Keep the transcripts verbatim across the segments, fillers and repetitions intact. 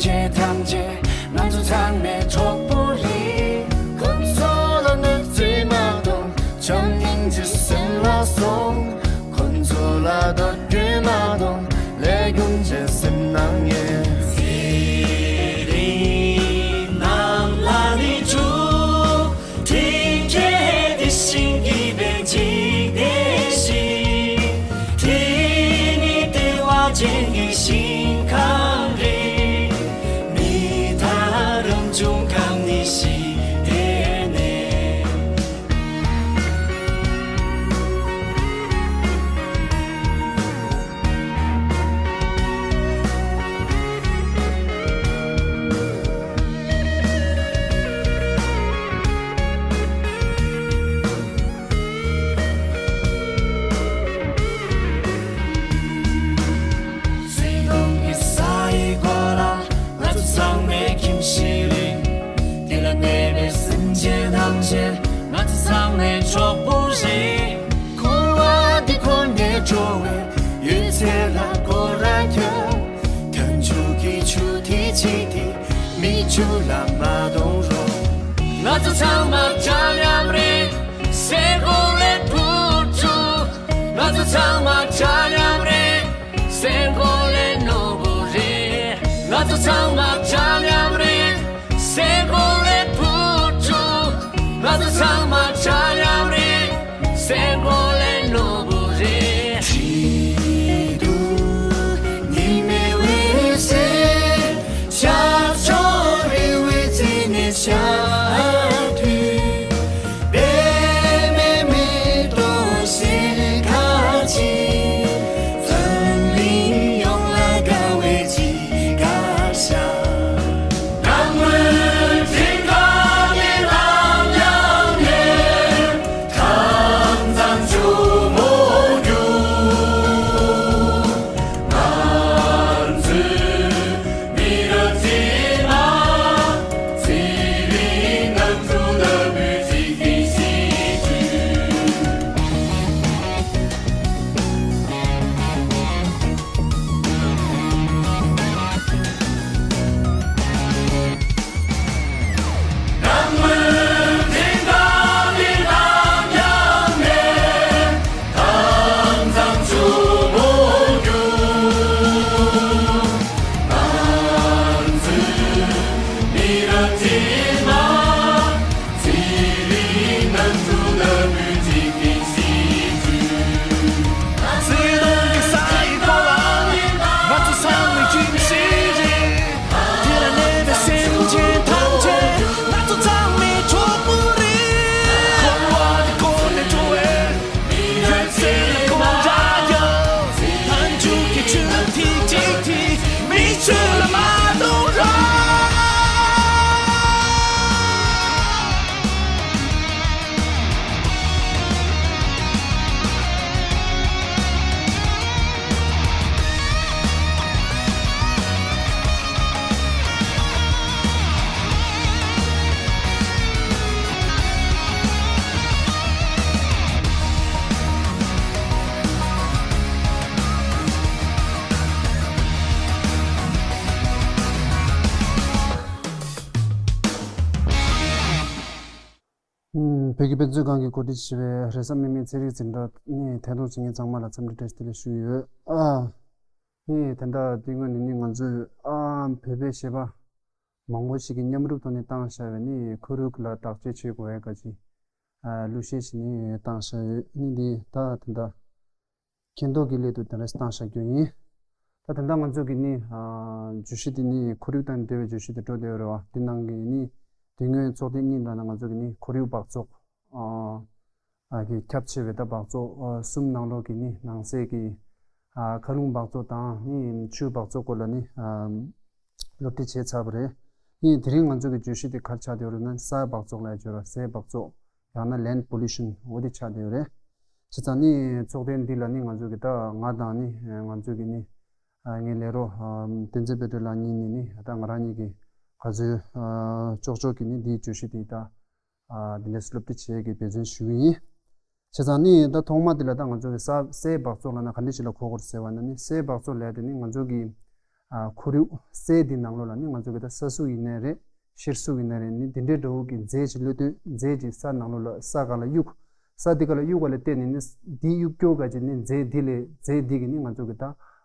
ཁྱེད་ཐམས་ཅད་ང་ཚོ་ཚང་མའི་གྲོགས་པོ་རེད། ཁོང་ཚོ་ལ་གནོད་འཚེ་མ་གཏོང་། བྱམས་སྙིང་རྗེ་སེམས་ལ་སོང་། ཁོང་ཚོ་ལ་འདོད་རྒྱུ་མ་གཏོང་། ལས་ཀུན་བྱེད་སེམས་ནང་ངེས། ཚེ་རིང་རྣམས་ལ་ནི་ཆུ། དེ་གའི་དེ་བཞིན་གྱི་བན་ཅིག་དེ་བཞིན། དེ་ནི་བདེ་བ་ཅན་གྱི་ཞིང་ཁམས་རེད། མི་དང་རང་བྱུང་ཁམས་ནི་ཞིག་དེ་ནས། སྲིད་སྟོང་གི་ས་ཡི་གོ་ལ་ང་ཚོ་ཚང་མའི་ཁྱིམ་གཞིས་རེད། དེ་ལ་གནས་པའི་སེམས་ཅན་ཐམས་ཅད་ང་ཚོ་ཚང་མའི་གྲོགས་པོ་རེད། འཁོར་བ་འདི་འཁོར་ནས་འགྲོ་བའི་ཡོད་ཚད་ལ་སྐོར་ར་རྒྱབ། མཐའ་མཇུག་གི་ཆུ་ཐིགས་གཅིག་དེ་མིག་ཆུ་ལ་མ་གཏོང་རོགས། ང་ཚོ་ཚང་མ་འདྲ་མཉམ་རེད། སེམས་ཁོང་ལས་བུ་ཕྲུག་ང་ཚོ་ཚང་མ་འདྲ་མཉམ་རེད། སེམས་ཁོང་ལས་ནོར་བུ་རེད། ང་ཚོ་ཚང་མ་འདྲ་མཉམ་རེད། སེམས་ཁོང་ལས་བུ་ཕྲུག་ང་ཚོ་ཚང་མ་འདྲ་མཉམ་རེད། སེམས་ཁོང་ལས་ནོར་བུ་རེད། ཁྲིད་དུ་ཉི་མའི་འོད་ཟེར། ཤར་ཕྱོགས་རི་བོའི་རྩེ་ནས་ཤར་དུས། པདྨའི་མེ་ཏོག་ཞལ་དཀར་ཅན། འཛམ་གླིང་ཡོངས་ལ་དགའ་བའི་གཅིག་དཀར་ཤ། ནམ་མཁའི་སྤྲིན་ཁང་གི་ལམ་ཡང་ནས། ཨུམ། བོད་ཀྱི་དཔེ་མཛོད་ཁང་གིས་གོ་སྒྲིག་བྱས་པའི་རེས་གཟའ་མིག་དམར་ཚན་རིག་འཛིན་གྲྭ་ནས་ཐད་གཏོང་བྱེད་མཁན་ཚང་མ་ལ་འཚམས་འདྲི་བཀྲ་ཤིས་བདེ་ལེགས་ཞུ་གི་ཡོད། ཨ། ནས་དེ་འདྲ་དེ་སྔོན་ནས་ནི་ང་ཚོས་ཨ་བོད་པའི་གཞས་པ་མང་པོ་ཞིག་གིས་མཉམ་རུབ་ཐོག་ནས་བཏང་བཞག་པའི་ནི་ཁོར་ཡུག་ལ་བརྟག་དཔྱད་བྱེད་དགོས་པའི་སྐད་ཆ་ཨ་གླུ་གཞས་ཤིག་ནི་བཏང་བཞག་ཡོད། ནི་འདི་ད་དེ་འདྲ་མཁྱེན་རྟོགས་ཀྱི་སླད་དུ་དེ་འདྲ་བཏང་བཞག་རྒྱུ་ཡིན། ད་དེ་འདྲ་ང་ཚོ་གི་ནི་ཨ་བརྗོད་གཞི་དེ་ནི་ཁོར་ཡུག་དང་འབྲེལ་བའི་བརྗོད་གཞི་དེ་འགྲོ་བསྡད་ཡོད་རེད་བ། དེ་ནང་གི་ནི་དེ་སྔོན་ཚོགས་ཐེངས་གཉིས་ལ་ནི་ང་ཚོ་གི་ནི་ཁོར་ཡུག་སྦགས་བཙོག་ཨ། ཨ་གི་ཁྱབ་ཆེ་བའི་ད་སྦགས་བཙོག་ཨ་གསུམ་ནང་ལོགས་ཀྱི་ནི་ནང་གསེས་ཀྱི་ཨ་མཁའ་རླུང་སྦགས་བཙོག་དང་ནི་ཆུའི་སྦགས་བཙོག་སྐོར་ལ་ནི་ཨ་སློབ་ཁྲིད་བྱས་ཚར་བ་རེད། ནི་དེ་རིང་ང་ཚོ་གི་བརྗོད་གཞི་དེ་ག་རེ་ཆགས་བསྡད་ཡོད་རེད་ན་སའི་སྦགས་བཙོག་ལབ་ཡ་ཅིག་ཡོད་རེད། སའི་སྦགས་བཙོག་ཡང་ན་land pollution འོ་དེ་ཆགས་བསྡད་ཡོད་རེད། བྱས་ཙང་ནི་ཚོགས་ཐེངས་འདི་ལ་ནི་ང་ཚོ་གི་ད་ང་དང་ནི་ང་ཚོ་གི་ནི་ཨ་ངའི་ལས་རོགས་ཨ་བསྟན་འཛིན་དཔལ་སྒྲོན་ལགས་གཉིས་ནས་ནི་ད་ང་རང་གཉིས་ཀྱིས་ག་ཚོད་ཨ་ལྕོགས་ལྕོགས་ཀྱིས་ནི་འདིའི་བརྗོད་གཞི་དེ་ད་ཨ་འདི་འདྲ་སློབ་ཁྲིད་བྱེད་ཀྱི་འབད་བརྩོན་ཞུ་གི་ཡིན། བྱས་ཙང་ནི་ད་ཐོག་མ་འདི་ལ་ད་ང་ཚོ་གི་ས་སའི་སྦགས་བཙོག་ལབ་ན་ག་འདྲ་ཞིག་ལ་གོ་དགོས་རེད་ཟེར་བ་ན་ནི་སའི་སྦགས་བཙོག་ལབ་དེ་ནི་ང་ཚོ་གི་ ཨ་ཁོར་ཡུག་སའི་འདི་ནང་ལོགས་ལ་ནི་ང་ཚོ་གི་ད་ས་སུ་ཡིན་ནའི་རེད། ཤར་སུ་ཡིན་ནའི་རེད། ནི་འདི་འདྲའི་འདྲ་བོ་གི་རྫས་ཅིག་བློས་བཏོན། རྫས་ཅིག་ས་ནང་ལོགས་ལ་ས་ག་ལ་གཡུག་ས་འདི་ག་ལ་གཡུག་པ་ལ་བརྟེན་ནས་ནི་འདི་གཡུག་སྐྱོར་ག་ཅིག་ནི་རྫས་འདི་ལས་རྫས་འདི་གི་ནི་ང་ཚོ་གི་ད་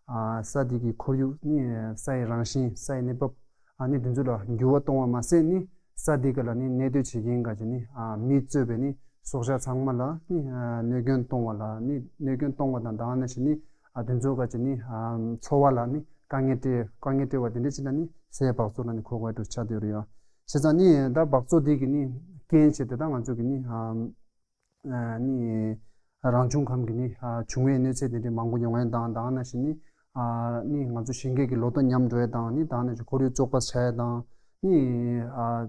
ཨ་ས་འདི་གི་ཁོར་ཡུག་ནི་ས་ཡི་རང་བཞིན། ས་ཡི་གནས་བབ། ཨ་ནི་དེ་ཚོ་ལ་འགྱུར་བ་གཏོང་བ་མ་ཟད་ནི་ས་འདི་ག་ལ་ནི་གནས་སྡོད་བྱེད་མཁན་ག་ཅིག་ནི་ཨ་མི་གཙོས་པའི་ནི་སྲོག་ཆགས་ཚང་མ་ལ་ནི་ཨ་གནོད་སྐྱོན་གཏོང་བ་ལ་ནི་གནོད་སྐྱོན་གཏོང་བ་དང་། ད་ག་ནང་བཞིན་ནི་ཨ་དེ་ཚོ་ག་ཅིག་ནི་ཨ་འཚོ་བ་ལ་ནི་དཀའ་ངལ་སྤྲད། དཀའ་ངལ་སྤྲད་པ་དེ་འདྲ་ཅིག་ལ་ནི་སའི་སྦགས་བཙོག་ལ་ནི་གོ་དགོས་འགྲོ་ཆགས་བསྡད་ཡོད་རེད་ཡ། བྱས་ཙང་ནི་ད་སྦགས་བཙོག་འདི་གི་ནི་རྐྱེན་བྱས་ཏེ་ད་ང་ཚོ་གི་ནི་ཨ་ནི་རང་བྱུང་ཁམས་ཀྱི་ནི་ཨ་འབྱུང་བའི་གནོད་འཚེ་དེ་འདྲའི་མང་པོ་ཡོང་ཡ་དང་། ད་ག་ནང་བཞིན་ནི་ཨ་ནི་ང་ཚོ་གཞན་སྐྱེས་ཀྱི་ལོ་ཐོ་ཉམས་འགྲོ་ཡ་དང་། ནི་ད་ག་ནང་བཞིན་ཁོར་ཡུག་བཙོག་པ་ཆགས་ཡ་དང་། ནི་ཨ་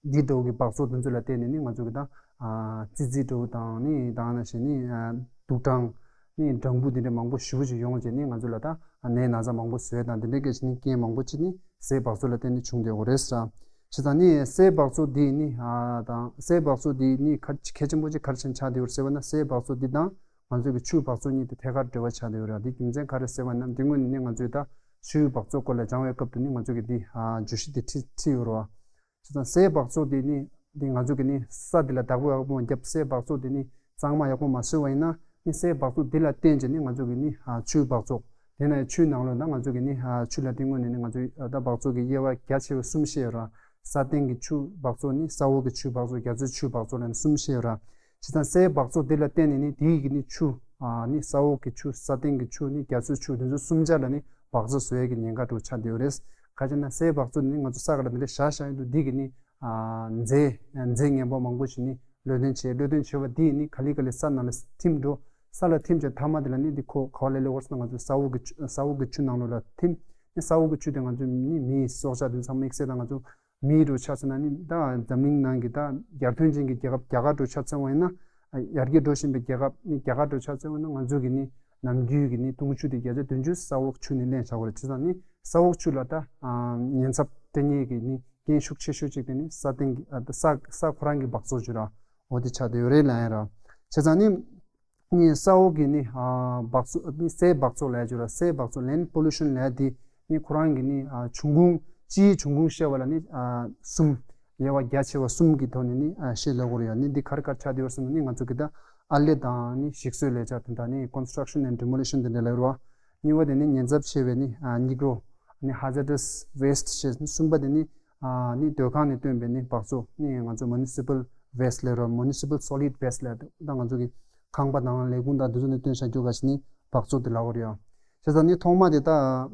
འདི་འདྲ་བོ་གི་སྦགས་བཙོག་དེ་ཚོ་ལ་བརྟེན་ནས་ནི་ང་ཚོ་གི་ད་ཨ་ཙི་ཙི་འདྲ་བོ་དང་། ནི་ད་ག་ནང་བཞིན་ནི་ཨ་དུག་སྦྲང་། ནི་སྦྲང་བུ་དེ་འདྲ་མང་པོ་ཞེ་པོ་ཅིག་ཡོང་བྱས་ནི་ང་ཚོ་ལ་ད་ནད་ན་ཚ་མང་པོ་བཟོས་དང་། དེ་འདྲའི་སྐད་ཆ་ནི་རྐྱེན་མང་པོ་ཅིག་ནི་སའི་སྦགས་བཙོག་ལ་བརྟེན་ནས་བྱུང་བསྡད་ཡོད་རེད་ཟེར། བྱས་ཙང་ནི་སའི་སྦགས་བཙོག་འདི་ནི་ཨ་དང་། སའི་སྦགས་བཙོག་འདི་ནི་ག་གལ་ཆེན་པོ་ཅིག་ག་རེ་བྱས་ནས་ཆགས་བསྡད་ཡོད་རེད་ཟེར་བ་ན། སའི་སྦགས་བཙོག་འདི་དང་ང་ཚོ་གི་ཆུའི་སྦགས་བཙོག་གཉིས་དེ་ཐད་ཀར་འབྲེལ་བ་ཆགས་བསྡད་ཡོད་རེད། འདི་རྒྱུ་མཚན་ག་རེ་ཟེར་བ་ན། འདི་སྔོན་ནས་ནི་ང་ཚོས་ད་ཆུའི་སྦགས་བཙོག་སྐོར་ལ་སྦྱང་བའི་སྐབས་དུ་ནི་ང་ཚོ་གི་འདི་ཨ་བརྗོད་གཞི་འདི་ཁྲིད་ཁྲིད་ཡོད་རེད་བ། བྱས་ཙང་སའི་སྦགས་བཙོག་དེ་ནི་འདི་ང་ཚོ་གི་ནི་ས་དེ་ལ་བདག་པོ་ཡག་པོ་མ་བརྒྱབ། སའི་སྦགས་བཙོག་དེ་ནི་གཙང་མ་ཡག་པོ་མ་བཟོས་པ་ཡིན་ན་ནི་སའི་སྦགས་བཙོག་དེ་ལ་བརྟེན་བྱས་ནི་ང་ཚོ་གི་ནི་ཨ་ཆུའི་སྦགས་བཙོག་དེ་ན་ཆུའི་ནང་ལོགས་ན་ང་ཚོ་གི་ནི་ཨ་ཆུ་ལ་དེ་སྔོན་ནས་ནི་ང་ཚོས་ཨ་ད་སྦགས་བཙོག་གི་དབྱེ་བ་རྒྱ་ཆེ་བ་གསུམ་བཤད་ཡོད་ར། ས་སྟེང་གི་ཆུ་སྦགས་བཙོག་ནི། ས་འོག་གི་ཆུ་སྦགས་བཙོག་རྒྱ་མཚོའི་ཆུ་སྦགས་བཙོག་ལ་ནི་གསུམ་བཤད་ཡོད་ར། བྱས་ཙང་སའི་སྦགས་བཙོག་དེ་ལ་བརྟེན་ནས་ནི་དེའི་གི་ནི་ཆུ་ཨ་ནི་ས་འོག་གི་ཆུ། ས་སྟེང་གི་ཆུ། ནི་རྒྱ་མཚོའི་ཆུ། དེ་ཚོ་གསུམ་ཆ་ལ་ནི་སྦགས་བཙོག་བཟོ་ཡས་ཀྱི་ཉེན་ཁ་འདྲ་བོ་ཆགས་བསྡད་ཡོད་རེད། ག་ཅི་ན་སའི་སྦགས་བཙོག་ནི་ང་ཚོ་ས་ག་ལ་འདི་འདྲ་བཞག་བཞག་ཡོད་དུས་འདི་གི་ནི་ཨ་རྫས་རྫས་ངན་པ་མང་པོ་ཞིག་ནི་བློས་ཐོན་བྱས། བློས་ཐོན་བྱས་པ་འདི་ནི་ག་ལེ་ག་ལེ་ས་ནང་ལ་ཐིམ་འགྲོ། ས་ལ་ཐིམ་བྱས་མཐའ་མ་དེ་ལ་ནི་འདི་ཁོ་ག་བ་ལ་སླེབས་ཡོད་ཟེར་ན་ང་ཚོ་ས་འོག་གི་ཆུ། ས་འོག་གི་ཆུ་ནང་ལོགས་ལ་ཐིམ། ནི་ས་འོག་གི་ཆུ་དེ་ང་ཚོ་ནི་མིའི་སྲོག་ཆགས་དེ་ཚང་མ་དམིགས་བསལ་དང་ང་ཚོ་མིའི་འགྲོ་ཆ་ཚང་ན་ནི་ད་འཛམ་གླིང་ནང་གི་ད་ཡར་ཐོན་ཅན་གྱི་རྒྱལ་ཁབ་རྒྱ་གར་འགྲོ་ཆ་ཚང་བ་ཡིན་ན། ཡར་རྒྱས་འགྲོ་བཞིན་པའི་རྒྱལ་ཁབ་ནི་རྒྱ་གར་འགྲོ་ཆ་ཚང་བ་ཡིན་ན་ང་ཚོ་གི་ནི་ནམ་རྒྱུན་གྱི་ནི་འཐུང་ཆུ་དེ་བརྒྱ་ཆ་བདུན་ཅུ་ས་འོག་ཆུ་ནས་ལེན་བྱ་དགོས་རེད། བྱས་ཙང་ནི་ས་འོག་ཆུ་ལ་ད་ཉེན་ཚབས་སྤྲད་མཁན་གྱི་ནི་རྐྱེན་ཤུགས་ཆེ་ཤོས་གཅིག་དེ་ནི་ས་སྟེང་གི་ཨ་ས་ས་ཁོ་རང་གི་སྦགས་བཙོག་ཅིག་ར། འོ་དེ་ཆགས་བསྡད་ཡོད་རེད་ལབ་ཡ་ར། བྱས་ཙང་ནི་ནི་ས་འོག་གི་ནི་ཨ་སྦགས་བཙོག་ནི་སའི་སྦགས་བཙོག་ལབ་ཡ་ཅིག་ཡོད་ར། སའི་སྦགས་བཙོག་land pollution ལབ་ཡ་དེ་ནི་ཁོ་རང་གི་ནི་ཨ་འབྱུང་ཁུངས། སྤྱིའི་འབྱུང་ཁུངས་བཤད་པ་ལ་ནི་ཨ་གསུམ། དབྱེ་བ་རྒྱ་ཆེ་བ་གསུམ་གྱི་ཐོག་ནས་ནི་ཨ་བཤད་ལབ་དགོས་རེད་ཡ། ནི་འདི་ག་རེ་ག་རེ་ཆགས་བསྡད་ཡོད་ཟེར་ན་ནི་ང་ཚོ་གི་ད་ཨར་ལས་དང་ནི་ཞིག་གསོའི་ལས་འཆར་དེ་དག་ནི་construction and demolition དེ་འདྲ་ལབ་རེད་བ། གཉིས་པ་དེ་ནི་ཉེན་ཚབས་ཆེ་བའི་ནི་ཨ་སྙིགས་རོ། ནི་hazardous waste བྱས། གསུམ་པ་དེ་ནི་ཨ་ནི་སྡོད་ཁང་ནས་བཏོན་པའི་ནི་སྦགས་བཙོག་ནི་ང་ཚོ་municipal waste ལབ་ར། municipal solid waste ལབ། ད་ང་ཚོ་གི་ཁང་པ་དང་ལས་ཁུངས་དང་དེ་ཚོ་ནས་བཏོན་བཞག་རྒྱུ་ག་ཅིག་ནི་སྦགས་བཙོག་དེ་ལབ་དགོས་རེད་ཡ། བྱས་ཙང་ནི་ཐོག་མ་དེ་ད་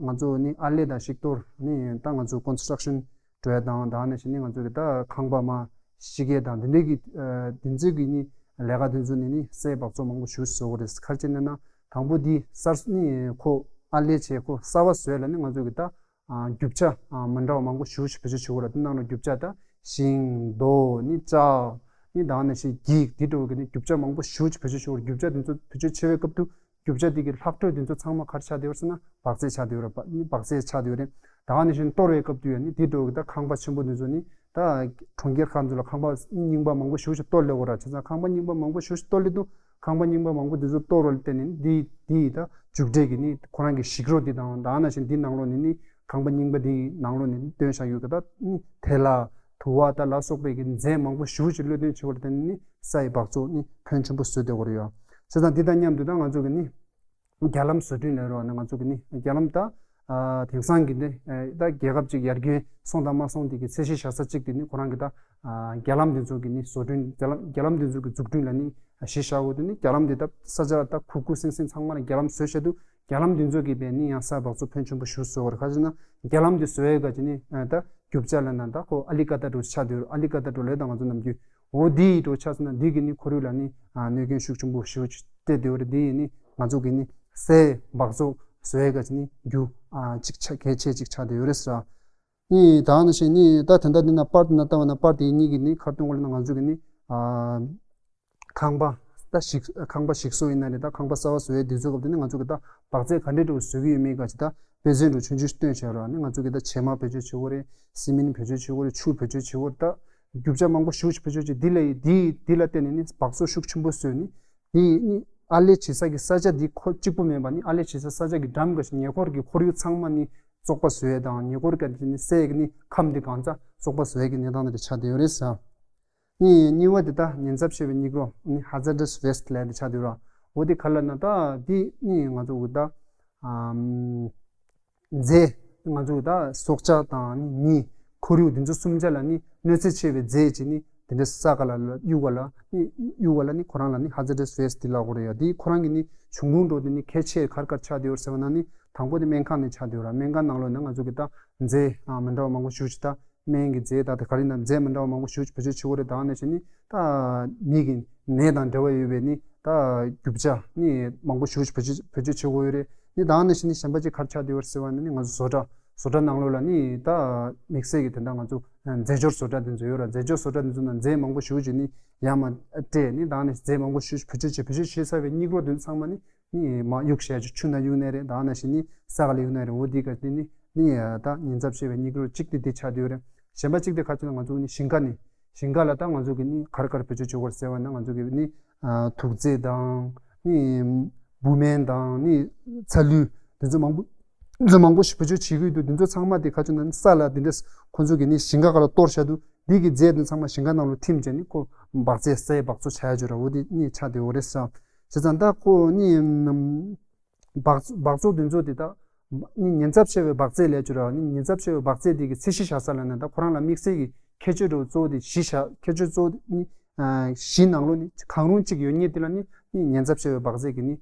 ང་ཚོ་ནི་ཨར་ལས་དང་ཞིག་གཏོར་ནི་ད་ང་ཚོ་construction འགྲོ་ཡ་དང་། ད་ནང་བཞིན་ནི་ང་ཚོ་གི་ད་ཁང་པ་མར་བཤིག་ཡས་དང་དེ་འདྲའི་གི་ཨ་དེ་ཚོའི་གི་ནི་ལས་ཀ་དེ་ཚོ་ནི་ནི་སའི་སྦགས་བཙོག་མང་པོ་ཞེ་པོ་བཟོ་དགོས་རེད། ག་རེ་བྱས་ནས་ན་དང་པོ་འདི་གསར་ནི་ཁོ་ཨར་ལས་བྱས་ཁོ་གསར་པ་བཟོ་ཡས་ལ་ནི་ང་ཚོ་གི་ད་ཨ་རྒྱུ་ཆ་ཨ་མི་འདྲ་བ་མང་པོ་ཞེ་པོ་ཞིག་བེད་སྤྱོད་བྱེད་དགོས་རེད། དེ་ནང་ལ་རྒྱུ་ཆ་ད་ཤིང་རྡོ་ནི་ལྕགས་ནི་ད་ནང་བཞིན་འགྱིག་འདི་འདྲ་བོ་གི་ནི་རྒྱུ་ཆ་མང་པོ་ཞེ་པོ་ཞིག་བེད་སྤྱོད་བྱེད་དགོས་རེད། རྒྱུ་ཆ་དེ་ཚོ་བེད་སྤྱོད་བྱེད་པའི་སྐབས་དུ་རྒྱུ་ཆ་དེ་གི་ལྷག་འཕྲོས་དེ་ཚོ་ཚང་མ་ག་རེ་ཆགས་བསྡད་ཡོད་ཟེར་ན་སྦགས་རྫས་ཆགས་བསྡད་ཡོད་རེད་པ། ནི་སྦགས་རྫས་ཆགས་བསྡད་ཡོད་རེད། ད་ག་ནང་བཞིན་གཏོར་བའི་སྐབས་དུ་ཡང་ནི་དེ་འདྲ་བོ་གི་ད་ཁང་པ་ཆེན་པོ་དེ་ཚོ་ནི་ད་གྲོང་ཁྱེར་ཁག་ཚོ་ལ་ཁང་པ་རྙིང་པ་མང་པོ་ཞེ་པོ་ཞིག་གཏོར་སླེབས་ཡོད་རེད། བྱས་ཙང་ཁང་པ་རྙིང་པ་མང་པོ་ཞེ་པོ་ཞིག་གཏོར་སླེབས་དུས་ཁང་པ་རྙིང་པ་མང་པོ་དེ་ཚོ་གཏོར་བ་ལ་བརྟེན་ནས་འདི་འདི་ད་མཇུག་འབྲས་ཀྱི་ནི་ཁོ་རང་གི་ཞིག་རོ་འདི་དང་། ད་ག་ནང་བཞིན་འདི་ནང་ལོགས་ནས་ནི་ཁང་པ་རྙིང་པ་འདི་ནང་ལོགས་ནས་ནི་བཏོན་བཞག་ཡོད་གི་ད་ནི་དེ་ལ་དུ་བ་ད་ལ་སོགས་པའི་གི་རྫས་མང་པོ་ཞེ་པོ་ཞིག་བློས་བཏོན་བྱེད་པ་ལ་བརྟེན་ནས་ནི་སའི་སྦགས་བཙོག་ནི་ཕོན་ཆེན་པོ་བཟོས་བསྡད་ཡོད་རེད་ཡ། བྱས་ཙང་འདི་དང་མཉམ་དུ་ད་ང་ཚོ་གི་ནི་རྒྱ་ལམ་བཟོ་སྐྲུན་ལབ་རོགས་ནི་ང་ཚོ་གི་ནི་རྒྱ་ལམ་ད་ཨ་དེང་སང་གི་ནི་ཨ་ད་རྒྱལ་ཁབ་ཅིག་ཡར་རྒྱས་སོང་དང་མ་སོང་དེ་གི་ཚད་གཞི་བཞག་ས་གཅིག་དེ་ནི་ཁོ་རང་གི་ད་ཨ་རྒྱ་ལམ་དེ་ཚོ་གི་ནི་བཟོ་སྐྲུན། རྒྱ་ལམ་རྒྱ་ལམ་དེ་ཚོ་གི་འཛུགས་སྐྲུན་ལ་ནི་གཞི་བཞག་དགོས། དེ་ནི་རྒྱ་ལམ་དེ་ད་ས་ཆ་ད་ཁུག་ཁུག་སིང་སིང་ཚང་མ་ལ་རྒྱ་ལམ་བཟོས་བཞག་དུས་རྒྱ་ལམ་དེ་ཚོ་གི་བས་ནི་ཡང་སའི་སྦགས་བཙོག་ཕོན་ཆེན་པོ་ཞེ་པོ་བཟོ་བ་རེད། ག་ཅི་ན་རྒྱ་ལམ་དེ་བཟོ་ཡས་ག་ཅི་ནི་ཨ་ད་རྒྱུ་ཆ་ལ་ན་ད་ཁོ་ཨ་ལི་ཀ་ད་འགྲོ་ཆགས་དུས་ཨ་ལི་ཀ་ད་འགྲོ་ལས་ད་ང་ཚོ་ནམ་རྒྱུན། འོ་འདི་ཡི་འགྲོ་ཆགས་སོང་ན་འདི་གི་ནི་ཁོར་ཡུག་ལ་ནི་ཨ་གནོད་སྐྱོན་ཤུགས་ཆེན་པོ་ཞེ་པོ་ཅིག་སྤྲད་བསྡད་ཡོད་རེད། འདི་ཡི་ནི་ང་ཚོ་གི་ནི་སའི་སྦགས་བཙོག་བཟོ་ཡས་ག་ཅི་ནི་རྒྱུ་ཨ་གཅིག་ཆ་གལ་ཆེ་གཅིག་ཆགས་བསྡད་ཡོད་རེད་ཟེར། ནི་ད་ནང་བཞིན་ནི་ད་དེ་འདྲ་འདི་ན་པར་འདི་ན་ལྟ་བ་ན་པར་དེ་གཉིས་ཀྱི་ནི་ཁ་ཐུག་ལ་ན་ང་ཚོ་གི་ནི་ཨ་ཁང་པ་ད་ཞིག་ཁང་པ་ཞིག་གསོ་ཡིན་ན་རེད། ད་ཁང་པ་གསར་པ་བཟོ་ཡས་དུས་ཚོད་སྐབས་དེ་ནི་ང་ཚོ་གི་ད་སྦགས་རྫས་ག་འདྲས་འགྲོ་བཟོ་གི་ཡོད་མེད་ག་ཅི་ད་དཔེ་མཚོན་འགྲོ་ཆུང་ཆུང་ཞིག་སྟོན་བྱས་རོགས། ནི་ང་ཚོ་གི་ད་བྱེ་མ་བེད་སྤྱོད་བྱེད་དགོས་རེད། སི་མེན་བེད་སྤྱོད་བྱེད་དགོས་རེད། ཆུ་བེད་སྤྱོད་བྱེད་དགོས་རེད། ད་རྒྱུ་ཆ་མང་པོ་ཞེ་པོ་ཞིག་བེད་སྤྱོད་བྱས། འདི་ལ་ཡི་འདི་འདི་ལ་བརྟེན་ནས་ནི་སྦགས་བཙོག་ཤུགས་ཆེན་པོ་བཟོས་ནི་འདི་ནི་ཨ་ལས་བྱེད་ས་གི་ས་ཆ་འདི་ཁོ་གཅིག་པུ་མིན་པ་ནི་ཨ་ལས་བྱེད་ས་ས་ཆ་གི་འགྲམ་ག་ཞིག་ཉེ་འཁོར་གྱི་ཁོར་ཡུག་ཚང་མ་ནི་ བཙོག་པ་བཟོ་ཡས་དང་ཉེ་འཁོར་གྱི་ནི་སའི་གི་ནི་ཁམས་འདི་གང་ཚ་བཙོག་པ་བཟོ་ཡས་ཀྱི་གནས་སྟངས་འདི་ཆགས་བསྡད་ཡོད་རེད་ཟེར། ནི་གཉིས་པ་འདི་ད་ཉེན་ཚབས་ཆེ་བའི་སྙིགས་རོ་ནི་hazardous waste ལབ་འདི་ཆགས་བསྡད་ཡོད་ར། འོ་འདི་ག་ལ་ན་ད་འདི་ནི་ང་ཚོ་གི་ད་ཨམ། རྫས། ང་ཚོ་ད་སྲོག་ཆགས་དང་ནི་མི། ཁོར་ཡུག་འདི་ཚོ་གསུམ་ཆ་ལ་ནི་གནོད་འཚེ་ཆེ་བའི་རྫས་ཅིག་ནི་དེ་འདྲ་ས་ག་ལ་གཡུག་ག་ལ་ནི་གཡུག་ག་ལ་ནི་ཁོ་རང་ལ་ནི་hazardous waste འདི་ལབ་དགོས་རེད་ཡ། འདི་ཁོ་རང་གི་ནི་འབྱུང་ཁུངས་འགྲོ་དེ་ནི་གལ་ཆེ་ག་རེ་ག་རེ་ཆགས་བསྡད་ཡོད་ཟེར་བ་ན་ནི་དང་པོ་དེ་སྨན་ཁང་ནས་ཆགས་བསྡད་ཡོད་ར། སྨན་ཁང་ནང་ལོགས་ནས་ང་ཚོ་གི་ད་རྫས་མི་འདྲ་བ་མང་པོ་ཞེ་ཅིག་ད། སྨན་གྱི་རྫས་དག་དེ་ག་རེ་ཡིན་ན་རྫས་མི་འདྲ་བ་མང་པོ་ཞེ་པོ་ཅིག་བེད་སྤྱོད་བྱེད་དགོས་རེད། དེ་ནང་བཞིན་ནི་ད་མི་གི་ནད་དང་འབྲེལ་བ་ཡོད་པའི་ནི་ད་རྒྱུ་ཆ་ནི་མང་པོ་ཞེ་པོ་ཅིག་བེད་སྤྱོད་བེད་སྤྱོད་བྱེད་དགོས་ཡོད་རེད། ནི་དེ་ནང་བཞིན་ནི་གཞན་པ་ཅིག་ག་རེ་ཆགས་བསྡད་ཡོད་རེད་ཟེར་བ་ནི་ནི་ང་ཚོ་བཟོ་གྲྭ་བཟོ་གྲྭ་ནང་ལོགས་ལ་ནི་ད་དམིགས་བསལ་གྱི་དེ་འདྲ་ང་ཚོ་རྫས་སྦྱོར་བཟོ་གྲྭ་དེ་ཚོ་ཡོད་ར། རྫས་སྦྱོར་བཟོ་གྲྭ་དེ་ཚོ་ནང་རྫས་མང་པོ་ཞེ་པོ་ཅིག་ནི་ཡར་མར་སྤྲད་ནི་དེ་ནང་བཞིན་རྫས་མང་པོ་ཞེ་པོ་ཅིག་བེད་སྤྱོད་བྱེད་བེད་སྤྱོད་བྱེད་ཚར་བའི་སྙིགས་རོ་དེ་ཚོ་ཚང་མ་ནི། ནི་མར་གཡུག་བཞག་ཆུ་ཆུ་ནང་གཡུག་ནའི་རེད། དེ་ནང་བཞིན་ནི་ས་ག་ལ་གཡུག་ནའི་རེད། འོ་དེ་ག་དེ་ནི་ནི་ད་ཉེན་ཚབས་ཆེ་བའི་སྙིགས་རོ་གཅིག་དེ་དེ་ཆགས་བསྡད་ཡོད་རེད། གཞན་པ་གཅིག་དེ་ག་ཅི་ན་ང་ཚོ་ནི་ཞིང་ཁ་ནི་ཞིང་ཁ་ལ་ད་ང་ཚོ་གི་ནི་ག་རེ་ག་རེ་བེད་སྤྱོད་བྱེད་དགོས་ཟེར་བ་ན་ང་ཚོ་གི་ནི་དུག་རྫས་དང་ནི་བུད་སྨན་དང་ནི་ཚ་ལུད་དེ་ཚོ་མང་པོ་དེ་ཚོ་མང་པོ་ཞིག་བེད་སྤྱོད་བྱེད་ཀྱི་འདུག་དེ་ཚོ་ཚང་མ་དེ་ག་ཅི་ན་ནི་ས་ལ་དེ་འདྲ་ཁོ་ཚོ་གི་ནི་ཞིང་ཁ་ག་ལ་གཏོར་བཞག་འདུག་འདི་གི་རྫས་དེ་ཚང་མ་ཞིང་ཁ་ནང་ལ་ཐིམ་བྱས་ནི་ཁོ་འབག་རྫས་སའི་འབག་བཙོག་ཆགས་ཡ་ཅིག་ར། འོ་དེ་ནི་ཆགས་བསྡད་ཡོད་རེད་ཟེར། བྱས་ཙང་ད་ཁོ་ནི་འབག་འབག་བཙོག་དེ་ཚོ་དེ་ད་ནི་ཉེན་ཚབས་ཆེ་བའི་འབག་རྫས་ལབ་ཅིག་ར། ནི་ཉེན་ཚབས་ཆེ་བའི་འབག་རྫས་དེ་གི་ཚད་གཞི་བཞག་ས་ལ་ནི་ད་ཁོ་རང་ལ་དམིགས་བསལ་གྱི་ཁྱད་ཆོས་འདྲ་བོ་གཙོ་བོ་དེ་བཞི་བཞག་ཁྱད་ཆོས་གཙོ་བོ་ནི་བཞི་ནང་ལོགས་ནི་གང་རུང་གཅིག་ཡོད་མཁན་དེ་ལ་ནི་ནི་ཉེན་ཚབས་ཆེ་བའི་འབག་རྫས་ཀྱི་ནི་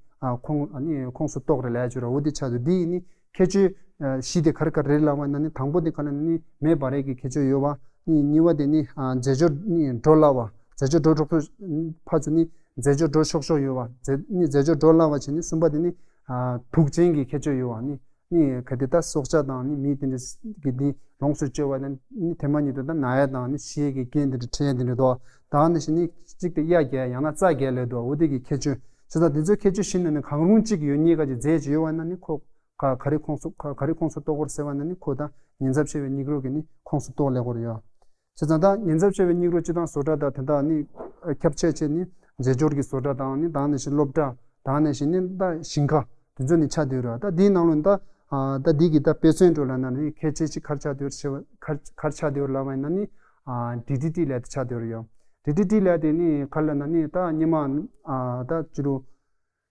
ཁོངས་ནི་ཁོངས་སུ་གཏོགས་རེད་ལབ་ཅིག་ར། འོ་དེ་ཆགས་འདུག་འདི་ཡི་ནི་ཁྱད་ཆོས་བཞི་དེ་ག་རེ་ག་རེ་རེད་ལབ་པ་ན་ནི་དང་པོ་དེ་ག་ལ་ནི་མེ་འབར་ཡས་ཀྱི་ཁྱད་ཆོས་ཡོད་པ། ནི་གཉིས་པ་དེ་ནི་རྫས་སྦྱོར་ནི་འགྲོ་སླ་བ། རྫས་སྦྱོར་འགྲོ་ཆོག་ཆོག་ཕར་ཚུར་ནི་རྫས་སྦྱོར་འགྲོ་ཆོག་ཆོག་ཡོད་པ། རྫས་ནི་རྫས་སྦྱོར་འགྲོ་སླ་བ་བྱས་ནི་གསུམ་པ་དེ་ནི་དུག་ཅན་གྱི་ཁྱད་ཆོས་ཡོད་པ། ནི་ནི་ག་དེ་ད་སྲོག་ཆགས་དང་ནི་མི་དེ་འདྲ་གི་དེ་ལོངས་སུ་སྤྱོད་པ་དང་ནི་ཐེངས་མ་ཉིད་དུ་ད་ན་ཡ་དང་ནི་ཤི་ཡས་ཀྱི་རྐྱེན་དེ་འདྲ་འཕྲད་ཡས་དེ་འདྲ་འདུག་ད་ནི་ཞིག་ནི་གཅིག་དེ་གཡའ་རྒྱལ་ཡང་ན་རྩྭ་རྒྱལ་ལས་འདུག་འོ་དེ་གི་ཁྱད་ཆོས། བྱས་ཙང་དེ་ཚོའི་ཁྱད་ཆོས་བཞི་ནང་ནས་གང་རུང་གཅིག་ཡོད་མཁན་ག་ཅིག་རྫས་ཅིག་ཡོད་པ་ན་ནི་ཁོ་ག་ག་རེ་ཁོངས་སུ་ག་ག་རེ་ཁོངས་སུ་གཏོགས་དགོས་ཟེར་བ་ན་ནི་ཁོ་ད་ཉེན་ཚབས་ཆེ་བའི་སྙིགས་རོ་གི་ནི་ཁོངས་སུ་གཏོགས་ལེ་དགོས་རེད་ཡ། བྱས་ཙང་ད་ཉེན་ཚབས་ཆེ་བའི་སྙིགས་རོ་སྤྱི་བཏང་བཟོ་གྲྭ་དང་དེ་དག་ནི་ཁྱབ་ཆེ་ཆེ་ནི་རྫས་སྦྱོར་གྱི་བཟོ་གྲྭ་དང་ནི་དེ་ནང་བཞིན་སློབ་གྲྭ་དེ་ནང་བཞིན་ནི་ད་ཞིང་ཁ་དེ་ཚོ་ནི་ཆགས་བསྡད་ཡོད་རེད། ད་འདིའི་ནང་ལོགས་ནི་ད་ད་འདི་གི་ད་དཔེ་མཚོན་འགྲོ་ལབ་ན་ནི་གལ་ཆེ་ཆེ་ག་རེ་ཆགས་བསྡད་ཡོད་རེད་ཟེར་བ་ག་རེ་ག་རེ་ཆགས་བསྡད་ཡོད་རེད་ལབ་པ་ཡིན་ན་ནི་ཌི་ཌི་ཊི་ལབ་དེ་ཆགས་བསྡད་ཡོད་རེད་ཡ། ཌི་ཌི་ཊི་ལབ་དེ་ནི་ག་རེ་ལབ་ན་ནི་ད་སྔོན་མ་ད་ཅི་རུ་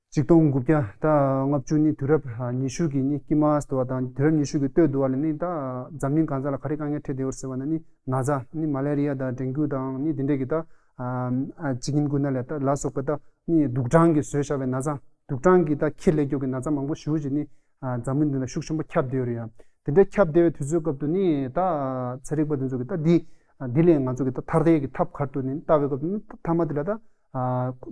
ཆིག་སྟོང་དགུ་བརྒྱ་དང་ལྔ་བཅུ་ནི་དུས་རབས་ཉི་ཤུ་གི་ནི་དཀྱིལ་མ་ཟེར་བ་དང་དུས་རབས་ཉི་ཤུ་གི་སྟོད་དུ་བ་ལ་ནི་ད་འཛམ་གླིང་གང་ས་ལ་ག་རེ་དཀའ་ངལ་འཕྲད་བསྡད་ཡོད་ཟེར་བ་ན་ནི་ན་ཚ་ནི་མ་ལེ་རི་ཡ་དང་ཌེང་གུ་དང་ནི་དེ་འདྲས་ཀྱི་ད་ཅི་ཀུན་གུ་ན་ལ་ད་ལ་སོགས་པ་ད་ནི་དུག་སྦྲང་གིས་བཟོས་བཞག་པའི་ན་ཚ་དུག་སྦྲང་གིས་ད་ཁྱི་ལས་མགྱོགས་ཀྱི་ན་ཚ་མང་པོ་ཞེ་པོ་ཅིག་ནི་འཛམ་གླིང་འདི་ན་ཤུགས་ཆེན་པོ་ཁྱབ་བསྡད་ཡོད་རེད་ཡ། དེ་འདྲས་ཁྱབ་བསྡད་པའི་དུས་ཚོད་སྐབས་དུ་ནི་ད་ཚན་རིག་པ་དེ་ཚོ་གི་ད་འདི་འདི་ལས་ང་ཚོ་གི་ད་ཐར་ཡས་ཀྱི་ཐབས་ག་རེ་འདུག་ནི་ལྟ་བའི་སྐབས་དུ་ནི་མཐའ་མ་དེ་ལ་ད།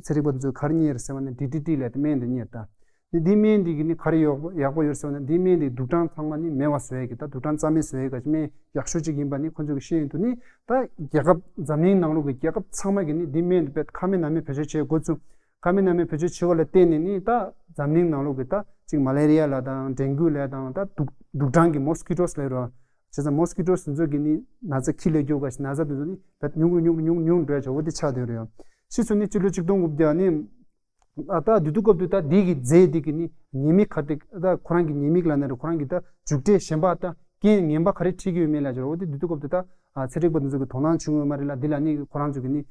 ཚན་རིག་པ་དེ་ཚོས་ག་རེ་རྙེད་རེད་ཟེར་བ་ན་ཌི་ཌི་ཊི་ལབ་དེ་སྨན་དེ་རྙེད་ད། ནི་འདི་སྨན་འདི་གི་ནི་ག་རེ་ཡག་པོ་ཡག་པོ་ཡོད་ཟེར་བ་ན་འདི་སྨན་འདི་དུག་སྦྲང་ཚང་མ་ནི་མེད་པ་བཟོ་ཡས་ཀྱི་ད་དུག་སྦྲང་རྩ་མེད་བཟོ་ཡས་ཀྱི་སྨན་ཡག་ཤོས་གཅིག་ཡིན་པ་ནི་ཁོ་ཚོས་གི་ཤེས་ཡོན་དུ་ནི་ད་རྒྱལ་ཁབ་འཛམ་གླིང་ནང་ལོགས་ཀྱི་རྒྱལ་ཁབ་ཚང་མ་གི་ནི་འདི་སྨན་འདི་དཔེ་ཁ་མེད་ན་མེད་བེད་སྤྱོད་བྱེད་དགོས་ཚུལ། ཁ་མེད་ན་མེད་བེད་སྤྱོད་བྱེད་པ་ལ་བརྟེན་ནས་ནི་ད་འཛམ་གླིང་ནང་ལོགས་ཀྱི་ད་གཅིག་མ་ལེ་རི་ཡ་ལ་དང་ཌེང་གུ་ལ་དང་ད་དུག་དུག་སྦྲང་གི་མོ་སི་ཀི་ཊོ་ལབ་རོ། བྱས་ཙང་མོ་སི་ཀི་ཊོ་དེ་ཚོ་གི་ནི་ན་ཚ་ཁྱི་ལས་མགྱོགས་པ་ཞིག་ན་ཚ་དེ་ཚོ་ནི་བད་ཉུང་ཉུང་ཉུང་ཉུང་འགྲོ་ཡ་ཆོག་པོ་དེ་ཆགས་བསྡད་ཡོད་རེད། ཕྱིས་སུ་ནི་སྤྱི་ལོ་ཆིག་སྟོང་དགུ་བརྒྱ་ནི་ཨ་ད་དུས་དུས་སྐབས་དུ་ད་འདི་གི་རྫས་འདི་གི་ནི་ཉེས་དམིགས་ག་དེ་ད་ཁོ་རང་གི་ཉེས་དམིགས་ལ་ན་རེ་ཁོ་རང་གི་ད་མཇུག་འབྲས་གཞན་པ་ད་རྐྱེན་ངན་པ་ག་རེ་འཁྲི་གི་ཡོད་མེད་ལ་ཆོག་པོ་དེ་དུས་དུས་སྐབས་དུ་ད་ཚན་རིག་པ་དེ་ཚོ་གི་དོ་སྣང་བྱུང་ཡོད་མ་རེད་ལ་འདི་ལ་ནི་ཁོ་རང་ཚོ་གི་ནི་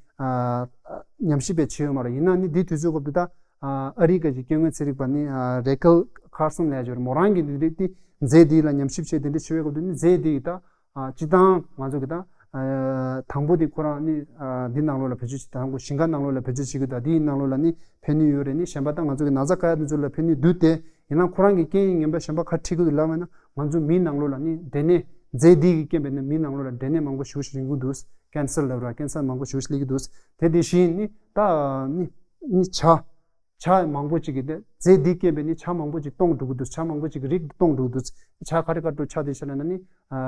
ཉམས་ཞིབ་པས་བྱས་ཡོད་མ་རེད། ཡིན་ན་ནི་འདི་དུས་ཚོད་སྐབས་དུ་ད་ཨ་རི་ག་གི་སྐྱེ་དངོས་ཚན་རིག་པ་ནི་རེ་ཀལ་ཁར་སོན་ལབ་ཡ་ཅིག་ཡོད་རེད། མོ་རང་གི་འདི་རིགས་དེ་རྫས་འདི་ལ་ཉམས་ཞིབ་བྱས་དེ་འདྲ་བྱེད་པའི་སྐབས་དུ་ནི་རྫས་འདི་ཡི་ད་ཨ་སྤྱི་བཏང་ང་ཚོ་གི་ད་ཨ་དང་པོ་དེ་ཁོ་རང་ནི་ཨ་འདི་ནང་ལོགས་ལ་བེད་སྤྱོད་བྱེད་དང་པོ་ཞིང་ཁ་ནང་ལོགས་ལ་བེད་སྤྱོད་བྱེད་ཀྱི་ད་འདིའི་ནང་ལོགས་ལ་ནི་ཕན་ནུས་ཡོད་རེད། ནི་གཞན་པ་ད་ང་ཚོ་གི་ན་ཚ་ཁ་ཡ་དེ་ཚོ་ལ་ཕན་ནུས་འདུག་སྟེ་ཡིན་ན་ཁོ་རང་གི་རྐྱེན་ངན་པ་གཞན་པ་ཁ་ཁྲིད་ཀྱི་འདུག་ལབ་པ་ན་ང་ཚོ་མིའི་ནང་ལོགས་ལ་ནི་འབྲས་ནད་རྫས་འདི་གི་རྐྱེན་པས་ནི་མིའི་ནང་ལོགས་ལ་འབྲས་ནད་མང་པོ་ཞེ་པོ་ཞིག་རིམ་གྱིས་འདུག་ཀན་སར་ལབ་ར་ཀན་སར་མང་པོ་ཞེ་པོ་ཞིག་སླེབས་ཀྱི་འདུག་དེ་དེ་བཞིན་ནི་ད་ནི་ནི་བྱ། བྱ་མང་པོ་ཅིག་གིས་དེ་རྫས་འདི་སྐྱེས་པས་ནི་བྱ་མང་པོ་ཅིག་སྟོངས་འགྲོ་གི་འདུག་བྱ་མང་པོ་ཅིག་གི་རིགས་སྟོངས་འགྲོ་གི་འདུག་བྱ་ག་རེ་ག་རེ་འདྲ་ཆགས་བསྡད་ཤག་ལབ་ན་ནི་ཨ་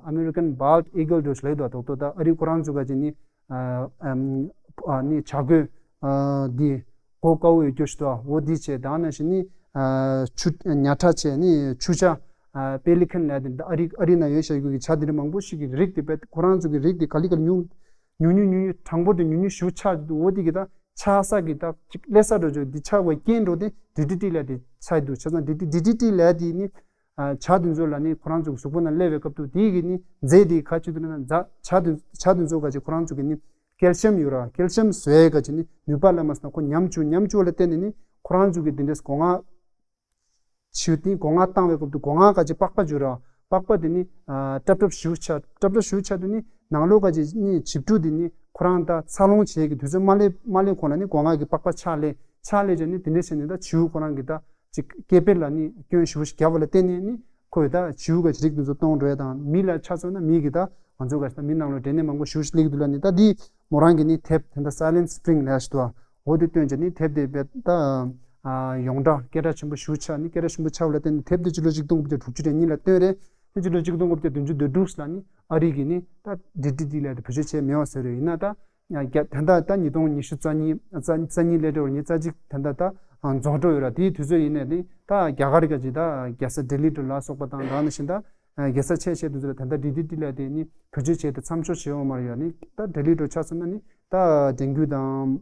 ཨ་American bald eagle འདྲ་ཞིག་ལབ་འདུག་ད་ལྟོ་ད་ཨ་རི་ཁོ་རང་ཚོ་ག་ཅིག་ནི་ཨ་ཨམ་ཨ་ནི་བྱ་རྒོད་ཨ་འདི་མགོ་དཀར་པོ་ཡོད་རྒྱུ་ཞིག་འདུག་འོ་འདི་བྱས་ད་ནང་བཞིན་ནི་ཨ་ཆུ་ཉ་ཁྲ་བྱས་ནི་ཆུ་བྱ་ཨ་པེ་ལི་ཁན་ལབ་དེ་ཨ་རི་ཨ་རི་ན་ཡོད་ཤག་གི་བྱ་འདི་འདྲ་མང་པོ་ཞིག་གི་རིགས་དེ་དཔེ་ཁོ་རང་ཚོ་གི་རིགས་དེ་ག་ལེ་ག་ལེ་ཉུང་ཉུང་ཉུང་ཉུང་ཉུང་གྲངས་འབོར་དེ་ཉུང་ཉུང་ཞེ་པོ་ཆགས་འདུག་འོ་དེ་གི་ད་ཆགས་ས་གི་ད་ཅིག་སླེབས་ས་འགྲོ་ཆོག་འདི་ཆགས་པའི་རྐྱེན་འགྲོ་དེ་ཌི་ཌི་ཊི་ལབ་དེ་ཆགས་འདུག་བྱས་ཙང་ཌི་ཌི་ཌི་ཌི་ཊི་ལབ་དེ་ནི་ ཨ་བྱ་དེ་ཚོ་ལ་ནི་ཁོ་རང་ཚོ་གི་གཟུགས་པོ་ནང་སླེབས་པའི་སྐབས་དུས་དེ་གི་ནི་རྫས་དེ་ག་ཅི་འདུག་ན་བྱ་བྱ་དེ་བྱ་དེ་ཚོ་ག་ཅི་ཁོ་རང་ཚོ་གི་ནི་ཀལ་ཤིམ་ཡོད་ར། ཀལ་ཤིམ་བཟོ་ཡས་ག་ཅི་ནི་ནུས་པ་ལ་མ་སོང་ན་ཁོ་ཉམས་བཅུག་ཉམས་བཅུག་ལ་བརྟེན་ནས་ནི་ཁོ་རང་ཚོ་གི་དེ་འདྲས་སྒོ་ང་བྱིའུ་དེ་སྒོ་ང་བཏང་བའི་སྐབས་དུ་སྒོ་ང་ག་ཅི་པགས་པ་འཇུ་ར། པགས་པ་དེ་ནི་ཨ་ཏྲབ་ཏྲབ་ཞུ་ཆ་ཏྲབ་ཏྲབ་ཞུ་ཆ་དུ་ནི་ནང་ལོགས་ག་ཅི་ནི་བྱིའུ་ཕྲུག་དེ་ནི་ཁོ་རང་ད་འཚར་ལོངས་བྱེད་ཀྱི་དུས་ཚོད་མ་སླེབས་མ་སླེབས་གོང་ལ་ནི་སྒོ་ང་གི་པགས་པ་ཆག་ལས་ཆག་ལས་ཅན་ནི་དེ་འདྲས་བྱས་ནས་ད་བྱིའུ་ཁོ་རང་གི་ད་ཅིག་སྐེད་པའི་ལ་ནི་སྐྱོན་ཞེ་པོ་ཞིག་བརྒྱབ་པ་ལ་བརྟེན་ནས་ནི་ཁོས་ད་བྱིའུ་ག་ཅི་རིགས་དེ་ཚོ་གཏོང་འགྲོ་ཡ་དང་མི་ལ་ཆ་མཚོན་ན་མི་གི་ད་ང་ཚོ་ག་ཅི་ད་མི་ནང་ལོགས་འབྲས་ནད་མང་པོ་ཞེ་པོ་ཞིག་སླེབས་ཀྱི་འདུག་ལ་ནི་ད་འདི་མོ་རང་གི་ནི་དེབ་དེ་འདྲ་སའི་ལེན་སི་པི་རིང་ལབ་ཞིག་འདུག་འོ་དེ་བཏོན་བྱས་ནི་དེབ་དེ་བེད་ད་ཨ་ཡོངས་གྲགས་སྐད་གྲགས་ཆེན་པོ་ཞེ་པོ་ཆགས་ནི་སྐད་གྲགས་ཆེན་པོ་ཆགས་པ་ལ་བརྟེན་ནས་དེབ་དེ་སྤྱི་ལོ་ཆིག་སྟོང་དགུ་བརྒྱ་དྲུག་ཅུ་རེ་གཉིས་ལ་བཏོན་རེད། དེ་སྤྱི་ལོ་ཆིག་སྟོང་དགུ་བརྒྱ་བདུན་ཅུ་དོན་དྲུག་ལ་ནི་ཨ་རི་གི་ནི་ད་ཌི་ཌི་ཊི་ལབ་དེ་བེད་སྤྱོད་བྱས་མེད་པ་བཟོས་རེད། ཡིན་ན་ད་རྒྱ་ད་ལྟ་ད་ཉིས་སྟོང་ཉི་ཤུ་རྩ་གཉིས་རྩ་རྩ་གཉིས་སླེབས་འགྲོ་ཉི་ཤུ་རྩ་གཅིག་ད་ལྟ་ད་རྫོགས་འགྲོ་ཡོད་ར། དེའི་དུས་ཚོད་ཡིན་ནས་ནི་ད་རྒྱ་གར་ག་ཅི་ད་རྒྱལ་ས་ལྡི་ལི་འགྲོ་ལ་སོགས་པ་དང་ད་ནི་བཞིན་ད་རྒྱལ་ས་ཆེ་ཆེ་དུས་ཚོད་ལ་ད་ལྟ་ཌི་ཌི་ཊི་ལབ་དེ་ནི་བེད་སྤྱོད་བྱས་ཏེ་མཚམས་འཇོག་བྱས་ཡོད་མ་རེད་ཡ། ནི་ད་ལྡི་ལི་འགྲོ་ཆ་མཚོན་ན་ནི་ད་ཌེང་གུ་དང་།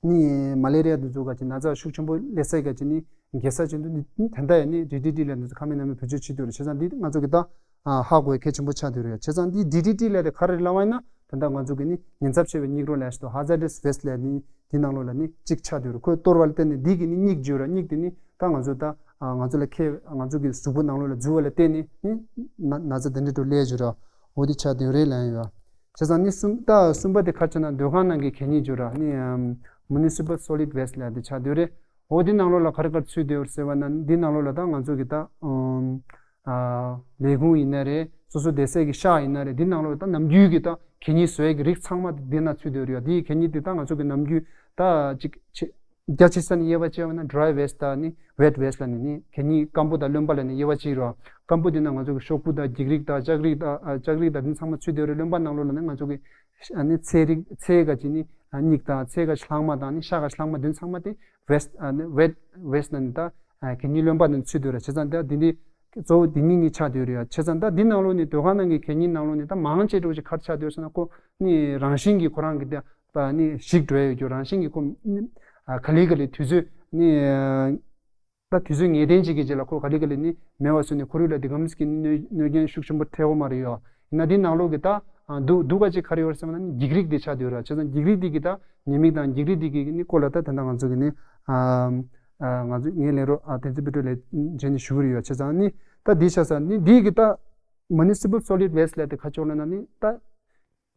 ནི་མ་ལེ་རི་ཡ་འདི་ཚོ་ག་ཅི་ན་ཚ་ཤུགས་ཆེན་པོ་སླེབས་ས་ག་ཅི་ནི་རྒྱལ་ས་ཅན་དུ་ནི་ད་ལྟ་ཡང་ནི་ཌི་ཌི་ཊི་ལབ་འདི་ཚོ་ཁ་མིན་ན་མིན་བེད་སྤྱོད་བྱེད་དུ་རེད། བྱས་ཙང་འདི་ང་ཚོ་གི་ད་ཧ་གོ་ཡ་གལ་ཆེན་པོ་ཆགས་དུ་རེད། བྱས་ཙང་འདི་ཌི་ཌི་ཊི་ལབ་དེ་ག་རེ་ལབ་པ་ཡིན་ན་ད་ལྟ་ང་ཚོ་གི་ནི་ཉེན་ཚབས་ཆེ་བའི་སྙིགས་རོ་ལབ་ཞིག་ཏུ་ཧ་ཛ་ཌི་ཡས་ཝེ་སི་ཊི་ལབ་ནི་འདི་ནང་ལོགས་ལ་ནི་གཅིག་ཆགས་དུ་རེད། ཁོས་གཏོར་བ་ལ་བརྟེན་ནས་འདི་གི་ནི་སྙིགས་འཇུ་ར། སྙིགས་དེ་ནི་ད་ང་ཚོ་ད་ང་ཚོ་ལ་ཁེ་ང་ཚོ་གི་གཟུགས་པོ་ནང་ལོགས་ལ་འཛུལ་བ་ལ་བརྟེན་ནས་ནི་ན་ན་ཚ་དེ་འདྲ་དུ་སླེབས་འཇུ་ར། འོ་དེ་ཆགས་དུ་རེད་ལབ་ཡ་ཡོད། བྱས་ཙང་ནི་གསུམ་ད་གསུམ་པ་དེ་ག་རེ་ཆགས་ན་སྡོད་ཁང་ནང་གི་གད་སྙིགས་འཇུ་ར། ནི་ཨམ་མུ་ནི་སི་པལ་སོ་ལིཌ་ཝེ་སི་ཊི་ལབ་དེ་ཆགས་དུ་རེད། འོ་དེ་ནང་ལོགས་ལ་ག་རེ་ག་རེ་ཚུད་དུ་ཡོད་ཟེར་བ་ན་འདི་ནང་ལོགས་ལ་ད་ང་ཚོ་གི་ད་ཨམ་ཨ་ལས་ཁུངས་ཡིན་ན་རེད། སོ་སོ་བསྡད་སའི་གི་ཤག་ཡིན་ན་རེད། འདི་ནང་ལོགས་ལ་ད་ནམ་རྒྱུན་གི་ད་གད་སྙིགས་བཟོ་ཡས་གི་རིགས་ཚང་མ་འདི་ན་ཚུད་དུ་ཡོད་རེད་ཡ། འདི་གད་སྙིགས་འདི་ད་ང་ཚོ་གི་ནམ་རྒྱུན་ད་ཅིག་ཆེ་རྒྱ་ཆེ་ས་ནས་དབྱེ་བ་ཕྱེ་བ་ན་ཌི་རའི་ཝེ་སི་ཊི་དང་ནི་ཝེ་ཊི་ཝེ་སི་ཊི་ལབ་ནི་ནི་གད་སྙིགས་སྐམ་པོ་དང་རློན་པ་ལབ་ནི་དབྱེ་བ་ཕྱེ་ཡོད་རེད་བ། སྐམ་པོ་དེ་ན་ང་ཚོ་གི་ཤོག་བུ་དང་འགྱིག་རིགས་དང་ལྕགས་རིགས་དང་ཨ་ལྕགས་རིགས་དང་དེ་ཚང་མ་ཚུད་དེ་རེད། རློན་པ་ནང་ལོགས་ལ་ནི་ང་ཚོ་གི་ཨ་ནི་ཚལ་རིགས་ཚལ་ག་ཅི་ནི་ཨ་སྙིགས་དང་ཚལ་ག་ཅི་ལྷག་མ་དང་ནི་ཤ་ག་ཅི་ལྷག་མ་དེ་ཚང་མ་དེ་ཝེ་སི་ཊི་ཨ་ནི་ཝེ་ཊི་ཝེ་སི་ཊི་ལབ་ནི་ད་ཨ་གད་སྙིགས་རློན་པ་ནང་ཚུད་དེ་རེད། བྱས་ཙང་ད་དེ་འདི་གཙོ་བོ་དེ་གཉིས་གཉིས་ཆགས་དེ་རེད་ཡ། བྱས་ཙང་ད་འདི་ནང་ལོགས་ནི་སྡོད་ཁང་ནང་གི་གད་སྙིགས་ནང་ལོགས་ནི་ད་མང་ཆེ་འགྲོ་ཅིག་ག་རེ་ཆགས་དེ་ཡོད་ཟེར་ན་ཁོ་ནི་རང་བཞིན་གྱིས་ཁོ་རང་གི་ད་པ་ནི་ཞིག་འགྲོ་ཡ་ཡོད་རྒྱུ་རང་བཞིན་གྱིས་ཁོ་ནི་ཨ་ག་ལེ་ག་ལེ་དུས་ཚོད་ནི་ཨ་ད་དུས་ཚོད་ངེས་གཏན་ཅིག་གི་རྗེས་ལ་ཁོ་ག་ལེ་ག་ལེ་ནི་མེད་པ་བཟོས་ནས་ཁོར་ཡུག་ལ་འདི་གམ་ཟིག་གི་གནོད་གནོད་སྐྱོན་ཤུགས་ཆེན་པོ་ཐེབས་ཡོད་མ་རེད་ཡོད། ཡིན་ན་འདི་ནང་ལོགས་ཀྱི་ད་ཨ་སྡུག་སྡུག་ག་ཅིག་ག་རེ་ཡོད་རེད་ཟེར་བ་ན་ནི་འགྱིག་རིགས་འདི་ཆགས་བསྡད་ཡོད་ར། བྱས་ཙང་འགྱིག་རིགས་འདི་གི་ད་ཉེས་དམིགས་དང་འགྱིག་རིགས་འདི་གི་ནི་སྐོར་ལ་ད་དེ་འདྲ་ང་ཚོ་གི་ནི་ཨ་ཨ་ང་ཚོ་ངའི་ལས་རོགས་ཨ་བསྟན་འཛིན་དཔལ་སྒྲོན་ལགས་བྱས་ནས་ཞུ་གི་རེད་ཡོད། བྱས་ཙང་ནི་ད་འདི་ཆགས་ས་ནི་འདི་གི་ད་མུ་ནི་སི་པལ་སོ་ལིཌ་ཝེ་སི་ཊི་ལབ་དེ་ག་ཅོག་ལ་ན་ནི་ད།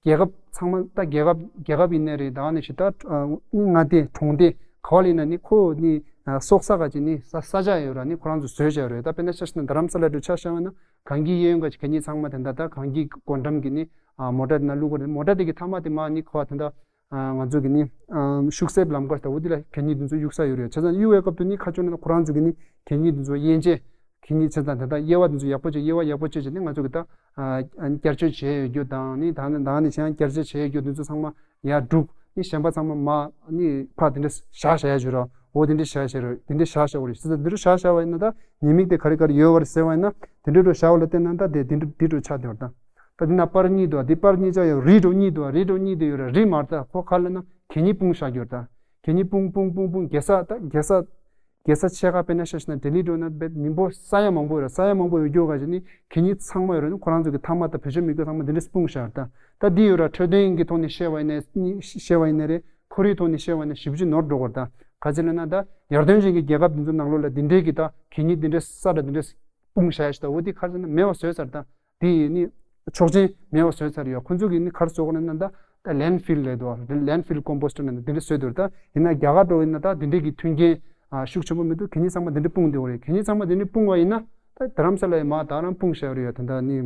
རྒྱལ་ཁབ་ཚང་མ་ད་རྒྱལ་ཁབ་རྒྱལ་ཁབ་ཡིན་ནའི་རེད། ད་ནི་ཞིག་ད་ཨ་ནི་མངའ་སྡེ་གྲོང་སྡེ་ག་བ་ལ་ཡིན་ན་ནི་ཁོ་ནི་ཨ་སོག་ས་ག་ཅིག་ནི་ས་ས་ཆ་ཡོད་ར། ནི་ཁོ་རང་ཚོ་བཟོས་བྱས་རེད། ད་དཔེར་ན་ཆ་བཞག་ན་རྡ་རམ་ས་ལ་འགྲོ་ཆ་བཞག་པ་ན་གངས་སྐྱིད་གཡས་གཡོན་ག་ཅིག་གད་སྙིགས་ཚང་མ་དེ་འདྲ་ད་གངས་སྐྱིད་སྒོ་འགྲམ་གྱི་ནི་ཨ་མོ་ཊ་དེ་ན་བླུག་གི་རེད། མོ་ཊ་དེ་གི་མཐའ་མ་དེ་མ་ནི་ཁོ་བ་དེ་འདྲ་ཨ་ང་ཚོ་གི་ནི་ཨ་ཤུགས་གསེབ་ལམ་ཁ་ད་འོ་དེ་ལ་གད་སྙིགས་དེ་ཚོ་གཡུག་ས་ཡོད་རེད། བྱས་ཙང་གཡུག་པའི་སྐབས་དུ་ནི་ཁ་ཕྱོགས་ན་ཁོ་རང་ཚོ་གི་ནི་གད་སྙིགས་དེ་ཚོ་དབྱེ་འབྱེད། གད་སྙིགས་བྱས་ཙང་དེ་དག་དབྱེ་བ་དེ་ཚོ་ཡག་པོ་བྱས། དབྱེ་བ་ཡག་པོ་བྱས་བྱས་ནས་ང་ཚོ་གི་ད་ཨ་བསྐྱར་བཅོས་བྱས་ཡོད་རྒྱུ་དང་ནི་ད་ནི་ད་ནི་གཞན་བསྐྱར་བཅོས་བྱས་ཡོད་རྒྱུ་དེ་ཚོ་ཚང་མ་ཡར་བསྒྲུགས་ནི་གཞན་པ་ཚང་མ་མ་ནི་ཕར་དེ་འདྲ་བཞག་བཞག་ཡ་བྱོས་ར། འོ་དེ་འདྲ་བཞག་བཞག་ར། དེ་འདྲ་བཞག་བཞག་པ་རེད། བྱས་ཙང་དེ་འདྲ་བཞག་བཞག་པ་ཡིན་ན་ད་ཉེས་དམིགས་དེ་ག་རེ་ག་རེ་ཡོད་པ་རེད་ཟེར་བ་ཡིན་ན་དེ་འདྲ་འགྲོ་བཞག་པ་ལ་བལྟས་ན་ད་དེ་དེ་འདྲ་དེ་འགྲོ་ཆགས་བསྡད་པ་རེད། ད་དེ་ན་པར་གཉིས་འདུག་དེ་པར་གཉིས་ཆགས་ཡོད། རི་འགྲོ་གཉིས་འདུག་རི་འགྲོ་གཉིས་དེ་ཡོད་ར། རི་མར་ད་ཁོ་ཁ་ལ་ན་གད་སྙིགས་སྤུངས་བཞག་རྒྱུ་རེད། ད་གད་སྙིགས་སྤུངས་སྤུངས་སྤུངས་སྤུངས་རྒྱལ་ས་ད་རྒྱལ་ས་རྒྱལ་ས་ཆེ་ཁག་དཔེར་ན་ཆ་བཞག་ན་ལྡི་ལི་འགྲོ་ན་དཔེ་མི་འབོར་ས་ཡ་མང་པོ་ཡོད་ར། ས་ཡ་མང་པོ་ཡོད་རྒྱུ་ག་ཅིག་ནི་གད་སྙིགས་ཚང་མ་ཡོད་ར། ནི་ཁོ་རང་ཚོ་གི་ཐ་མག་དང་བེད་སྤྱོད་མི་དགོས་ཚང་མ་འདི་འདྲ་སྤུངས་བཞག་ད། ད་འདི་ཡོད་ར། འཕྲོད་བསྟེན་གྱི་ཐོག་ནས་བཤད་པ་ཡིན་ན་བཤད་པ་ཡིན་ན་རེད། ཁོར་ཡུག་ཐོག་ནས་བཤད་པ་ཡིན་ན་ཞེ་པོ་ཅིག་ནོར་འགྲོ་གི་རེད། ད་ག་ཅི་ལབ་ན་ད་ཡར་ཐོན་ཅན་གྱི་རྒྱལ་ཁབ་འདི་ཚོ་ནང་ལོགས་ལ་འདི་འདྲའི་གི་ད་གད་སྙིགས་འདི་འདྲ་ས་ར་འདི་འདྲ་སྤུངས་བཞག་ཡ་ཞིག་ད། འོ་འདི་ག་ཅི་ལབ་ན་མེད་པ་བཟོས་ཚར་ད། དེ་ཡི་ནི་ཆོག་མཆན་མེད་པ་བཟོས་ཚར་ཡོད། ཁོ་ཚོ་གིས་ནི་ག་རེ་བཟོ་དགོས་ན་ད་ད་ལེན་ཕིལ་ལབ་འདུག་ལེན་ཕིལ་ཀོམ་པོ་སི་ཊི་ནང་འདི་འདྲ་བཟོས་འདུག་ད་ཡིན་ན་རྒྱ་གར་འགྲོ་ཡིན་ན་ད་འདི་འདྲ་གི་མཐུན་རྐྱེན་ཨ་ཤུགས་ཆེན་པོ་མི་འདུག་གད་སྙིགས་ཚང་མ་འདི་འདྲ་སྤུངས་འདུག་རེད། གད་སྙིགས་ཚང་མ་འདི་འདྲ་སྤུངས་པ་ཡིན་ན་ད་རྡ་རམ་ས་ལ་ཡི་མ་ད་རང་སྤུངས་བཞག་རེད་ཡོད། ད་ད་ནི་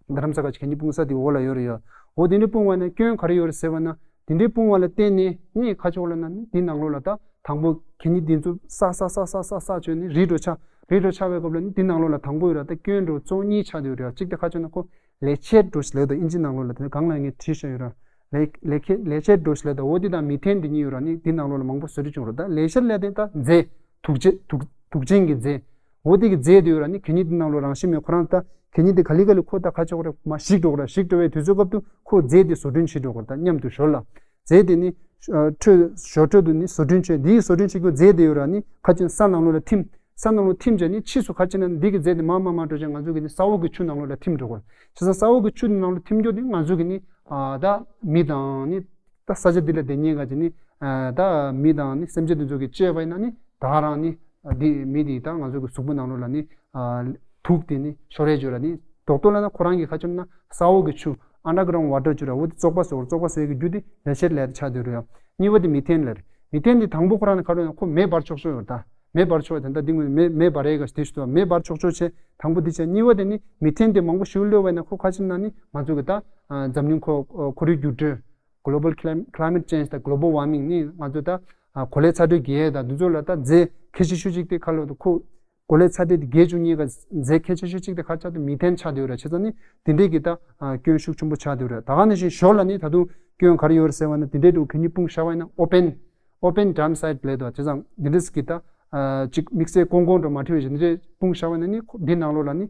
རྡ་རམ་ས་ག་ཅིག་གད་སྙིགས་སྤུངས་ས་དེ་འོག་ལ་ཡོད་རེད་ཡོད། འོ་འདི་འདྲ་སྤུངས་པ་ཡིན་ན་སྐྱོན་ག་རེ་ཡོད་རེད་ཟེར་བ་ན། དེ་འདྲའི་སྤུངས་པ་ལ་བརྟེན་ནས་ནི་ཁ་ཕྱོགས་ལ་ན་ནི་འདི་ནང་ལོགས་ལ་ད་དང་པོ་གད་སྙིགས་འདི་ཚོ་ས་ས་ས་ས་ས་ས་བྱོས་ནས་རི་འགྲོ་ཆགས། རི་འགྲོ་ཆགས་པའི་སྐབས་ལ་ནི་འདི་ནང་ལོགས་ལ་དང་པོ་ཡོད་ར། ད་སྐྱོན་འགྲོ་གཙོ་བོ་གཉིས་ཆགས་བསྡད་ཡོད་རེད། གཅིག་དེ་ཁ་ཕྱོགས་ན་ཁོ་ལེ་ཆེད་འགྲོ་ཞིག་ལབ་ད་ཨིན་ཇི་ནང་ལོགས་ལ་དེ་ནས་གང་ལ་ངས་བྲིས་བཞག་ཡོད་ར། ལེ་ལེ་ཁེ་ལེ་ཆེད་འགྲོ་ཞིག་ལབ་ད་འོ་འདི་དང་མི་ཐན་འདི་གཉིས་ཡོད་ར། ནི་འདི་ནང་ལོགས་ལ་མང་པོ་བཟོ་རིགས་བྱུང་ར། ད་ལེ་ཤར་ལབ་དེ་ད་རྫས་དུག་ཅན་དུག་དུག་ཅན་གྱི་རྫས། འོ་དེ་གི་རྫས་དེ་ཡོད་ར། ནི་གད་སྙིགས་དེ་ནང་ལོགས་རང་བཞིན་མེད་ཁོ་རང་ད་གད་སྙིགས་དེ་ག་ལེ་ག་ལེ་ཁོ་ད་ཁ་ཕྱོགས་རེ་མ་ཞིག་འགྲོ་ར། ཞིག་འགྲོ་བའི་དུས་ཚོད་སྐབས་དུ་ཁོ་རྫས་དེ་བཟོ་སྐྲུན་བྱེད་འགྲོ་གི་ར། ད་མཉམ་དུ་ཞོར་ལ་རྫས་དེ་ནི་ཨ་ཁྲོད་ཞོར་ཁྲོད་དུ་ནི་བཟོ་སྐྲུན་བྱེད། འདིའི་བཟོ་སྐྲུན་བྱེད་རྒྱུ་རྫས་དེ་ཡོད་ར། ནི་ཁ་ཅིག་ས་ནང་ལོགས་ལ་ཐིམ། ས་ནང་ལོགས་ཐིམ་བྱས་ནི་ཕྱིས་སུ་ག་ཅི་ན་འདི་གི་རྫས་དེ་མར་མར་མར་འགྲོ་བྱས་ང་ཚོ་གི་ནི་ས་འོག་གི་ཆུ་ནང་ལོགས་ལ་ཐིམ་འགྲོ་གི་རེད། བྱས་ཙང་ས་འོག་གི་ཆུ་ནང་ལོགས་ཐིམ་རྒྱུ་དེ་ང་ཚོ་གི་ནི་ཨ་ད་མི་དང་ནི་ད་ས་ཆ་འདི་ལ་བསྡད་མཁན་ག་ཅི་ནི་ཨ་ད་མི་དང་ནི་སེམས་ཅན་དེ་ཚོ་གི་སྤྱོད་པ་ཡིན་ན་ནི་ད་ག་རང་ནི་ཨ་འདི་མི་དེ་ད་ང་ཚོ་གི་གཟུགས་པོ་ནང་ལོགས་ལ་ནི་ཨ་དུག་དེ་ནི་ཤོར་རེ་བརྗོད་ལ་ནི་རྡོག་རྡོག་ལ་ན་ཁོ་རང་གི་ཁ་ཆུ་ན་ས་འོག་གི་ཆུ། underground water བརྗོད་ར། འོ་དེ་བཙོག་པ་བཟོ་བཙོག་པ་བཟོ་ཡི་གི་རྒྱུ་དེ་ལས་བྱེད་ལས་ཆགས་བསྡད་རེད་ཡ། གཉིས་པ་དེ་མི་ཐན་ལ་རེད། མི་ཐན་དེ་དང་པོ་ཁོ་རང་ནི་ག་རེ་ཡོད་ན་ཁོ་མེ་འབར་ཆོག་ཆོག་ཡོད་ད། མེ་འབར་ཆོག་དེ་འདྲ་འདི་ངོས་མེ་མེ་འབར་ཡས་ག་དེ་ཞུ་ད། མེ་འབར་ཆོག་ཆོག་བྱས་དང་པོ་དེ་བྱས། གཉིས་པ་དེ་ནི་མི་ཐན་དེ་མང་པོ་ཞིག་གློད་པ་ཡིན་ན་ཁོ་ཁ་ཆུ་ན་ནི་ང་ཚོ་གི་ད་འཛམ་གླིང་ཁོ་ཁོར་ཡུག་འགྱུར་འགྲོས། global clim- climate change དང་global warming ནི་ང་ཚོ་ད་གོ་ལའི་ཚ་དྲོད་རྒྱས་དང་འདི་ཚོ་ལ་ད་རྫས་གལ་ཆེ་ཤོས་གཅིག་དེ་ག་ལོ་ད་ཁོ་གོ་ལའི་ཚ་དྲོད་དེ་རྒྱས་བཅུག་མཁན་གྱི་རྫས་གལ་ཆེ་ཤོས་གཅིག་དེ་ག་ཆགས་ཏེ་མི་ཐན་ཆགས་བསྡད་ཡོད་རེད། བྱས་ཙང་ནི་དེ་འདྲས་ཀྱི་ད་སྐྱོན་ཤུགས་ཆེན་པོ་ཆགས་བསྡད་ཡོད་རེད། ད་ག་ནང་བཞིན་ཞོར་ལ་ནི་ད་དུང་སྐྱོན་ག་རེ་ཡོད་རེད་ཟེར་བ་ན་དེ་འདྲས་འདྲ་བོ་གད་སྙིགས་སྤུངས་བཞག་པ་ཡིན་ན་open open dump site ལབ་འདུག་བྱས་ཙང་འདི་འདྲས་ཀྱི་ད་ཅིག་དམིགས་བསལ་ཀོང་ཀོང་འདྲ་མ་བྲིས་པའི་ཞིག་འདི་འདྲས་སྤུངས་བཞག་པ་ཡིན་ན་ནི་ཁོ་འདི་ནང་ལོགས་ལ་ནི་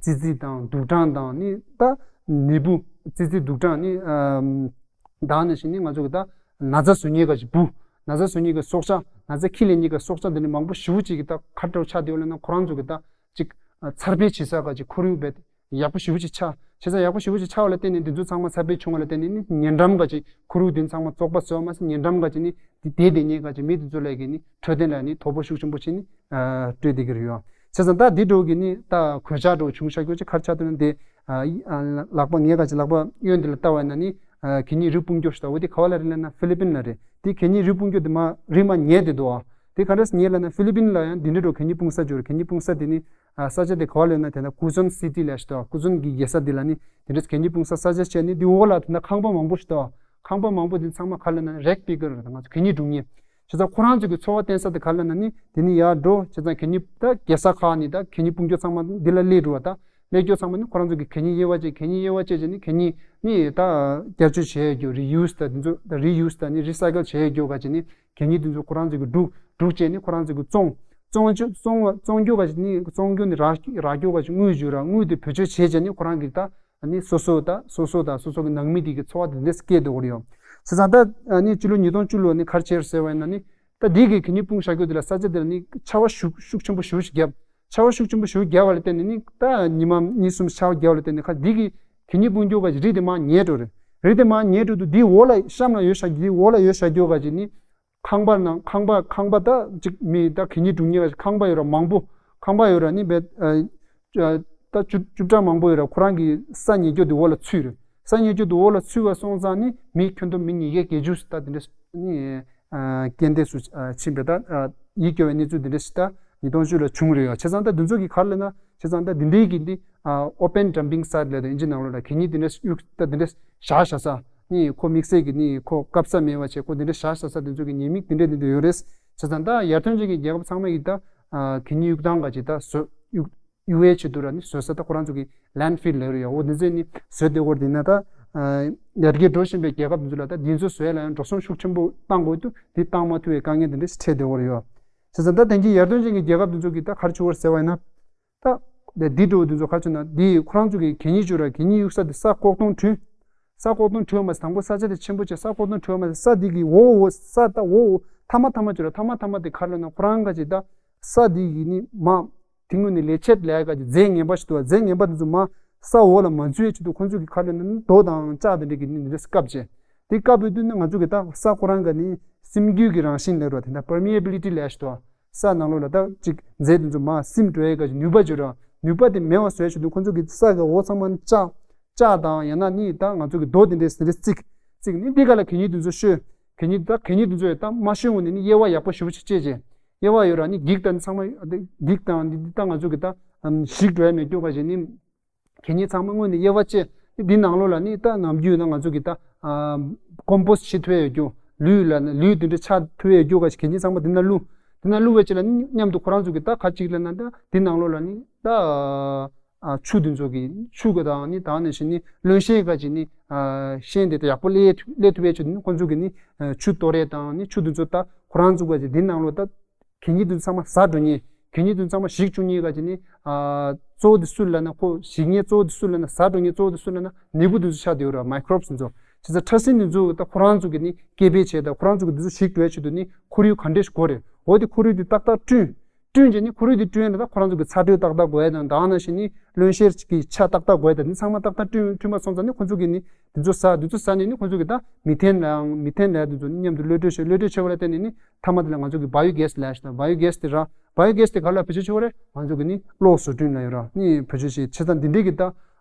ཙི་ཙི་དང་དུག་སྦྲང་དང་ནི་ད་ནད་འབུ། ཙི་ཙི་དུག་སྦྲང་ནི་ད་ག་ནང་བཞིན་ནི་ང་ཚོ་གི་ད་ན་ཚ་བཟོ་མཁན་ག་ཅིག་འབུ། ན་ཚ་བཟོ་མཁན་གྱི་སྲོག་ཆགས། ན་ཚ་ཁྱི་ལས་མཁན་གྱི་སྲོག་ཆགས་འདི་ནི་མང་པོ་ཞེ་པོ་ཅིག་གི་ད་ག་འདྲ་ཆགས་བསྡད་ཡོད་ལབ་ན་ཁོ་རང་ཚོ་གི་ད་ཅིག་འཚར་འཕེལ་བྱེད་ས་ག་ཅིག་ཁོར་ཡུག་རྦད་ཡག་པོ་ཞེ་པོ་ཅིག་ཆགས། བྱས་ཙང་ཡག་པོ་ཞེ་པོ་ཅིག་ཆགས་པ་ལ་བརྟེན་ནས་འདི་ཚོ་ཚང་མ་འཚར་འཕེལ་བྱུང་བ་ལ་བརྟེན་ནས་ནི་ཉེ་འགྲམ་ག་ཅིག་ཁོར་ཡུག་འདི་ཚང་མ་བཙོག་པ་བཟོས་མ་ཟད་ཉེ་འགྲམ་ག་ཅིག་ནི་དེ་དེ་དེ་ཉེ་ག་ཅིག་མི་དེ་ཚོ་ལ་གི་ནི་འཕྲོད་བསྟེན་ལ་ནི་དོ་ཕོག་ཤུགས་ཆེན་པོ་ཅིག་ནི་སྤྲོད་བསྡད་ཀྱི་རེད་ཡོད། བྱས་ཙང་ད་འདི་འདྲ་བོ་གི་ནི་ད་གོད་ཆག་འདྲ་བོ་བྱུང་བཞག་རྒྱུ་ཅིག་ག་རེ་ཆགས་འདུག་ན་དེ་ལག་པ་ངས་ག་ཅིག་ལག་པ་གཡོན་དེ་ལ་ལྟ་བ་ཡིན་ན་ནི་གད་སྙིགས་རིགས་སྤུངས་རྒྱུ་ཞིག་ད། འོ་དེ་ག་བ་ལ་རེད་ལབ་ན་ཧྥི་ལི་པིན་ལ་རེད། དེ་གད་སྙིགས་རིགས་སྤུངས་རྒྱུ་དེ་མ་རིགས་མ་ཉེ་དེ་འདུག་ཨ། དེ་ག་འདྲས་ཉེ་ལབ་ན་ཧྥི་ལི་པིན་ལ་ཡང་འདི་འདྲ་འདྲ་བོ་གད་སྙིགས་སྤུངས་ས་ཅིག་ཡོད་རེད། གད་སྙིགས་སྤུངས་ས་དེ་ནི་ཨ་ས་ཆ་དེ་ག་བ་ལ་ཡོད་ན་དེ་ན་ཀུ་ཛོན་སི་ཊི་ལབ་ཞིག་འདུག་ཀུ་ཛོན་གྱི་རྒྱལ་ས་དེ་ལ་ནི་དེ་འདྲས་གད་སྙིགས་སྤུངས་ས་ས་ཆ་བྱས་ནི་དེ་འོག་ལ་དེ་ན་ཁང་པ་མང་པོ་ཞིག་འདུག་ཁང་པ་མང་པོ་དེ་ཚང་མ་ག་ལབ་ན་རེག་པི་ཀར་ང་ཚོ་གད་སྙིགས་སྒྲུག་མཁན། བྱས་ཙང་ཁོ་རང་ཚོ་གི་འཚོ་བ་བརྟེན་ས་དེ་ག་ལབ་ན་ནི་དེ་ནི་ཡར་འགྲོ་བྱས་ཙང་གད་སྙིགས་ད་རྒྱལ་ས་ཁག་ནི་ད་གད་སྙིགས་སྤུངས་རྒྱུ་ཚང་མ་འདི་ལ་སླེབས་འགྲོ་བ་ད་སླེབས་རྒྱུ་ཚང་མ་ནི་ཁོ་རང་ཚོ་གི་གད་སྙིགས་དབྱེ་བ་བྱས་གད་སྙིགས་དབྱེ་བ་བྱས་བྱས་ནི་གད་སྙིགས་ནི་ད་བསྐྱར་སྤྱོད་བྱེད་ཡ་རྒྱུ་རི་ཡུ་སི་ད་དེ་ཚོ་ད་རི་ཡུ་སི་ད་ནི་རི་སའི་ཀལ་བྱེད་ཡ་རྒྱུ་ག་ཅིག་ནི་གད་སྙིགས་དེ་ཚོ་ཁོ་རང་ཚོ་གི་སྒྲུག་སྒྲུག་བྱས་ནི་ཁོ་རང་ཚོ་གི་བཙོང་བཙོང་རྒྱུ་བཙོང་བ་བཙོང་རྒྱུ་ག་ཅིག་ནི་བཙོང་རྒྱུ་ནི་རག་རག་རྒྱུ་ག་ཅིག་དངུལ་བརྗོད་ར་དངུལ་དེ་བེད་སྤྱོད་བྱས་བྱས་ནི་ཁོ་རང་གི་ད་ནི་སོ་སོ་ད་སོ་སོ་ད་སོ་སོ་གི་ནང་མི་དེ་གི་འཚོ་བ་དེ་འདྲས་སྐྱེལ་འདོད་ཀྱི་ཡོད། བྱས་ཙང་ད་ནི་སྤྱི་ལོ་ཉིས་སྟོང་བཅུ་ལོ་ནི་ག་རེ་བྱས་ཟེར་བ་ཡིན་ན་ནི། ད་འདི་གི་གད་སྙིགས་སྤུངས་བཞག་རྒྱུ་དེ་ལ་ས་ཆ་དེ་ལ་ནི་ཆར་པ་ཤུགས་ཤུགས་ཆེན་པོ་ཞེ་པོ་ཞིག་བརྒྱབ། ཆར་པ་ཤུགས་ཆེན་པོ་ཞེ་པོ་བརྒྱབ་པ་ལ་བརྟེན་ནས་ནི་ད་ཉི་མ་གཉིས་གསུམ་ཆར་པ་བརྒྱབ་པ་ལ་བརྟེན་ནས་ཁ་འདི་གི་གད་སྙིགས་སྤུངས་རྒྱུ་ག་རི་དེ་མར་ཉལ་འགྲོ་རེད། རི་དེ་མར་ཉལ་འགྲོ་དུས་འདིའི་འོག་ལ་གཤམ་ལ་ཡོད་བཞག་རྒྱུ་འདིའི་འོག་ལ་ཡོད་བཞག་རྒྱུ་ག་ཅིག་ནི་ཁང་པ་ནང་ཁང་པ་ཁང་པ་ད་ཅིག་མི་ད་གད་སྙིགས་སྒྲུག་མཁན་ག་ཅིག་ཁང་པ་ཡོད་ར་མང་པོ་ཁང་པ་ཡོད་ར་ནི་བེད་ད་བཅུ་བཅུ་ཕྲག་མང་པོ་ཡོད་ར་ཁོ་རང་གི་ས་ཉལ་རྒྱུ་དེ་འོག་ལ་ཚུད་རེད། ས་ཉལ་རྒྱུ་དེ་འོག་ལ་ཚུད་པ་སོང་ཙང་ནི་མི་ཁྱོན་བསྡོམས་མི་ཉིས་བརྒྱ་བརྒྱད་ཅུ་ད་དེ་འདྲ་ནི། རྐྱེན་འདས་སུ་ཕྱིན་པའི་ད་ཡིད་སྐྱོ་བའི་གནས་ཚུལ་འདི་འདྲ་ཞིག་ད་ཉིས་སྟོང་བཅུ་ལ་བྱུང་རེད་ཡ། བྱས་ཙང་ད་འདི་ཚོ་གི་ག་རེ་ལབ་ན་བྱས་ཙང་ད་འདི་འདྲའི་གི་འདི་open dumping site ལབ་ད་ཨིན་ཇི་ནང་ལོགས་ལ་གད་སྙིགས་འདི་འདྲ་གཡུག་ད་འདི་འདྲ་བཞག་བཞག་ས་ནི་ཁོ་དམིགས་བསལ་གི་ནི་ཁོ་སྐབས་ས་མེད་པ་བྱས་ཁོ་འདི་འདྲ་བཞག་བཞག་ས་འདི་ཚོ་གི་ཉེས་དམིགས་འདི་འདྲ་འདི་འདྲ་ཡོད་རེད། བྱས་ཙང་ད་ཡར་ཐོན་ཅན་གྱི་རྒྱལ་ཁབ་ཚང་མ་གི་ད་གད་སྙིགས་གཡུག་སྟངས་ག་ཅིག་ད་བཟོ་གཡུག་གཡུག་ཡའི་ཆེད་དུ་ར་ནི་བཟོ་ས་ད་ཁོ་རང་ཚོ་གི་landfill ལབ་རེད་ཡ། འོ་འདི་ཚོ་ནི་བཟོས་བསྡད་ཡོད་རེད། དེ་ན་ད་ཡར་རྒྱས་འགྲོ་བཞིན་པའི་རྒྱལ་ཁབ་འདི་ཚོ་ལ་ད་འདི་ཚོ་བཟོས་ལ་ཡང་འགྲོ་སོང་ཤུགས་ཆེན་པོ་བཏང་དགོས་དུས་འདི་བཏང་མ་ཐུབ་པའི་དཀའ་ངལ་འདི་འདྲ་ཞིག་འཕྲད་བསྡད་ཡོད་རེད་ཡ། བྱས་ཙང་ད་དེང་གི་ཡར་ཐོན་ཅན་གྱི་རྒྱལ་ཁབ་འདི་ཚོ་གི་ད་ག་རེ་བྱུང་བ་རེད་ཟེར་བ་ཡིན་ན། ད་འདི་འདི་འགྲོ་འདི་ཚོ་ག་རེ་བྱུང་ན་འདི་ཁོ་རང་ཚོ་གི་གད་སྙིགས་བཅུག་ར་གད་སྙིགས་གཡུག་ས་དེ་ས་ལྐོག་སྟོང་བྲུས། ས་ལྐོག་སྟོང་བྲུས་པ་མ་ཟད་དང་པོ་ས་ཆ་དེ་ཆེན་པོ་བྱས་ས་ལྐོག་སྟོང་བྲུས་པ་མ་ཟད་ས་འདི་གི་འོག་འོག་ས་ད་འོག་འོག་མཐའ་མ་མཐའ་མ་བཅུག་ར་མཐའ་མ་མཐའ་མ་དེ་ག་རེ་ལབ་ན་ཁོ་རང་ག་ཅིག་ད་ས་འདི་གི་ནི་མ། དེ་སྔོན་ནས་ལས་བྱེད་ལས་ཀ་གི་རྫས་ངན་པ་ཞིག་འདུག་རྫས་ངན་པ་དེ་ཚོ་མར་ས་འོག་ལ་མ་འཛུལ་ཡའི་ཆེད་དུ་ཁོང་ཚོ་གིས་ག་རེ་ལབ་ན་རྡོ་དང་ལྕགས་དེ་འདྲ་གི་ནི་འདི་འདྲ་བཀབ་བྱས། དེ་བཀབ་པའི་དུས་ནི་ང་ཚོ་གི་ད་ས་ཁོ་རང་ག་ནི་སིམ་རྒྱུ་གི་རང་བཞིན་ལབ་རོགས་དེ་འདྲ་permeability ལབ་ཞིག་འདུག་ས་ནང་ལོགས་ལ་ད་ཅིག་རྫས་དེ་ཚོ་མར་སིམ་འགྲོ་ཡའི་ག་ཅིག་ནུས་པ་བྱོས་ར་ནུས་པ་དེ་མེད་པ་བཟོ་ཡའི་ཆེད་དུ་ཁོང་ཚོ་གིས་ས་གི་འོག་ཚང་མ་ནི་ལྕགས་ལྕགས་དང་ཡང་ན་ནི་ད་ང་ཚོ་གི་རྡོ་དེ་འདྲའི་ཟེར་རེ་བརྩིགས་བརྩིགས་ནི་འདི་ག་ལ་གད་སྙིགས་དེ་ཚོ་བཤོས། གད་སྙིགས་ད་གད་སྙིགས་དེ་ཚོ་ཡང་ད་མ་བཤོས་སྔོན་ནས་ནི་དབྱེ་བ་ཡག་པོ་ཞེ་པོ་ཅིག་བཅད་བྱས། དབྱེ་བ་ཡོད་ར་ནི་འགྱིག་དང་ཚང་མ་འགྱིག་དང་འདི་ད་ང་ཚོ་གི་ད་ཞིག་འགྲོ་ཡ་མེད་རྒྱུ་ག་ཞིག་ནི། གད་སྙིགས་ཚང་མ་སྔོན་ནས་དབྱེ་བ་བཅད། འདི་ནང་ལོགས་ལ་ནི་ད་ནམ་རྒྱུན་ན་ང་ཚོ་གི་ད་ཀོམ་པོ་སི་བྱེད་ཐུབ་ཡ་ཡོད་རྒྱུ། ལུད་ལ་ནི་ལུད་དེ་འདྲ་ཆགས་ཐུབ་ཡ་ཡོད་རྒྱུ་ག་ཞིག་གད་སྙིགས་ཚང་མ་འདི་ན་བླུགས། འདི་ན་བླུགས་པའི་ཆེད་ལ་ནི་མཉམ་དུ་ཁོ་རང་ཚོ་གི་ད་ག་ཅིག་ལ་ན་ད་འདི་ནང་ལོགས་ལ་ནི་ད། ཨ་ཆུ་དེ་ཚོ་གི་ཆུ་གི་དང་ནི་དང་ནི་ཞིག་ནི་རློན་གཤེར་ག་ཅིག་ནི་ཨ་གཤེར་འདི་ད་ཡག་པོ་སླེབས་སླེབས་ཐུབ་པའི་ཆེད་དུ་ནི་ཁོང་ཚོ་གི་ནི་ཨ་ཆུ་གཏོར་ཡས་དང་ནི་ཆུ་དེ་ཚོ་ད་ཁོ་རང་ཚོ་ག་ཅིག་འདི་ནང་ལོགས་ད་གད་སྙིགས་དེ་ཚོ་ཚང་མ་ཟ་འགྲོ་མཁན། གད་སྙིགས་དེ་ཚོ་ཚང་མ་ཞིག་བཅུག་མཁན་ག་ཅིག་ནི་ཨ་གཙོ་བོ་དེ་སུ་ལབ་ན་ཁོ་ཞིག་མཁན་གཙོ་བོ་དེ་སུ་ལབ་ན་ཟ་འགྲོ་མཁན་གཙོ་བོ་དེ་སུ་ལབ་ན་ནད་འབུ་དེ་ཚོ་ཆགས་བསྡད་ཡོད་རེད། མའི་ཀོ་རོབ་སི་དེ་ཚོ། བྱས་ཙང་ཕྲ་སྲིན་དེ་ཚོ་ད་ཁོ་རང་ཚོ་གི་ནི་སྐྱེ་འཕེལ་བྱས་ད་ཁོ་རང་ཚོ་གི་དེ་ཚོ་ཞིག་འགྲོ་ཡས་ཆེད་དུ་ནི་ཁོར་ཡུག་ག་འདྲས་ཤིག་དགོས་རེད། འོ་དེ་ཁོར་ཡུག་དེ་ཏག་ཏག་བསྐྲུན། བསྐྲུན་བྱས་ནི་ཁོར་ཡུག་དེ་བསྐྲུན་ཡས་ལ་ད་ཁོ་རང་ཚོ་གི་ཚ་དྲོད་ཏག་ཏག་དགོས་ཡས་དང་། ད་ནང་བཞིན་ནི་རློན་གཤེར་གྱི་ཆ་ཏག་ཏག་དགོས་ཡས་དང་། འདི་ཚང་མ་ཏག་ཏག་བསྐྲུན་བསྐྲུན་པ་སོང་ཙང་ནི་ཁོ་ཚོ་གི་ནི་འདི་ཚོ་ཟ། འདི་ཚོ་ཟ་ནས་ནི་ཁོ་ཚོ་གི་ད་མི་ཐན་ལ་མི་ཐན་ལ་འདི་ཚོ་ནི་མཉམ་དུ་གློད་བཀྲོལ་བྱེད། གློད་བཀྲོལ་བྱེད་པ་ལ་བརྟེན་ནས་ནི་མཐའ་མ་དེ་ལ་ང་ཚོ་གི་བྷའི་ཡོ་གེ་སི་ལབ་ཡས་ཤིག་དང་། བྷའི་ཡོ་གེ་སི་དེ་ར། བྷའི་ཡོ་གེ་སི་དེ་ག་ལ་བེད་སྤྱོད་བྱེད་པ་རེད། ང་ཚོ་གི་ནི་གློག་བཟོ་སྐྲུན་ལ་ཡོད་ར་ནི་བེད་སྤྱོད་བྱེད། བྱས་ཙང་འདི་འདྲའི་གི་ད་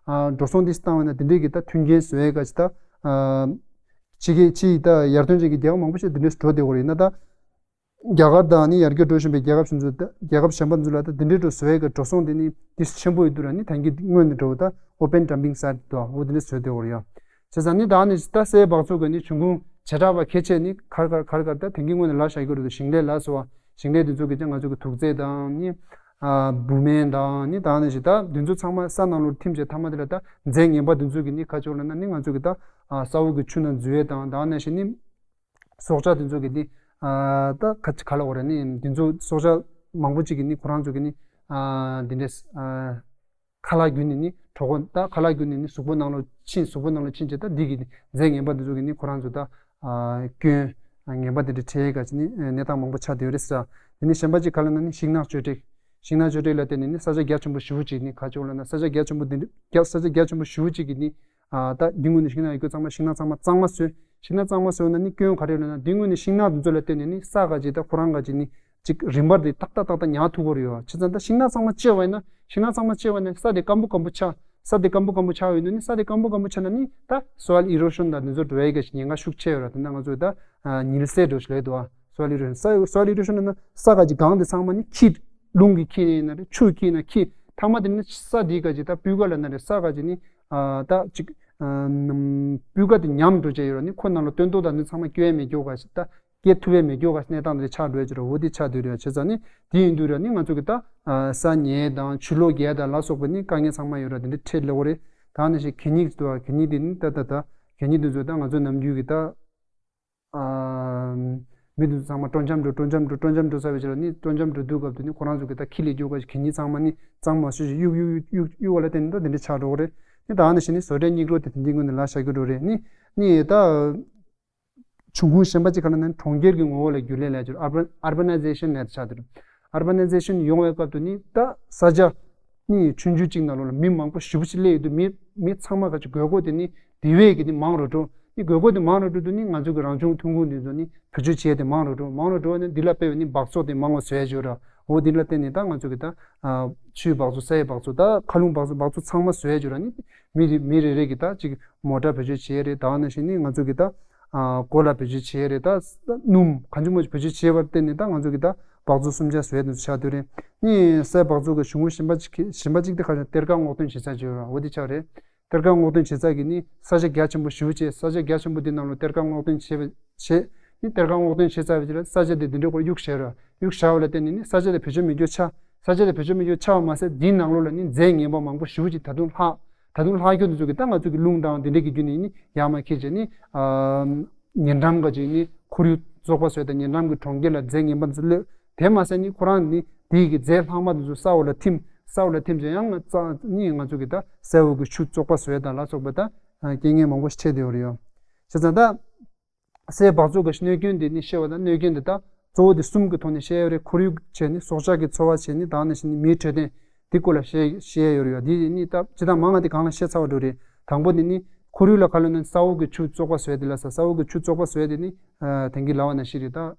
འགྲོ་སོང་འདི་བཏང་བ་ན་འདི་འདྲའི་གི་ད་མཐུན་རྐྱེན་བཟོ་ཡས་ག་ཅིག་ད་ཕྱི་རྒྱལ་ཕྱི་ད་ཡར་ཐོན་ཅན་གྱི་རྒྱལ་ཁབ་མང་པོ་ཞིག་འདི་འདྲའི་འགྲོ་བསྡད་ཡོད་རེད། ཡིན་ན་ད་རྒྱ་གར་དང་ནི་ཡར་རྒྱས་འགྲོ་བཞིན་པའི་རྒྱལ་ཁབ་ཆུང་ཚོ་ད་རྒྱལ་ཁབ་གཞན་པ་ཚོ་ལ་ད་འདི་འདྲའི་འགྲོ་བཟོ་ཡས་ཀྱི་འགྲོ་སོང་དེ་ནི་ཏིས་ཆེན་པོ་ཡོད་དུས་ར་ནི་ད་གིན་སྔོན་ནས་འགྲོ་བ་ད་ཨོ་པན་ཌམ་པིང་སའིཊ་དུ་འོ་འདི་འདྲ་བཟོས་བསྡད་ཡོད་རེད་ཡ། བྱས་ཙང་ནི་ད་ནི་ད་སའི་སྦགས་བཙོག་གི་ནི་འབྱུང་ཁུངས་བྱེ་བྲག་པ་ཁྱད་ཆོས་ནི་ག་རེ་ག་རེ་ག་རེ་ག་རེ་ད་དེང་གི་སྔོན་ནས་ལབ་བཞག་གི་རེད་དོ། ཞིང་ལས་ལ་སོགས་པ། ཞིང་ལས་འདི་ཚོ་གི་ཅང་ང་ཚོ་གི་དུག་རྫས་དང་ནི་ཨ་བུད་མེད་དང་ནི་ད་ནི་ཞིག་ད་འདི་ཚོ་ཚང་མ་ས་ནང་ལོགས་ཐིམ་བྱས་མཐའ་མ་དེ་ལ་ད་རྫས་ངན་པ་འདི་ཚོ་གི་ནི་ཁ་ཕྱོགས་ལ་ན་ནི་ང་ཚོ་གི་ད་ས་འོག་གི་ཆུ་ནང་འཛུལ་ཡས་དང་། ད་ནི་ཞིག་ནི་སྲོག་ཆགས་དེ་ཚོ་གི་ནི་ཨ་ད་ག་ག་ལ་འོ་རེད། ནི་དེ་ཚོ་སྲོག་ཆགས་མང་པོ་ཅིག་གི་ནི་ཁོ་རང་ཚོ་གི་ནི་ཨ་དེ་འདྲས་ཨ་ཁ་ལག་བརྒྱུད་ནས་ནི་གྲོད་ཁོག་ད་ཁ་ལག་བརྒྱུད་ནས་ནི་གཟུགས་པོ་ནང་ལོགས་ཕྱིན། གཟུགས་པོ་ནང་ལོགས་ཕྱིན་བྱས་ད་འདི་གི་ནི་རྫས་ངན་པ་དེ་ཚོ་གི་ནི་ཁོ་རང་ཚོ་ད་ཨ་སྐྱོན་ངན་པ་དེ་འདྲ་འཕྲད་ག་ཅིག་ནི་གནས་སྟངས་མང་པོ་ཆགས་བསྡད་ཡོད་རེད་ཟེར། དེ་ནི་གཞན་པ་ཅིག་ག་ལ་ན་ནི་ཤིང་ནགས་གཅོད་འབྲེག་ཤིང་ནགས་གཅོད་འབྲེག་ལ་བརྟེན་ནས་ནི་ས་ཆ་རྒྱ་ཆེན་པོ་ཞེ་པོ་ཅིག་ནི་ག་ཅིག་ལ་ན་ས་ཆ་རྒྱ་ཆེན་པོ་འདི་འདྲ་རྒྱ་ས་ཆ་རྒྱ་ཆེན་པོ་ཞེ་པོ་ཅིག་གི་ནི་ཨ་ད་འདི་ངོས་ནས་ཤིང་ནགས་ཡོད་རྒྱུ་ཚང་མ་ཤིང་ནགས་ཚང་མ་གཙང་མ་བཟོས། ཤིང་ནགས་གཙང་མ་བཟོས་ན་ནི་སྐྱོན་ག་རེ་ལབ་ན། འདི་ངོས་ནས་ཤིང་ནགས་འདི་ཚོ་ལ་བརྟེན་ནས་ནི་ས་ག་ཅིག་ད་ཁོ་རང་ག་ཅིག་ནི་ཅིག་རིམ་པར་དེ་ཏག་ཏག་ཏག་ཏག་ཉར་ཐུབ་ཀྱི་ཡོད་རེད་ཡ། བྱས་ཙང་ད་ཤིང་ནགས་གཙང་མ་བཅད་པ་ཡིན་ན་ཤིང་ནགས་གཙང་མ་བཅད་པ་ཡིན་ན་ས་དེ་སྐམ་པོ་སྐམ་པོ་ཆགས། ས་དེ་སྐམ་པོ་སྐམ་པོ་ཆགས་ཡོད་དུས་ནི་ས་དེ་སྐམ་པོ་སྐམ་པོ་ཆགས་ན་ནི་ད་སོའིལ་ཨི་རོ་ཤན་དང་འདི་ཚོ་འགྲོ་ཡས་ཀྱི་ཉེན་ཁ་ཤུགས་ཆེ་ཡོད་རེད། དེ་ན་ང་ཚོས་ད་ཉིལ་སྲན་འགྲོ་ཞིག་ལས་འདུག་ཨ། སོའིལ་ཨི་རོ་ཤན་ས་སོའིལ་ཨི་རོ་ཤན་ན་ས་ག་ཅིག་གངས་དེ་ཚང་མ་ནི་འཁྱིལ། རླུང་གིས་འཁྱིལ་ཡིན་ན་རེད། ཆུས་འཁྱིལ་ན་འཁྱིལ། མཐའ་མ་དེ་ནི་ས་དེའི་ག་ཅིག་ད་སྤུས་ཀ་ལ་ན་རེད། ས་ག་ཅིག་ནི་ཨ་ད་ཅིག་ཨ་ནམ་སྤུས་ཀ་དེ་ཉམས་འགྲོ་བྱས་ཡོད་ར་ནི་ཁོ་ནང་ལ་སྟོན་ཐོག་དང་འདི་ཚང་མ་སྐྱོན་མེད་སྐྱོ་ག་ཞིག་ད་སྐྱེ་ཐུབ་པའི་མེ་སྒྱོགས་ཀ་གནས་སྟངས་དེ་ཆགས་འགྲོ་ཡ་ཅིག་ར། འོ་དེ་ཆགས་སྡོད་རེད་བ། བྱས་ཙང་ནི་དེ་ཡིན་དུས་ར་ནི་ང་ཚོ་གི་ད་ས་ཉལ་དང་ཆུ་ལོག་རྒྱག་དང་ལ་སོགས་པའི་ནི་དཀའ་ངལ་ཚང་མ་ཡོད་ར། དེ་འདྲ་འཕྲད་ལེ་གོ་རེད། ད་ནི་ཞིག་གད་སྙིགས་འདུག་བ། གད་སྙིགས་དེ་ནི་ད་ད་ད་གད་སྙིགས་དེ་ཚོ་ད་ང་ཚོ་ནམ་རྒྱུན་གི་ད་མི་དེ་ཚོ་ཚང་མ་སྤྲོ་འཆམ་འགྲོ་སྤྲོ་འཆམ་འགྲོ་སྤྲོ་འཆམ་འགྲོ་ས་བའི་ཆ་ལ་ནི་སྤྲོ་འཆམ་འགྲོ་དུས་སྐབས་དེ་ནི་ཁོ་རང་ཚོ་གི་ད་ཁྱི་ལས་རྒྱུག་ག་གད་སྙིགས་ཚང་མ་ནི་གཙང་མ་ཤུ་ཞིག་གཡུག་གཡུག་གཡུག་གཡུག་གཡུག་བ་ལ་བརྟེན་ནས་ད་དེ་འདྲ་ཆགས་འགྲོ་གི་རེད། ནི་ད་ནི་ཞིག་ནི་བཟོ་གྲྭའི་སྙིགས་རོ་དེ་དེ་འདྲའི་ངོས་ནས་ལ་བཞག་རྒྱུ་འགྲོ་རེད། ནི་ནི་ད། འབྱུང་ཁུངས་གཞན་པ་གཅིག་ག་ལ་ན་གྲོང་ཁྱེར་གྱི་ངོ་བོ་ལ་འགྱུར་ལྡོག་ལས་ཀྱི་ཨར་བན་ཨར་བ་ནའི་ཛེ་ཤན་ལས་ཆགས་འདུག་ཨར་བ་ནའི་ཛེ་ཤན་ཡོང་བའི་སྐབས་དུ་ནི་ད་ས་ཆ་ནི་ཆུང་ཆུང་གཅིག་ནང་ལོགས་ལ་མི་མང་པོ་ཞེ་པོ་ཅིག་སླེབས་ཡོད་དུས་མི་མི་ཚང་མ་ག་ཅིག་དགོས་མཁོ་དེ་ནི་དེ་བས་ཀྱི་ནི་མང་རུ་འགྲོ། ནི་དགོས་མཁོ་དེ་མང་རུ་འགྲོ་དུས་ནི་ང་ཚོ་གི་རང་བྱུང་ཐོན་ཁུངས་དེ་ཚོ་ནི་བེད་སྤྱོད་བྱས་ཏེ་མང་རུ་འགྲོ། མང་རུ་འགྲོ་བ་ནི་འདི་ལ་དཔག་པའི་ནི་སྦགས་བཙོག་དེ་མང་བ་བཟོས་ཡ་ཅིག་ཡོད་ར། འོ་འདི་ལ་བརྟེན་ནས་ད་ང་ཚོ་གི་ད་ཆུའི་སྦགས་བཙོག་སའི་སྦགས་བཙོག་ད་མཁའ་རླུང་སྦགས་བཙོག་སྦགས་བཙོག་ཚང་མ་བཟོས་ཡ་ཅིག་ཡོད་ར། ནི་མི་རེ་མི་རེ་རེ་གི་ད་ཅིག་མོ་ཊ་བེད་སྤྱོད་བྱས་རེད། ད་ནང་བཞིན་ནི་ང་ཚོ་གི་ད་ཨ་གོ་ལ་བེད་སྤྱོད་བྱས་རེད། ད་སྣུམ་གང་ཅི་མོ་ཅི་བེད་སྤྱོད་བྱས་པར་བརྟེན་ནས་ད་ང་ཚོ་གི་ད་སྦགས་བཙོག་སུམ་ཆ་བཟོས་ནས་ཆགས་སྡོད་རེད། ནི་སའི་སྦགས་བཙོག་གི་གཞུང་ལུགས་གཞན་པ་ཅིག་གཞན་པ་ཅིག་དེ་ཁ་ཤས་གཏེར་ཁ་སྔོག་འདོན་བྱེད་ས་ཅིག་ཡོད་ར། འོ་དེ་ཆགས་རེད། གཏེར་ཁ་སྔོག་འདོན་བྱེད་ས་གི་ནི་ས་ཆ་རྒྱ་ཆེན་པོ་ཞེ་པོ་བྱས། ས་ཆ་རྒྱ་ཆེན་པོ་དེ་ནང་ལ་གཏེར་ཁ་སྔོག་འདོན་བྱས་པ་བྱས། ནི་གཏེར་ཁ་སྔོག་འདོན་བྱེད་ས་བྱས་ལ་ས་ཆ་དེ་འདི་འདྲའི་སྐོར་གཡུག་བཞག་ར། གཡུག་བཞག་པ་ལ་བརྟེན་ནས་ནི་ས་ཆ་དེ་བེད་སྤྱོད་མི་རྒྱུ་ཆགས། ས་ཆ་དེ་བེད་སྤྱོད་མི་རྒྱུ་ཆགས་པ་མ་ཟད་འདིའི་ནང་ལོགས་ལ་ནི་རྫས་ངན་པ་མང་པོ་ཞེ་པོ་ཅིག་ད་དུང་ལྷག་ད་དུང་ལྷག་རྒྱུ་འདི་ཚོ་གི་ད་ང་ཚོ་གི་རླུང་དང་འདི་འདྲ་གི་རྒྱུ་ནི་ནི་ཡར་མར་འཁྱེར་བྱས་ནི་ཨ་ཉེ་འགྲམ་ག་ཅིག་ནི་ཁོར་ཡུག་བཙོག་པ་བཟོས་དང་ཉེ་འགྲམ་གི་གྲོང་ཁྱེར་ལ་རྫས་ངན་པ་འདི་ཚོ་གློད། དེ་མ་ཟད་ནི་ཁོ་རང་ནི་དེའི་གི་རྫས་ལྷག་མ་འདི་ཚོ་ས་འོག་ལ་ཐིམ། ས་འོག་ལ་ཐིམ་བྱས་ཡང་རྩ་ནི་ང་ཚོ་གི་ད་ས་འོག་གི་ཆུ་བཙོག་པ་བཟོས་དང་ལ་སོགས་པ་ད་རྐྱེན་ངན་མང་པོ་ཞིག་འཕྲད་བསྡད་ཡོད་རེད་ཡ། བྱས་ཙང་ད། སའི་སྦགས་བཙོག་གི་གནོད་སྐྱོན་དེ་ནི་བཤད་པ་དང་གནོད་སྐྱོན་དེ་དག་གཙོ་བོ་དེ་གསུམ་གྱི་ཐོག་ནས་བཤད་ཡོད་རེད། ཁོར་ཡུག་བྱས་ནས་སྲོག་ཆགས་ཀྱི་འཚོ་བ་བྱས་ནས་དག་ནང་བཞིན་མིའི་འཕྲོད་བསྟེན་དེ་སྐོར་ལ་བཤད་བཤད་ཡ་ཡོད་རེད་ཡ། དེ་ནི་ད་ཇི་ལྟར་མང་ང་དེ་གང་ལ་བཤད་ཚར་བ་འགྲོ་རེད། དང་པོ་དེ་ནི་ཁོར་ཡུག་ལ་ག་ལ་ན་ས་འོག་གི་ཆུ་བཙོག་པ་བཟོས་དེ་ལ་ས་ས་འོག་གི་ཆུ་བཙོག་པ་བཟོས་དེ་ནི་དེང་གི་ལབ་པ་ནང་བཞིན་རེད་ད།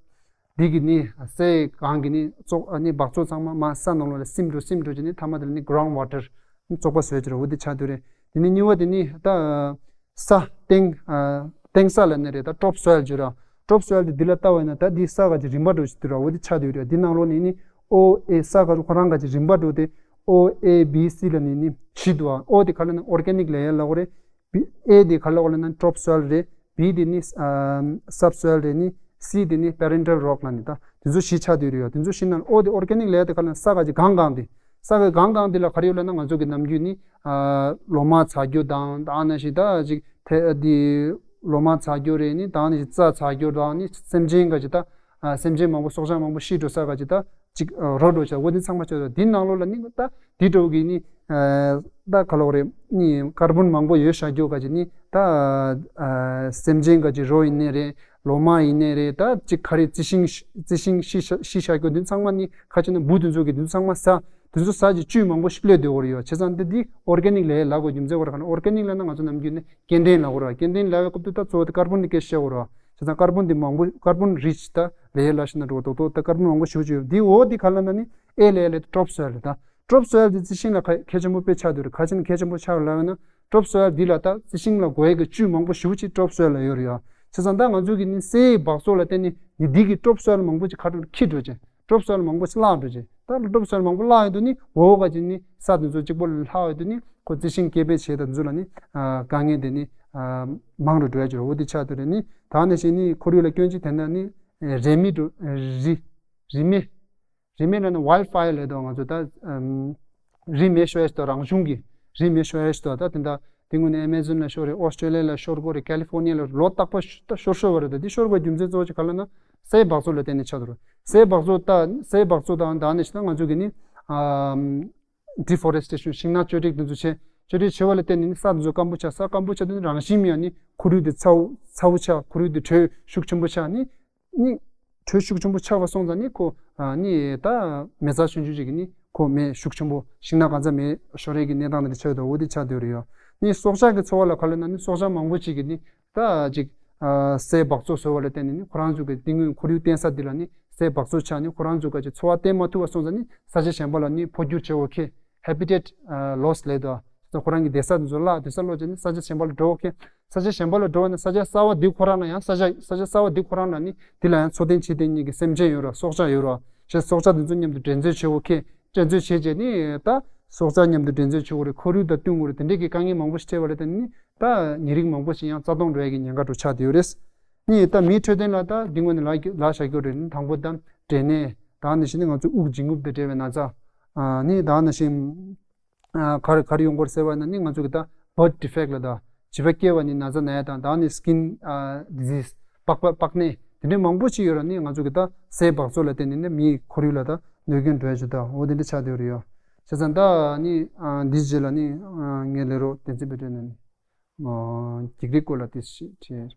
འདི་གི་ནི་སའི་གང་གི་ནི་བཙོག་ནི་སྦགས་བཙོག་ཚང་མ་མ་ས་ནང་ལོགས་ལ་སིམ་འགྲོ་སིམ་འགྲོ་བྱས་ནི་མཐའ་མ་དེ་ལ་ནི་ground water་བཙོག་པ་བཟོས་ཀྱི་རེད། འོ་དེ་ཆགས་དུས་རེད། དེ་ནི་གཉིས་པ་དེ་ནི་ད་ས་སྟེང་ཨ་སྟེང་ས་ལ་ནི་རེད་ད་top soil་ཅིག་ར། top soil་དེ་འདི་ལ་ལྟ་བ་ཡིན་ན་ད་འདི་ས་ག་ཅིག་རིམ་པ་འགྲོ་ཅིག་དུས་ར། འོ་དེ་ཆགས་དུས་རེད། འདི་ནང་ལོགས་ནི་ནི་ཨོ་ཨེ་ས་ག་ཁོ་རང་ག་ཅིག་རིམ་པ་འགྲོ་དེ་ཨོ་ཨེ་བི་སི་ལ་ནི་ནི་བཞི་འདུག་ཨ། ཨོ་དེ་ག་ལ་ནི་organic layer་ལ་གོ་རེད། བི་ཨེ་དེ་ག་ལ་གོ་ལ་ན་top soil་རེད། བི་དེ་ནི་ཨ་subsoil་རེད། ནི་སི་དེ་ནི་parental rock་ལ་ནི་ད་དེ་ཚོ་བཞི་ཆགས་དུས་རེད་ཡ། དེ་ཚོ་བཞི་ནང་ཨོ་དེ་organic་ལ་དེ་ག་ལ་ན་ས་ག་ཅིག་གང་གང་དེ་ས་ག་གང་གང་དེ་ལ་ག་རེ་ཡོད་ལ་ན་ང་ཚོ་གི་ནམ་རྒྱུན་ནི་ཨ་ལོ་མ་ཚ་རྒྱུ་དང་ད་ནང་བཞིན་ད་ཅིག་དེ་དེ་ལོ་མ་ཚ་རྒྱུ་རེད། ནི་ད་ནང་བཞིན་རྩྭ་ཚ་རྒྱུ་དང་ནི་སེམས་ཅན་ག་ཅིག་ད་ཨ་སེམས་ཅན་མང་པོ་སྲོག་ཆགས་མང་པོ་ཤི་འགྲོ་ས་ག་ཅིག་ད་ཅིག་ཨ་རོ་འགྲོ་ཆ་འོ་དེ་ཚང་མ་ཆ་ད་དེ་ནང་ལོགས་ལ་ནི་ད་དེ་འགྲོ་གི་ནི་ཨ་ད་ག་ལ་གོ་རེད། ནི་ཀར་བོན་མང་པོ་ཡོད་ཤག་རྒྱུ་ག་ཅིག་ནི་ད་ཨ་སེམས་ཅན་ག་ཅིག་རོ་ཡིན་ནི་རེད། ལོ་མ་ཡིན་ནའི་རེད། ད་ཅིག་ག་རེ་རྩི་ཤིང་། རྩི་ཤིང་ཤི་ཤ་ཤི་ཤ་སྐྱོ་འདི་ཚང་མ་ནི་ཁ་ཆེ་ན་འབུ་དེ་ཚོ་གི་དེ་ཚོ་ཚང་མ་ཟ། དེ་ཚོ་ཟ་ཅིག་བཅུད་མང་པོ་ཞིག་སླེབས་སྡོད་ཀྱི་ཡོད་རེད་ཡོ། བྱས་ཙང་འདི་འདི་ཨོར་གེ་ནིག་ལས་ལབ་དགོས་རྒྱུ་མཚན་ག་རེ་ལབ་ན། ཨོར་གེ་ནིག་ལབ་ན་ང་ཚོ་ནམ་རྒྱུན་ནས་སྐྱེ་ལྡན་ལབ་དགོས་རེད། སྐྱེ་ལྡན་ལབ་པའི་སྐབས་དུ་ད་གཙོ་བོ་དེ་ཀར་བོན་དེ་སྐད་ཆ་བཤད་དགོས་རེད། བྱས་ཙང་ཀར་བོན་དེ་མང་པོ། ཀར་བོན་རིཆ་ད་ལས་ལབ་ཤེས་ན་འགྲོ་རྡོག་རྡོག་ད་ཀར་བོན་མང་པོ་ཞེ་པོ་ཅིག་ཡོད། འདི་འོ་འདི་ག་ལབ་ན་ནི་ཨེ་ལས་ལས་ཀྲོབ་སོའི་ལ་ད། ཀྲོབ་སོའི་ལ་དེ་རྩི་ཤིང་ལ་གལ་ཆེན་པོ་དཔེ་ཆགས་འདུག་རེད། ག་ཅི་ན་གལ་ཆེན་པོ་ཆགས་ལབ་ན། ཀྲོབ་སོའི་ལ་འདི་ལ་ད་རྩི་ཤིང་ལ་དགོས་ཡས་ཀྱི་བཅུད་མང་པོ་ཞེ་པོ་ཅིག་ཀྲོབ་སོའི་ལ་ཡོད་རེད་ཡོ། བྱས་ཙང་ད་ང་ཚོ་གི་ནི་སའི་སྦགས་བཙོག་ལ་བརྟེན་ནས་ནི་འདི་གི་ཀྲོབ་སོའི་ལ་མང་པོ་ཅིག་ཁ་ཐུག་འཁྱེར་འགྲོ་བྱས། ཀྲོབ་སོའི་ལ་མང་པོ་ཞིག་བརླག་འགྲོ་བྱས། ད་ཀྲོབ་སོའི་ལ་མང་པོ་བརླག་ཡོང་དུས་ནི་འོ་འོ་ག་ཅིག་ནི་ས་དེ་ཚོ་གཅིག་པོ་ལ་ལྷག་ཡོང་དུས་ནི་ཁོ་རྩི་ཤིང་སྐྱེ་འཕེལ་བྱེད་དང་ཚོ་ལ་ནི་ཨ་དཀའ་ངལ་དེ་ནི་ཨ་མང་རུ་འགྲོ་ཡ་ཅིག་རེད། འོ་དེ་ཆགས་དུས་རེད། ནི་ད་ནི་ཞིག་ནི་ཁོར་ཡུག་ལ་སྐྱོན་ཅིག་དེ་འདྲ་ནི་རི་མེ་འགྲོ། རི་རི་མེ། རི་མེ་ལབ་ན་ཝའིལ་ཕ་ཡར་ལབ་དོ། ང་ཚོ་ད་ཨམ་རི་མེ་ཤོར་ཡ་ཞིག་དང་རང་བྱུང་གི་རི་མེ་ཤོར་ཡ་ཞིག་དང་། ད་དེ་འདྲ་དེ་སྔོན་ནས་ཨ་མེ་ཛོན་ལ་ཤོར་རེད། ཨོ་སི་ཀྲེ་ལི་ཡ་ལ་ཤོར་གོ་རེད། ཀ་ལི་ཕོར་ནི་ཡ་ལ་ལོ་རྟག་པར་ཤོ་ད་ཤོར་ཤོར་བ་རེད། ད་འདི་ཤོར་བའི་རྒྱུ་མཚན་གཙོ་བོ་ཅིག་ག་ལབ་ན་སའི་སྦགས་བཙོག་ལ་བརྟེན་ནས་ཆགས་འདུག་རེད། སའི་སྦགས་བཙོག་ད་སའི་སྦགས་བཙོག་དང་ད་ནི་ཞིག་ད་ང་ཚོ་གི་ནི་ཨམ་ཌི་ཕོ་རེ་སི་ཊེ་ཤན། ཤིང་ནགས་གཅོད་འབྲེག་འདི་ཚོ་བྱས། གཅོད་འབྲེག་བྱས་པ་ལ་བརྟེན་ནས་ནི་ས་དེ་ཚོ་སྐམ་པོ་ཆགས། ས་སྐམ་པོ་ཆགས་དུས་ནི་རང་བཞིན་མེད་ཡ་ནི་ཁོར་ཡུག་དེ་ཚ་བོ་ཚ་བོ་ཆགས། ཁོར་ཡུག་དེ་དྲོད་ཤུགས་ཆེན་པོ་ཆགས་ནི། ནི་དྲོད་ཤུགས་ཆེན་པོ་ཆགས་པ་སོང་ཙང་ནི་ཁོ་ཨ་ནི་ད་མེ་ཚ་ཆུང་ཆུང་ཅིག་གི་ནི་ཁོ་མེ་ཤུགས་ཆེན་པོ་ཤིང་ནགས་གང་ཚ་མེ་ཤོར་ཡས་ཀྱི་གནས་སྟངས་དེ་འདྲ་ཆགས་ཡོད་དོ། འོ་དེ་ཆགས་བསྡད་རེད་ཡོ། ནི་སྲོག་ཆགས་ཀྱི་འཚོ་བ་ལ་ག་ལབ་ན་ནི་སྲོག་ཆགས་མང་པོ་ཅིག་གི་ནི་ད་ཅིག་ཨ་སའི་སྦགས་བཙོག་བཟོ་བ་ལ་བརྟེན་ནས་ནི་ཁོ་རང་ཚོ་གི་དེ་སྔོན་ཁོར་ཡུག་བརྟེན་ས་འདི་ལ་ནི་སའི་སྦགས་བཙོག་ཆགས་ནི་ཁོ་རང་ཚོ་ག་ཅིག་འཚོ་བ་བརྟེན་མ་ཐུབ་པ་སོང་ཙང་ནི་ས་ཆ་གཞན་པ་ལ་ནི་འཕོ་འགྱུར་བྱེད་དགོས་ཁེ། ཧེ་བི་ཊེཊ་ལོ་སི་ལབ་དོ། ཁོ་རང་གི་བསྡད་ས་དེ་ཚོ་བརླག་བསྡད་ས་བརླག་བྱས་ནས་ས་ཆ་གཞན་པ་ལ་འགྲོ་གི། ས་ཆ་གཞན་པ་ལ་འགྲོ་བ་ན་ས་ཆ་གསར་བ་འདི་ཁོ་རང་ལ་ཡང་ས་ཆ་ས་ཆ་གསར་བ་འདི་ཁོ་རང་ལ་ནི་འདི་ལ་ཡང་འཚོ་རྟེན་བྱེད་མཁན་གྱི་སེམས་ཅན་ཡོད་ར། སྲོག་ཆགས་ཡོད་ར། ཞེས་སྲོག་ཆགས་དེ་ཚོ་མཉམ་དུ་འགྲན་རྩོད་བྱེད་དགོས་ཁེ། འགྲན་རྩོད་བྱས་རྗེས་ནི་ད་སྲོག་ཆགས་མཉམ་དུ་འགྲན་རྩོད་བྱེད་དགོས་རེད། ཁོར་ཡུག་དང་བསྟུན་དགོས་རེད། དེ་འདྲས་ཀྱི་དཀའ་ངལ་མང་པོ་ཞིག་འཕྲད་པ་ལ་བརྟེན་ནས་ནི་ད་ཉེ་རིང་མང་པོ་ཞིག་ཡང་རྩ་སྟོང་འགྲོ་ཡ་གི་ཉེན་ཁ་འདྲ་ཆགས་བསྡད་ཡོད་རེད། ནི་ད་མིའི་འཕྲོད་བསྟེན་ལ་ད་འདི་སྔོན་ནས་ལབ་ལབ་བཞག་གི་ཡོད་རེད། ནི་དང་པོ་ད་འབྲས་ནད། ད་ནི་ཞིག་ནི་ང་ཚོ་དབུགས་འབྱིན་རྔུབ་དང་འབྲེལ་བའི་ན་ཚ། ཨ་ནི་ད་ནི་ཞིག་ཨ་ག་རེ་ག་རེ་ཡོང་གི་རེད་ཟེར་བ་ན་ནི་ང་ཚོ་གི་ད་བར་ཌི་ཕེག་ལ་ད་བྱིས་པ་སྐྱེ་བ་ནི་ན་ཚ་ན་ཡ་དང་། ད་ནི་སི་ཀིན་ཨ་ཌི་ཟིས་པགས་པ་པགས་ནད་དེ་འདྲའི་མང་པོ་ཅིག་ཡོད་ར། ནི་ང་ཚོ་གི་ད་སའི་སྦགས་བཙོག་ལ་བརྟེན་ནས་ནི་མིའི་ཁོར་ཡུག་ལ་ད་གནོད་སྐྱོན་འགྲོ་ཡ་ཅིག་ད་འོ་དེ་འདྲ་ཆགས་བསྡད་ཡོད་རེད་ཡོ། བྱས་ཙང་ད་ནི་ཨ་འདིའི་རྗེས་ལ་ནི་ཨ་ངའི་ལས་རོགས་བསྟན་འཛིན་དཔལ་སྒྲོན་ནས་ནི་ཨ་འགྱིག་རིགས་སྐོར་ལ་དེ་ཞིག་བྲིས།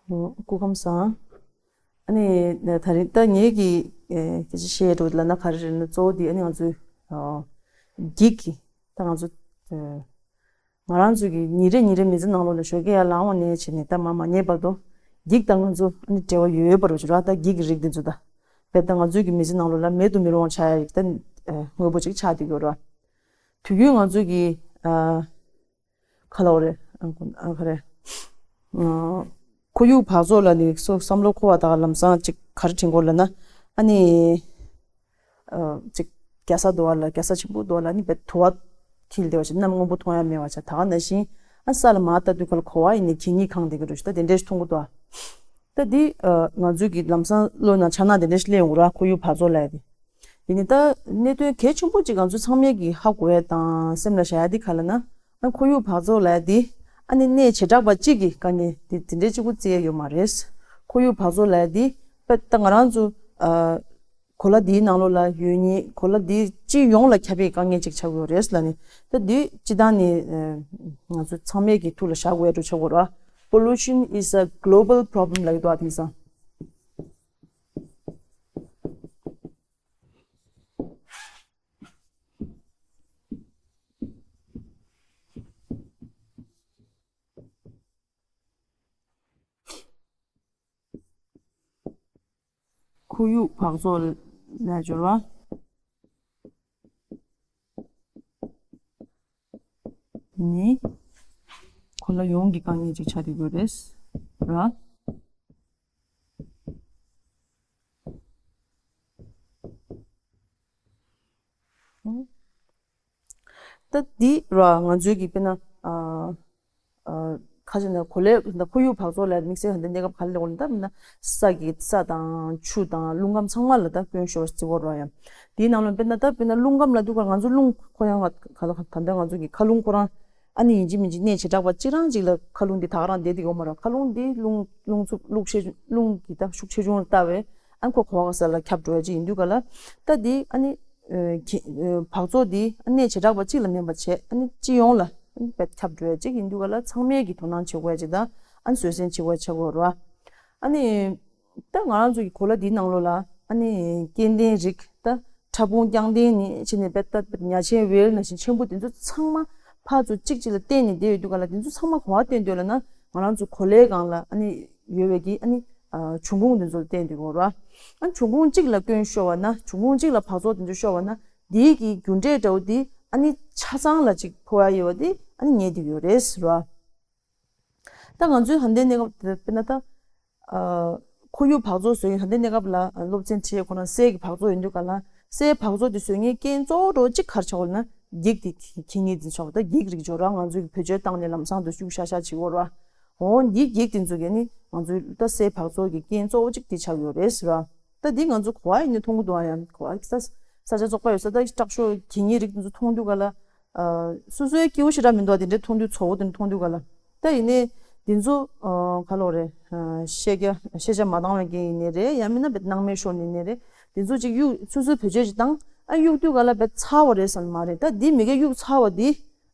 སྐུ་ཁམས་བཟང་། ཨ་ནི་ད་རིང་ད་ངེད་ཀྱི་ཨེ་སྐད་ཆ་བཤད་འགྲོ་ལབ་ན་ག་རེ་རེད་ན། གཙོ་བོ་འདི་ཨ་ནི་ང་ཚོའི་ཨ་འགྱིག་གི་ད་ང་ཚོ་ཨེ་ང་རང་ཚོ་གི་ཉིན་རེ་ཉིན་རེ་མི་ཚེ་ནང་ལོགས་ལ་ཞོགས་ཀས་ཡར་ལངས་པ་ནས་བྱས་ནས་ད་མར་མ་ཉལ་བར་དུ་འགྱིག་དང་ང་ཚོ་ཨ་ནི་འབྲེལ་བ་ཡོད་ཡོད་པ་རེད་བ། ད་འགྱིག་གི་རིགས་འདི་ཚོ་ད་དཔེ་ད་ང་ཚོའི་གི་མི་ཚེ་ནང་ལོགས་ལ་མེད་དུ་མི་རུང་བ་ཆགས་ཡ་རིགས་ད་ཨེ་དངོས་པོ་ཅིག་ཆགས་བསྡད་ཡོད་རེད་བ། དུས་རྒྱུན་ང་ཚོ་གི་ཨ་ག་ལབ་དགོས་རེད། ཨ་ཁོ་ཨ་ག་རེ། ཨ་ཁོར་ཡུག་འབག་བཙོག་ལ་ནི་སོ་བསམ་བློ་འཁོར་བ་དག་ལམ་སང་ཅིག་ག་རེ་དྲན་གྱི་ཡོད་ལབ་ན། ཨ་ནི་ཨ་ཅིག་རྒྱལ་ས་འདུག་བ་ལ། རྒྱལ་ས་ཆེན་པོ་འདུག་བ་ལ་ནི་བེད་དུ་བ་འཁྱིལ་བསྡད་པ་ཅིག་གནམ་སྔོན་པོ་མཐོང་ཡ་མེད་པ་ཆགས། ད་ག་ནང་བཞིན་ཨ་ས་ལ་མར་ལྟ་དུས་ག་ལ་གོ་བ་ཡིན་ནི་གད་སྙིགས་གང་བསྡད་ཀྱི་འདུག་ཞེས་ད་དེ་འདྲས་ཞིག་མཐོང་གི་འདུག་བ། ད་འདི་ཨ་ང་ཚོའི་གི་ལམ་སང་བློ་ནང་འཆར་སྣང་དེ་འདྲས་ཞིག་སླེབས་ཡོང་གི་རེད་བ། ཁོར་ཡུག་འབག་བཙོག་ལབ་ཡ་དེ། དེ་ནི་ད་གནད་དོན་གལ་ཆེན་པོ་གཅིག་ང་ཚོ་ཚང་མས་ཀྱིས་ཧ་གོ་ཡ་དང་སེམས་ལ་བཞག་ཡ་དེ་ག་ལབ་ན། ཨ་ཁོར་ཡུག་འབག་བཙོག་ལབ་ཡ་དེ་ཨ་ནི་གནས་བྱེ་བྲག་པ་གཅིག་གི་དཀའ་ངལ་དེ་དེ་འདྲའི་གཅིག་པུ་བརྩི་ཡ་ཡོད་མ་རེད། ཁོར་ཡུག་འབག་བཙོག་ལབ་ཡ་དེ་དཔེ་ད་ང་རང་ཚོ་ཨ་གོ་ལ་འདིའི་ནང་ལོགས་ལ་ཡོད་མཁན་གོ་ལ་འདི་སྤྱི་ཡོངས་ལ་ཁྱབ་པའི་དཀའ་ངལ་ཅིག་ཆགས་ཀྱི་ཡོད་རེད་ལབ་ནས། ད་འདི་སྤྱི་བཏང་ནས་ཨ་ང་ཚོ་ཚང་མས་ཀྱིས་ཐུགས་ལ་བཞག་དགོས་ཡ་འདྲ་ཆགས་ཀྱི་ཡོད་རེད་བ། Pollution is a global problem ལབ་ཀྱི་འདུག་བ། དེང་སང་། ཁོར་ཡུག་འབག་བཙོག་ལས་སྦྱོར་བ་ནི་གོ་ལ་ཡོངས་ཀྱི་དཀའ་ངལ་ཅིག་ཆགས་བསྡད་ཡོད་རེད་ར། ད་འདི་ར་ང་ཚོའི་གི་དཔེར་ན་ཨ་ཨ་ཁ་ཅིག་ན་གོ་ལའི་ད་ཁོར་ཡུག་འབག་བཙོག་ལ་དམིགས་བསལ་ད་ལྟ་གནས་སྐབས་ག་རེ་སླེབས་ཡོད་ལབ་ན། ད་ས་གི་ས་དང་ཆུ་དང་རླུང་ཁམས་ཚང་མ་ལ་ད་སྐྱོན་ཤོར་བ་བརྩི་དགོས་ར་ཡ། དེའི་ནང་ལ་དཔེར་ན་ད་དཔེར་ན་རླུང་ཁམས་ལབ་དུས་ཀ་ང་ཚོ་རླུང་ཁོ་རང་ལ་ག་ལ་ད་ལྟ་ང་ཚོ་གི་མཁའ་རླུང་ཁོ་རང་ཨ་ནི་ཡིན་གཅིག་མིན་གཅིག་གནས་བྱེ་བྲག་པ་གཅིག་རང་གཅིག་ལ་མཁའ་རླུང་འདི་ད་ག་རང་བསྡད་དེ་ཡོད་མ་རེད། མཁའ་རླུང་འདི་རླུང་རླུང་འཚུབ་རླུང་ཆེ་རླུང་གི་ད་ཤུགས་ཆེ་ཆུང་ལ་ལྟ་བས་ཨ་ནི་ཁོ་གོ་བ་ག་ས་ལ་ཁྱབ་འགྲོ་ཡ་གཅིག་ཡིན་དུས་ཀ་ལ། ད་འདི་ཨ་ནི་ཨ་གི་ཨ་འབག་བཙོག་འདི་ཨ་གནས་བྱེ་བྲག་པ་གཅིག་ལ་མིན་པ་བྱས་ཨ་ནི་སྤྱི་ཡོངས་ལ་ཨ་ནི་དཔེ་ཁྱབ་འགྲོ་ཡ་གཅིག་ཡིན་དུས་ཀ་ལ་ཚང་མས་ཀྱི་དོ་སྣང་བྱེད་དགོས་ཡ་གཅིག་དང་། ཨ་ནི་བཟོད་བསྲན་བྱེད་དགོས་ཆགས་ཀྱི་ཡོད་རེད་བ། ཨ་ནི། ད་ང་རང་ཚོ་གི་གོ་ལ་འདིའི་ནང་ལོགས་ལ་ཨ་ནི་སྐྱེ་ལྡན་རིགས་ད་ཕྲ་ཕུང་རྐྱང་ལྡན་ནས་ཕྱིན་ནས་བེད་ད་ཉ་ཆེན་ཝེལ་ནང་བཞིན་ཆེན་པོ་དེ་ཚོ་ཚང་མ་ཕར་ཚུར་གཅིག་གཅིག་ལ་བརྟེན་ནས་བསྡད་ཡོད་དུས་ག་ལ། དེ་ཚོ་ཚང་མ་ག་པར་བརྟེན་འདུག་ལབ་ན། ང་རང་ཚོ་གོ་ལའི་སྒང་ལ་ཨ་ནི་ཡོད་པའི་གི་ཨ་ནི་འབྱུང་ཁུངས་དེ་ཚོ་ལ་བརྟེན་འདུག་གོ་ར། ཨ་ནི་འབྱུང་ཁུངས་གཅིག་ལ་སྐྱོན་ཤོར་བ་ན། འབྱུང་ཁུངས་གཅིག་ལ་འབག་བཙོག་དེ་ཚོ་ཤོར་བ་ན། དེའི་གི་རྒྱུ་འབྲས་འདྲ་བོ་དེ་ཨ་ནི་ཆ་ཚང་ལ་ཅིག་ཕོག་ཡ་ཡོད་པ་དེ་ཨ་ནི་ངེས་འདུག་ཡོད་རེད་ཟེར་བ། ད་ང་ཚོའི་ཧན་ཏེ་གནས་སྐབས་དེ་དཔེར་ན་ད། ཨ། ཁོར་ཡུག་འབག་བཙོག་བཟོ་མཁན། ཧན་ཏེ་གནས་སྐབས་ལ་སློབ་ཚན་ཁྲིད་ཁོ་རང་སའི་གི་འབག་བཙོག་ཡོད་དུས་ག་ལ། སའི་འབག་བཙོག་དེ་བཟོ་མཁན་རྐྱེན་གཙོ་བོ་འདྲ་བོ་གཅིག་ག་རེ་ཆགས་ཡོད་ལབ་ན། འགྱིག་དེ་གི་གད་སྙིགས་དེ་ཆགས་པ། ད་འགྱིག་རིགས་འབྱོར་ར་ང་ཚོའི་གི་བེད་སྤྱོད་བཏང་ནས་ལམ་སང་དུ་གཡུག་ཤག་ཤག་བྱེད་ཀྱི་ཡོད་རེད་བ། འོ་འདི་འགྱིག་དེ་ཚོ་གི་ནི་ང་ཚོའི་ད་སའི་འབག་བཙོག་གི་རྐྱེན་གཙོ་བོ་གཅིག་དེ་ཆགས་ཡོད་རེད་ཟེར་བ། ད་འདི་ང་ཚོ་ག་པར་ཡིན་ནའི་མཐོང་གི་འདུག་ཨ། ཡང་ག་པར་ས་ས་ཆ་བཙོག་པ་ཡོད་ས། ད་དྲག་ཤོས་གད་སྙིགས་རིགས་དེ་ཚོ་མཐོང་དུས་ག་ལ། ཨ། སོ་སོའི་སྐྱིད་པོ་ཞེ་དྲག་མི་འདུག་ཨ། དེ་འདྲའི་མཐོང་དུས། བཙོག་པ་དེ་འདྲ་མཐོང་དུས་ག་ལ། ད་ཡིན་ནའི་འདི་ཚོ་ཨ་ག་ལབ་རེད། ཨ། ཤེས་རྒྱ་ཤེས་བྱ་མ་འདང་བའི་རྐྱེན་ཡིན་ནའི་རེད། ཡང་མིན་ན་བེད་སྣང་མེད་ཤོར་ནས་ཡིན་ནའི་རེད། འདི་ཚོ་ཅིག་གཡུག་སོ་སོའི་བེད་སྤྱོད་ཅིག་བཏང་། ཨ། གཡུག་དུས་ག་ལ་བེད་ཚར་བ་རེད་བསམ་མ་རེད། ད་འདི་མི་གས་གཡུག་ཚར་བ་འདི།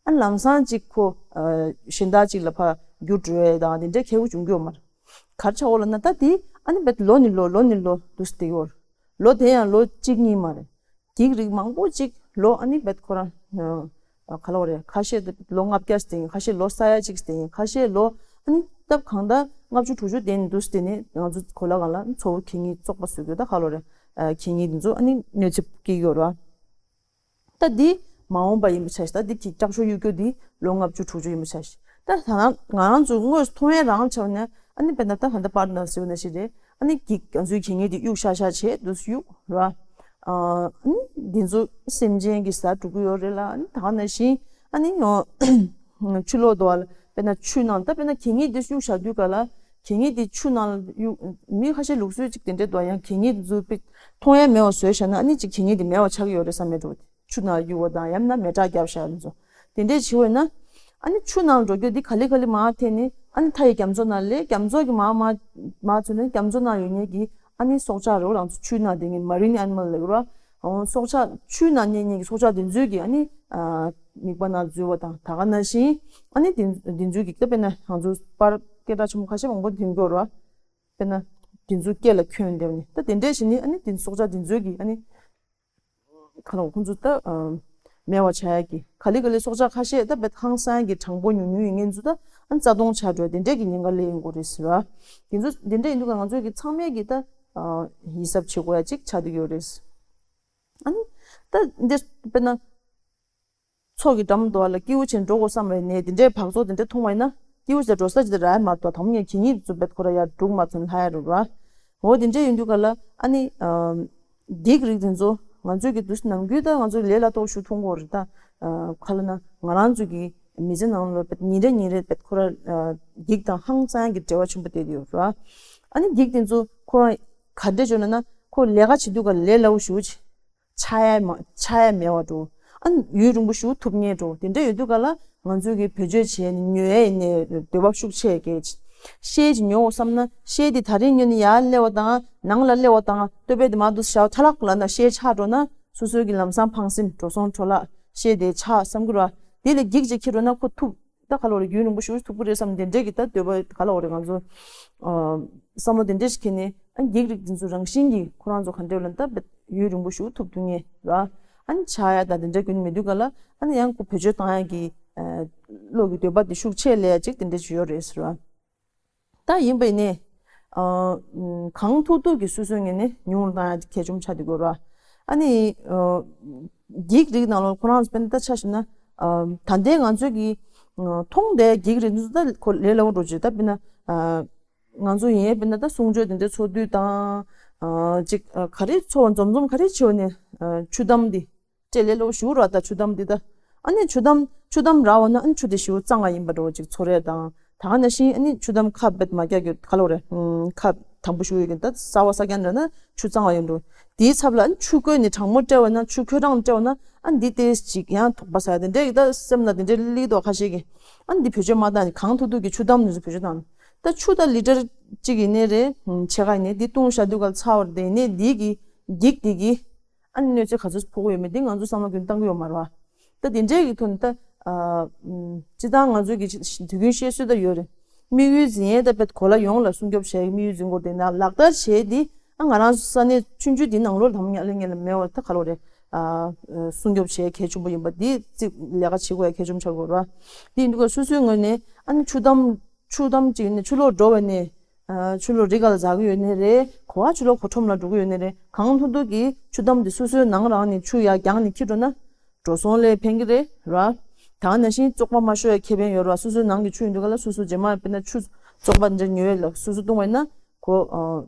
ཨ། ལམ་སང་ཅིག་ཁོ་ཨ་གཞན་དག་ཅིག་ལ་ཕར་འགྱུར་འགྲོ་ཡ་དང་དེ་འདྲའི་ཁྱད་པར་འབྱུང་གི་ཡོད་མ་རེད། ག་རེ་ཆགས་ཡོད་ལབ་ན། ད་དེ་ཨ་ནི་བེད་ལོ་ནས་ལོ་ལོ་ནས་ལོ་འདུག་སེ་བསྡད་ཡོད་རེད། ལོ་དེ་ཡང་ལོ་གཅིག་གཉིས་མ་རེད། འགྱིག་རིགས་མང་པོ་ཅིག་ལོ་ཨ་ནི་བེད་ཁོ་རང་ཨ་ག་ལབ་རེད། ཁ་ཤས་དེ་ལོ་ལྔ་བརྒྱ་ཙམ་བསྡད་མཁན། ཁ་ཤས་ལོ་ས་ཡ་གཅིག་བསྡད་མཁན། ཁ་ཤས་ལོ་ཨ་ནི་སྟབས་གང་ལྟར་ལྔ་བཅུ་དྲུག་ཅུ་བསྡད་ནས་འདུག་སེ་བསྡད་ནས་ང་ཚོ་གོ་ལ་སྒང་ལ་མཚོ་བོད་གད་སྙིགས་བཙོག་པ་བཟོ་རྒྱུ། ད་ག་ལབ་རེད། ཨ། གད་སྙིགས་འདི་ཚོ་ཨ་ནི་གནོད་འཚེ་སྐྱེལ་གྱི་ཡོད་རེད་བ། ད་འདི་མ་འོངས་པ་ཡིན་པ་ཆ་བཞག་ད་འདི་གི་དྲག་ཤོས་གཡུག་རྒྱུ་འདི་ལོ་ལྔ་བཅུ་དྲུག་ཅུ་ཡིན་པ་ཆ་བཞག་ད་ད་ང་རང་ཚོ་དངོས་སུ་མཐོང་ཡ་རང་ཆ་བ་ན། ཨ་ནི་དཔེར་ན་ད་ད་ལྟ་པར་ན་ཟེར་བ་ན་ཞིག་རེད། ཨ་ནི་འགྱིག་ང་ཚོའི་གད་སྙིགས་འདི་གཡུག་ཤག་ཤག་བྱས་འདུག་སེ་གཡུག་ར། ཨ་ནི་འདི་ཚོ་སེམས་ཅན་གྱི་ཟ་འགྲོ་གི་ཡོད་རེད་ལ། ཨ་ནི་ད་ག་ནང་བཞིན་ཨ་ནི་ཆུ་ལོག་འདུག་བ་ལ། དཔེར་ན་ཆུ་ནང་ད་དཔེར་ན་གད་སྙིགས་འདི་གཡུག་བཞག་དུས་ག་ལ། གད་སྙིགས་འདི་ཆུ་ནང་གཡུག་མི་ཁ་ཤས་ལུགས་སྲོལ་ཅིག་དེ་འདྲས་འདུག་ཡང་གད་སྙིགས་འདི་ཚོ་དཔེ་མཐོང་ཡ་མེད་པ་བཟོས་བཞག་ན། ཨ་ནི་ཅིག་གད་སྙིགས་འདི་མེད་པ་ཆགས་ཀྱི་ཡོད་རེད་བསམ་མེད་འགྲོ། ཆུ་ནང་གཡུག་པ་དང་ཡང་ན་མེ་སྲེག་བརྒྱབ་བཞག་ཡ་ཚོ་དེ་འདྲས་བྱེད་འོས་ན། ཨ་ནི་ཆུ་ནང་འགྲོ་རྒྱུ་འདི་ག་ལེ་ག་ལེ་མར་ཐེན་ནས། ཨ་ནི་མཐའ་ཡི་རྒྱ་མཚོ་ནང་སླེབས། རྒྱ་མཚོ་གི་མར་མར་མར་ཚུར་ནས་རྒྱ་མཚོ་ནང་ཡོད་མཁན་གྱི་ཨ་ནི་སྲོག་ཆགས་རེད་བ། ང་ཚོ་ཆུའི་ནང་བསྡད་མཁན་མ་རིན་ཨེ་ནི་མལ་ལབ་ཀྱི་རེད་བ། སྲོག་ཆགས་ཆུའི་ནང་གནས་མཁན་གྱི་སྲོག་ཆགས་དེ་ཚོའི་གི་ཨ་ནི་ཨ་མིད་པ་ནང་འཛུལ་བ་དང་། ད་ག་ནང་བཞིན་ཨ་ནི་དེ་དེ་ཚོའི་གི་ད་དཔེར་ན་ང་ཚོ་པར་སྐད་གྲགས་ཆེན་པོ་ཁ་ཤས་མང་པོ་ཐོན་གྱི་ཡོད་རེད་བ། དཔེར་ན་དེ་ཚོའི་སྐེ་ལ་གྱོན་བསྡད་ནས། ད་དེ་འདྲས་བྱས་ནས་ཨ་ནི་དེ་སྲོག་ཆགས་དེ་ཚོའི་གི་ཨ་ནི་ག་ལབ། ཁོང་ཚོ་ད་ཨ་མེད་པ་བྱ་ཡ་གི། ག་ལེ་ག་ལེ་སྲོག་ཆགས་ཁ་ཤས་ད་བེད་ཧང་སང་གི་གྲངས་འབོར་ཉུང་ཉུང་ཡིན་མཁན་ཚོ་ད་ཨ་ནི་རྩ་སྟོང་ཆགས་འགྲོ་དེ་འདྲས་ཀྱི་ཉེན་ཁ་སླེབས་ཡོང་གི་རེད་ཟེར་བ། དེ་ཚོ་དེ་འདྲས་ཡིན་དུས་ཀ་ང་ཚོ་གི་ཚང་མས་གི་ད་ཨ་ཡིད་གཟབ་བྱེད་དགོས་ཡ་ཅིག་ཆགས་བསྡད་ཡོད་རེད། ཨ་ནི་ད་འདི་དཔེར་ན། མཚོ་གི་འགྲམ་དུ་བ་ལ་སྐྱིད་པོ་བྱས་འགྲོ་དགོས་བསམ་པའི་ནས་དེ་འདྲའི་འབག་བཙོག་དེ་འདྲ་མཐོང་བ་ཡིན་ན། སྐྱིད་པོ་བྱས་འགྲོ་ས་ཅིག་དེ་རག་ཡ་མ་གཏོགས། དང་པོ་ངས་གད་སྙིགས་དེ་ཚོ་བེད་ཁོ་ར་ཡར་སྒྲུག་མ་ཐུབ་ན་ལྷག་ཡ་རེད་བ། འོ་དེ་འདྲ་ཡིན་དུས་ག་ལ་ཨ་ནི་ཨམ། འགྱིག་རིགས་དེ་ཚོ་ང་ཚོའི་གི་དུས་ནམ་རྒྱུན་ད་ང་ཚོ་ལས་སླ་ཏོག་ཞུ་ཐུབ་ཀྱི་ཡོད་རེད་ད། ཨ་ག་ལབ་ན་ང་རང་ཚོའི་གི་མི་ཚེ་ནང་ལ་བེད་ཉིན་རེ་ཉིན་རེ་བེད་ཁོ་ར་ཨ་འགྱིག་དང་ཧང་སང་གི་འབྲེལ་བ་ཆེན་པོ་བསྡད་ཡོད་རེད་བ། ཨ་ནི་འགྱིག་དེ་ཚོ་ཁོ་རང་ག་འདྲ་བྱུང་ན་ན། ཁོ་ལས་ཀ་བྱེད་དུས་ག་ལ་ལས་སླ་པོ་ཞེ་པོ་ཅིག་ཆགས་ཡ་མ་ཆགས་ཡ་མེད་པ་འགྲོ། ཨ་ཡུན་རིང་པོ་ཞིག་ཐུབ་མཁན་འགྲོ། དེ་འདྲ་ཡོད་དུས་ག་ལ་ང་ཚོས་ཀྱི་བེད་སྤྱོད་བྱས་ནས་ཉོ་ཡ་ཡིན་ནའི་འདོད་པ་ཤུགས་ཆེ་གི། ཤེལ་ཅིག་ཉོ་དགོས་བསམ་ན། ཤེལ་དེ་ད་རིང་ཉོས་ནས་ཡར་སླེབས་པ་དང་། ནང་ལ་སླེབས་པ་དང་སྟོད་པ་དེ་མར་འདུག་བཞག་ཐ་ལག་ལབ་ན་ཤེལ་ཆག་འགྲོ་ན། སོ་སོའི་གི་ལམ་སང་ཕངས་སེམས། འགྲོ་སོང་འཕྲོ་བརླག་ཤེལ་དེ་ཆག་བསམ་གི་ར། དེ་ལས་འགྱིག་ཅིག་འཁྱེར་འགྲོ་ན་ཁོ་ཐུབ། ད་ག་ལབ་རེད། རྒྱུན་རིང་པོ་ཞིག་ཐུབ་ཀྱི་རེད་བསམ། དེ་འདྲས་ཀྱི་ད་འདོད་པ་ག་ལབ་རེད། ང་ཚོ་ཨ་བསམ་བློ་དེ་འདྲས་ཤིག་འཁྱེར་ནས། ཨ་འགྱིག་རིགས་དེ་ཚོ་རང་བཞིན་གྱིས་ཁོ་རང་ཚོ་ག་འདྲས་ལབ་ན་ད་ཡུན་རིང་པོ་ཞིག་ཐུབ་ཐུབ་ངེས་ར། ཨ་ནི་ཆགས་ཡ་ད་དེ་འདྲས་རྒྱུན་མེད་དུས་ག་ལ། ཨ་ནི་ཡང་ཁོ་བེད་སྤྱོད་བཏང་ཡ་གི་ཨ་བློ་གི་འདོད་པ་དེ་ཤུགས་ཆེ་སླེབས་ཡ་ཅིག་དེ་འདྲས་ཅིག་ཡོད་རེད་ཟེར་བ། ད་ཡིན་པ་ཡིན་ནའི་ཨ་གང་ཐུབ་ཐུབ་ཀྱིས་སོ་སོའི་ངོས་ནས་ཉུང་རུ་བཏང་ཡ་གལ་ཆེན་པོ་ཆགས་བསྡད་ཀྱི་ཡོད་ར། ཨ་ནི་ཨ་འགྱིག་རིགས་ནང་ལོགས་ཁོ་རང་ཚོ་དཔེར་ན་ད་ཆ་བཞག་ན། ཨ་ད་ལྟའི་ང་ཚོའི་གི་ཨ་མཐོང་བསྡད་འགྱིག་རིགས་འདི་ཚོ་ད་ཁོ་ལས་སླ་པོ་འགྲོ་ཅིག་ད་དཔེར་ན་ཨ་ང་ཚོ་ཡིན་ཡང་དཔེར་ན་ད་གསུང་ཆོས་དེ་འདྲའི་ཚོགས་དུས་དང་། ཨ་ཅིག་ཨ་ག་རེ་ཚོགས་འཛོམས་འཛོམས་ག་རེ་བྱེད་པ་ནས་ཨ་ཆུ་དམ་འདི་སྤྲད་ལས་སླ་པོ་ཞེ་པོ་ར། ད་ཆུ་དམ་འདི་ད་ཨ་ནི་ཆུ་དམ་ཆུ་དམ་རག་པ་ན་ཨ་ནི་ཆུ་དེ་ཞེ་པོ་གཙང་བ་ཡིན་པ་འདྲ་བོ་ཅིག་ཚོར་ཡས་དང་། ད་ག་ནང་བཞིན་ཨ་ནི་ཆུ་དམ་ཁ་བེད་མ་རྒྱག་གི་ག་ལབ་རེད། ཨ་ཁ་དམ་པོ་ཞེ་པོ་ཡོད་ཀྱི། ད་གསར་པ་གསར་རྐྱང་འདྲ་ན་ཆུ་གཙང་བ་ཡོད་འགྲོ། དེའི་ཚབ་ལ་ཨ་ནི་ཆུ་བསྐོལ་ནས་གྲང་མོ་སྤྲད་པ་ན། ཆུ་ཁོལ་གྲང་སྤྲད་པ་ན་ཨ་ནི་འདི་ཏོག་ཙམ་ཅིག་ཡང་དོགས་པ་ཟ་ཡ་དེ་འདྲའི་ད་སེམས་ལ་དེ་འདྲའི་སླེབས་འདུག་ཁ་ཤས་ཀྱིས། ཨ་ནི་འདི་བེད་སྤྱོད་མ་བཏང་ནས་གང་ཐུབ་ཐུབ་ཀྱིས་ཆུ་དམ་འདི་ཚོ་བེད་སྤྱོད་བཏང་། ད་ཆུ་ད་ལི་ཊར་གཅིག་ཡིན་ནའི་རེད། ཕྱེད་ཀ་ཡིན་ནའི་འདི་བཏུང་བཞག་དུས་ག་ཚར་བ་རེད། དེ་ཡིན་ནའི་འདི་གི་འགྱིག་འདི་གི་ཨ་ནི་གནོད་འཚེ་ག་ཚོད་ཕོག་གི་ཡོད་མེད་འདི་ང་ཚོ་བསམ་བློ་རྒྱུན་བཏང་གི་ཡོད་མ་རེད་བ། ད་དེ་འདྲའི་གི་ཐོག་ནས་ད་ཨ་སྤྱིར་བཏང་ང་ཚོའི་གི་དུས་རྒྱུན་བཤད་སྲོལ་ད་ཡོད་རེད། དམིགས་ཡུལ་འཛིན་ཡས་ད་དཔེ་གོ་ལ་ཡོངས་ལ་སྲུང་སྐྱོབ་བྱེད་ཡས་དམིགས་ཡུལ་འཛིན་དགོས་དེ་ན་ལག་བསྟར་བྱེད་དེ་ཨ་ང་རང་ས་གནས་ཆུང་ཆུང་དེ་ནང་ལོགས་དམ་ཉག་ལེ་ངེ་ལ་མེད་བ་ད་ག་ལོ་རེད། ཨ་སྲུང་སྐྱོབ་བྱེད་གལ་ཆེན་པོ་ཡིན་པ་འདི་གཅིག་ལས་ཀ་བྱེད་དགོས་ཡ་གལ་ཆེན་པོ་ཆགས་དགོས་ར། དེ་ཡིན་དུས་སོ་སོའི་ངོས་ནས་ཨ་ནི་ཆུ་དམ་ཆུ་དམ་ཅིག་ནས་ཆུ་ལོག་འགྲོ་བ་ནས་ཨ་ཆུ་ལོག་རི་ག་ལ་འཛག་གི་ཡོད་ནི་རེད། གོ་བ་ཆུ་ལོག་གོ་ཁྲོམ་ལ་འགྲོ་གི་ཡོད་ནི་རེད། གང་ཐུབ་ཐུབ་ཀྱིས་ཆུ་དམ་དེ་སོ་སོའི་ནང་རང་ནས་ཆུ་ཡར་རྒྱང་ནས་འཁྱེར་འགྲོ་ན་འགྲོ་སོང་ལས་ཕན་གི་རེད་ར། ད་ག་ནང་བཞིན་བཙོག་པ་མ་ཤོར་ཡ་ཁེ་ཕན་ཡོད་ར། སོ་སོའི་ནང་གི་ཆུ་ཡིན་དུས་ག་ལ་སོ་སོ་རྗེས་མ་དཔེར་ན་ཆུ་བཙོག་པ་འདྲ་ཉོས་ལ་སོ་སོ་བཏུང་བས་ན། ཁོ་ཨ་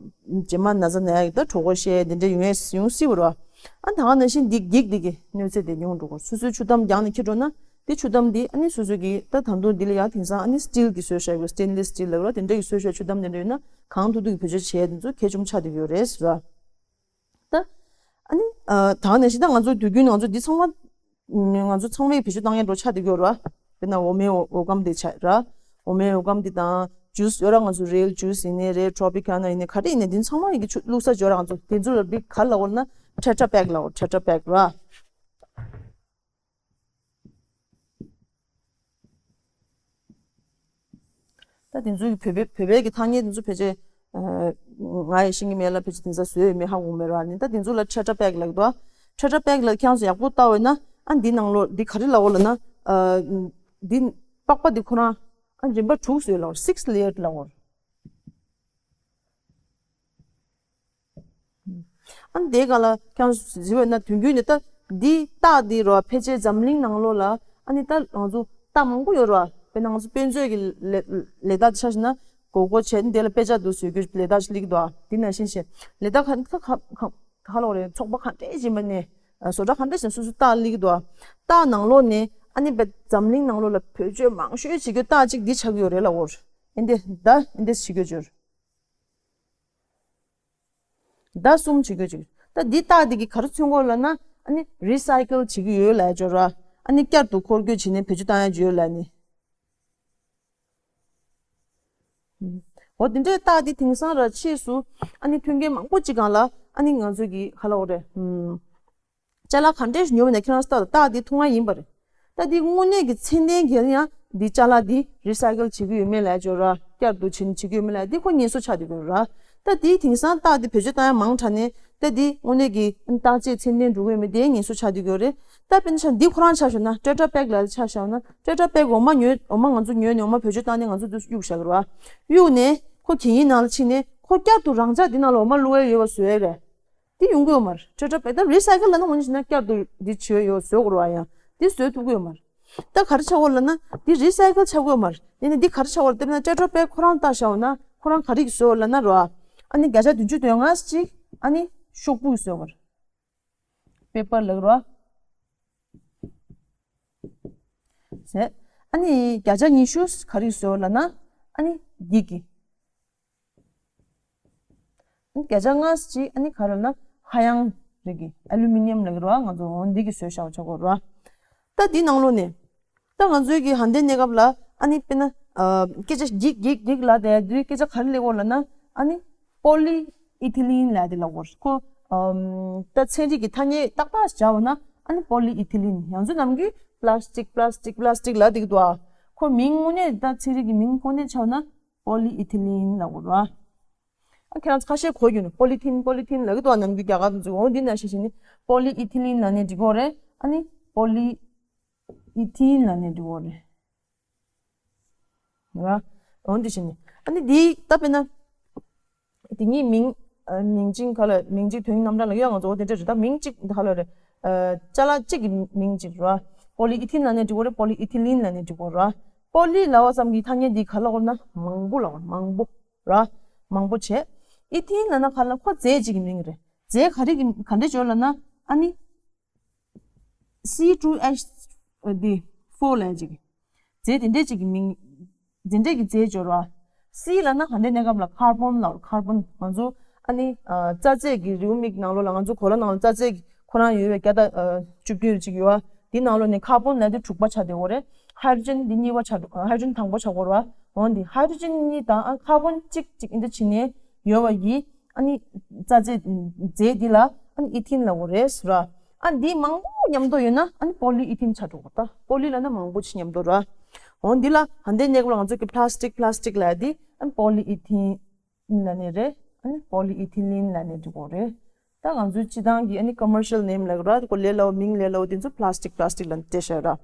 རྗེས་མ་ན་ཚ་ན་ཡག་ད་གྲོད་ཁོག་བཤལ་དེ་འདྲ་ཡོང་ཡས་ཡོང་སྲིད་པ་རེད་བ། ཨ་ད་ག་ནང་བཞིན་འདི་འགྱིག་འདི་གི་གནོད་འཚེ་དེ་ཉུང་འགྲོ་གི་རེད། སོ་སོའི་ཆུ་དམ་རྒྱང་ནས་འཁྱེར་འགྲོ་ན་དེ་ཆུ་དམ་འདི་ཨ་ནི་སོ་སོ་གི་ད་ད་དུང་འདི་ལ་ཡང་དེང་སང་ཨ་ནི་སི་ཊིལ་གི་བཟོས་བཞག་གི་རེད། སི་ཊེན་ལེ་སི་སི་ཊིལ་ལབ་རེད་བ། དེ་འདྲ་གི་བཟོས་བཞག་ཆུ་དམ་དེ་འདྲ་ཡོད་ན་གང་ཐུབ་ཐུབ་ཀྱི་བེད་སྤྱོད་བྱས་དེ་ཚོ་གལ་ཆེན་པོ་ཆགས་བསྡད་ཡོད་རེད་ར། ད་ཨ་ནི་ཨ་ད་ག་ནང་བཞིན་ད་ང་ཚོ་དུས་རྒྱུན་ང་ཚོ་འདི་ཚང་མ་ང་ཚོ་ཚང་མས་བེད་སྤྱོད་བཏང་ཡས་འགྲོ་ཆགས་བསྡད་ཡོད་ར། དཔེར་ན་འོ་མའི་འོ་འོ་སྐམ་དེ་ཆགས་ར། འོ་མའི་འོ་སྐམ་དེ་དང་ཇུས་ཡོད་ར། ང་ཚོ་རི་ཡལ་ཇུས་ཡིན་ནའི་རེད། ཊོ་པི་ཀ་ན་ཡིན་ནའི་ག་རེ་ཡིན་ནའི་འདི་ཚང་མ་ཡི་གེ་ཆུ་བླུགས་ས་ཡོད་ར། ང་ཚོ་དེ་ཚོ་ལ་འདི་ག་རེ་ལབ་དགོས་ན་ཊེ་ཊྲ་པེག་ལབ་དགོས། ཊེ་ཊྲ་པེག་ར། ད་དེ་ཚོའི་བོད་པའི་བོད་པའི་གི་ཐ་སྙད་དེ་ཚོ་ཕལ་ཆེར་ང་ཡི་ཤེས་ཀྱི་མེད་ལ་ཕལ་ཆེར་དེང་སང་བཟོས་ཡོད་མེད་ཧ་གོ་མེད་ར། ནི་ད་དེ་ཚོ་ལ་ཊེ་ཊྲ་པེག་ལབ་འདུག་ཊེ་ཊྲ་པེག་ལ་ཁྱེད་རང་ཚོ་ཡག་པོ་ལྟ་བས་ན་ཨ་འདི་ནང་ལོགས་འདི་ག་རེ་ལབ་དགོས་ལབ་ན་འདི་པགས་པ་འདི་ཁོ་རང་ཨ་རིམ་པ་དྲུག་བཟོས་ལབ་སིགས་ལེ་ཡར་ལབ་དགོས། ཨ་ནི་དེའི་སྒང་ལ་ཁྱེད་རང་ཚོ་ཟེར་བས་ན་དུས་རྒྱུན་ནས་ད་འདི་རྟགས་འདི་རོ་ཕལ་ཆེར་འཛམ་གླིང་ནང་ལོགས་ལ་ཨ་ནི་ད་ང་ཚོ་རྟགས་མང་པོ་ཡོད་རོ། དཔེར་ན་ང་ཚོ་དཔེ་མཛོད་ཀྱི་ལས་ལས་རྟགས་ཆ་བཞག་ན་མགོ་སྐོར་བྱས་ནས་དེ་ལ་དཔེ་ཆ་འདུག་བཟོ་རྒྱུ་ལས་རྟགས་ཤིག་སླེབས་ཀྱི་འདུག་ཨ་དེ་ནང་བཞིན་བྱས་ལས་རྟགས་ག་ག་ག་ག་ལོག་རེད། ཚོགས་པ་ག་འདྲས་ཡིན་པ་ནས་བཟོ་གྲྭ་ག་འདྲས་ཡིན་སོ་སོ་རྟགས་སླེབས་ཀྱི་འདུག་ཨ་རྟགས་ནང་ལོགས་ནས་ཨ་ནི་དཔེ་འཛམ་གླིང་ནང་ལོགས་ལ་བེད་སྤྱོད་མང་ཤོས་བྱེད་རྒྱུ་རྟགས་གཅིག་འདི་ཆགས་ཀྱི་ཡོད་རེད་ལབ་འོ། ཨིན་དེ་ད་ཨིན་དེ་བྱེད་རྒྱུ་འབྱོར། ཟླ་གསུམ་བྱེད་དགོས་ཅིག་ད་འདི་རྟགས་འདི་གི་ག་རེ་མཚོན་གོ་ལབ་ན་ཨ་ནི་རི་སའི་ཀལ་བྱེད་ཀྱི་ཡོད་ལབ་ཡ་ཅོ་ར། ཨ་ནི་བསྐྱར་དུ་འཁོར་སྐྱོད་བྱེད་ནས་བེད་སྤྱོད་བཏང་ཡ་ཅོ་ཡོད་ལབ་ནི། འོ་དེ་འདྲའི་རྟགས་འདི་དེང་སང་ར་ཕྱིས་སུ་ཨ་ནི་མཐུན་རྐྱེན་མང་པོ་ཅིག་སྒང་ལ་ཨ་ནི་ང་ཚོ་གི་ག་ལབ་དགོས་རེད། ཅ་ལག་ག་འདྲས་ཉོ་བ་ནས་ཁྱེད་རང་ལྟ་རྟགས་འདི་ཐུང་ང་ཡིན་པ་རེད། ད་འདི་དངོས་གནས་ཀྱི་ཚད་ལྡན་གྱི་ཡང་འདི་ཅ་ལག་འདི་རི་སའི་ཀལ་བྱེད་ཀྱི་ཡོད་མེད་ལ་ཅོ་ར། བསྐྱར་དུ་བྱེད་བྱེད་ཀྱི་ཡོད་མེད་ལ་འདི་ཁོ་ཉེས་གསོག་ཆགས་བསྡད་ཀྱི་ཡོད་ར། ད་འདི་དེང་སང་རྟགས་འདི་བེད་སྤྱོད་བཏང་ཡ་མང་དྲགས་ནས་ད་འདི་དངོས་གནས་ཀྱི་བརྟག་དཔྱད་ཚད་ལྡན་འགྲོ་གི་ཡོད་མེད་དེ་ཉེས་གསོག་ཆགས་བསྡད་ཀྱི་ཡོད་རེད། ད་དཔེར་ན་ཆ་འདི་ཁོ་རང་ཆ་བཞག་ན་ཊེ་ཊྲ་པེག་ལ་ཆ་བཞག་ན་ཊེ་ཊྲ་པེག་འོ་མ་ཉོས་འོ་མ་ང་ཚོ་ཉོས་ནས་འོ་མ་བེད་སྤྱོད་བཏང་ནས་ང་ཚོ་འདི་གཡུག་བཞག་གི་ར། གཡུག་ནས་ཁོ་གད་སྙིགས་ནང་ལ་ཕྱིན་ནས་ཁོ་བསྐྱར་དུ་རང་འཇགས་འདི་ནང་ལ་འོ་མ་བླུག་ཡ་ཡོད་པ་བཟོ་ཡ་རེད། འདི་ཡོང་གི་ཡོད་མ་རེད། ཊེ་ཊྲ་པེག་ད་རི་སའི་ཀལ་ལབ་ན་འོ་ན་ཞིག་ན་བསྐྱར་དུ་འདི་བྱེད་ཡོད་བཟོ་དགོས་རེད་བ། ཡང་འདི་བཟོ་ཐུབ་ཀྱི་ཡོད་མ་རེད། ད་ག་རེ་ཆགས་ཡོད་ལབ་ན་འདི་རི་སའི་ཀལ་ཆགས་ཀྱི་ཡོད་མ་རེད། ཡིན་ནའི་འདི་ག་རེ་ཆགས་ཡོད་ལབ་ན་ཊེ་ཊྲ་པེག་ཁོ་རང་ལྟ་བཞག་ཡོད་ན་ཁོ་རང་ག་རེ་གི་བཟོ་ཡོད་ལབ་ན་རོ། ཨ་ནི་བརྒྱ་ཆ་བདུན་ཅུ་དོན་ལྔ་ཅིག་ཨ་ནི་ཤོག་བུ་གི་བཟོ་ཡོད་མ་རེད། པེ་པར་ལབ་རོ། ཟེར། ཨ་ནི་བརྒྱ་ཆ་ཉི་ཤུ་ག་རེ་གི་བཟོ་ཡོད་ལབ་ན་ཨ་ནི་འགྱིག་གི་བརྒྱ་ཆ་ལྔ་ཅིག་ཨ་ནི་ག་རེ་ལབ་ན་ཧ་ཡང་རིགས་ཀྱི་ཨ་ལུ་མི་ནི་ཡམ་ལབ་ཀྱི་རེད་བ། ང་ཚོ་འོ་འདི་གི་བཟོས་བཞག་ཆོག་གི་རེད་བ། ད་འདི་ནང་ལོགས་ནས་ད་ང་ཚོའི་གི་ཧན་ཏེ་གནས་སྐབས་ལ་ཨ་ནི་དཔེར་ན་སྐད་ཆ་འགྱིག་འགྱིག་འགྱིག་ལབ་དེ་དུས་སྐད་ཆ་ག་རེ་སླེབས་ཀྱི་ཡོད་ལབ་ན་ཨ་ནི་པོ་ལི་ཨི་ཐི་ལིན་ལབ་དེ་ལབ་ཀྱི་ཡོད་རེད། ཁོ་ད་ཚན་རིག་གི་ཐ་སྙད་ཏག་ཏག་སྦྱར་བ་ན་ཨ་ནི་པོ་ལི་ཨི་ཐི་ལིན། ཡང་ཚོ་ནམ་རྒྱུན་པ་ལ་སི་ཊིག་པ་ལ་སི་ཊིག་པ་ལ་སི་ཊིག་ལབ་བསྡད་ཀྱི་འདུག་ཨ། ཁོ་མིང་དངོས་གནས་ད་ཚན་རིག་གི་མིང་དངོས་གནས་ཆགས་ན་པོ་ལི་ཨི་ཐི་ལིན་ལབ་དགོས་རེད་བ། ཨ་ཁྱེད་རང་ཚོ་ཁ་ཤས་གོ་རྒྱུ་ནི་པོ་ལི་ཐིན་པོ་ལི་ཐིན་ལབ་ཀྱི་འདུག་བ། ནམ་རྒྱུན་རྒྱ་གར་དུ་འཛུལ་འོང་འདི་ན་ཤེས་ཤེས་ནི་པོ་ལི་ཨི་ཐི་ལིན་ལབ་ནས་འབྲི་གོ་རེད། ཨ་ནི་པོ་ལི་ཨི་ཐིན་ལབ་ནས་འབྲི་གོ་རེད་བ། འོང་འདི་ཤེས་ནི་ཨ་ནི་འདི་ད་དཔེར་ན་དེ་གཉིས་མིང་ཨ་མིང་ཅན་ག་ལ་མིང་གཅིག་དོན་རྣམ་གྲངས་ལ་ཡོད། ང་ཚོ་འོ་དེ་འདྲ་རེད། ད་མིང་གཅིག་ག་ལ་རེད། ཨ་ཅ་ལག་གཅིག་གི་མིང་གཅིག་རེད་བ། པོ་ལི་ཨི་ཐིན་ལབ་ནས་འབྲི་གོ་རེད། པོ་ལི་ཨི་ཐི་ལིན་ལབ་ནས་འབྲི་གོ་རེད་བ། པོ་ལི་ལབ་པ་ཙམ་གྱིས་ཐ་སྙད་འདི་ག་ལ་གོ་ན་མང་པོ་ལ་གོ་མང་པོ། ར། མང་པོ་བྱས། ཨི་ཐིན་ལབ་ན་ག་ལ་ཁོ་རྫས་གཅིག་གི་མིང་རེད། རྫས་ག་རེ་གི་ག་འདྲས་བརྗོད་ལབ་ན་ཨ་ནི། སི་ཊུ་ཨེཆ་འདི་ཕོར་ལབ་ཅིག་རྫས་དེ་འདྲས་ཅིག་གི་མིང་། དེ་འདྲས་ཀྱི་རྫས་སྦྱོར་བ། སི་ལབ་ན་ག་འདྲས་གནས་སྐབས་ལ་ཁར་བོན་ལབ། ཁར་བོན་ང་ཚོ་ཨ་ནི་རྩ་རྫས་ཀྱི་རེའུ་མིག་ནང་ལོགས་ལ་ང་ཚོ་གོ་ལ་ནང་ལ་རྩ་རྫས་ཀྱི་ཁོ་རང་ཡོད་པའི་བརྒྱ་དང་བཅུ་བདུན་ཅིག་ཡོད་བ། དེའི་ནང་ལོགས་ནས་ཁར་བོན་ལབ་དུས་དྲུག་པ་ཆགས་བསྡད་ཡོད་རེད། ཧའི་ཌྲོ་ཇན་འདི་གཉིས་པ་ཆགས་འགྲོ། ཧའི་ཌྲོ་ཇན་དང་པོ་ཆགས་ཡོད་རེད་བ། འོན་ཏེ་ཧའི་ཌྲོ་ཇན་གཉིས་དང་ཨ་ཁར་བོན་གཅིག་གཅིག་འདི་བྱས་ནས་ཡོད་པ་ཡིས་ཨ་ནི་རྩ་རྫས་རྫས་འདི་ལ་ཨ་ནི་ཨི་ཐིན་ལབ་ཡོད་རེད་ཟེར་བ། ཨ་འདི་མང་པོ་མཉམ་དུ་ཡོད་ན་ཨ་ནི་པོ་ལི་ཨི་ཐིན་ཆགས་འགྲོ་གི་རེད། ད་པོ་ལི་ལབ་ན་མང་པོ་ཅིག་མཉམ་དུ་རེད། འོ་འདི་ལ་ཧ་འདའི་གནས་སྐབས་ལ་ང་ཚོ་གི་plastic plastic ལབ་ཡ་དེ་ཨ་ནི་polyethylene ལབ་ནས་རེད། ཨ་ནི་polyethylene ལབ་ནས་འབྲི་དགོས་རེད། ད་ང་ཚོའི་སྤྱི་བཏང་གི་ཨ་ནི་commercial name ལབ་ར་ཁོ་ལས་སླ་བོ་མིང་ལས་སླ་བོ་དེ་ཚོ་plastic plastic ལབ་ནས་སྤྲད་བཞག་ར།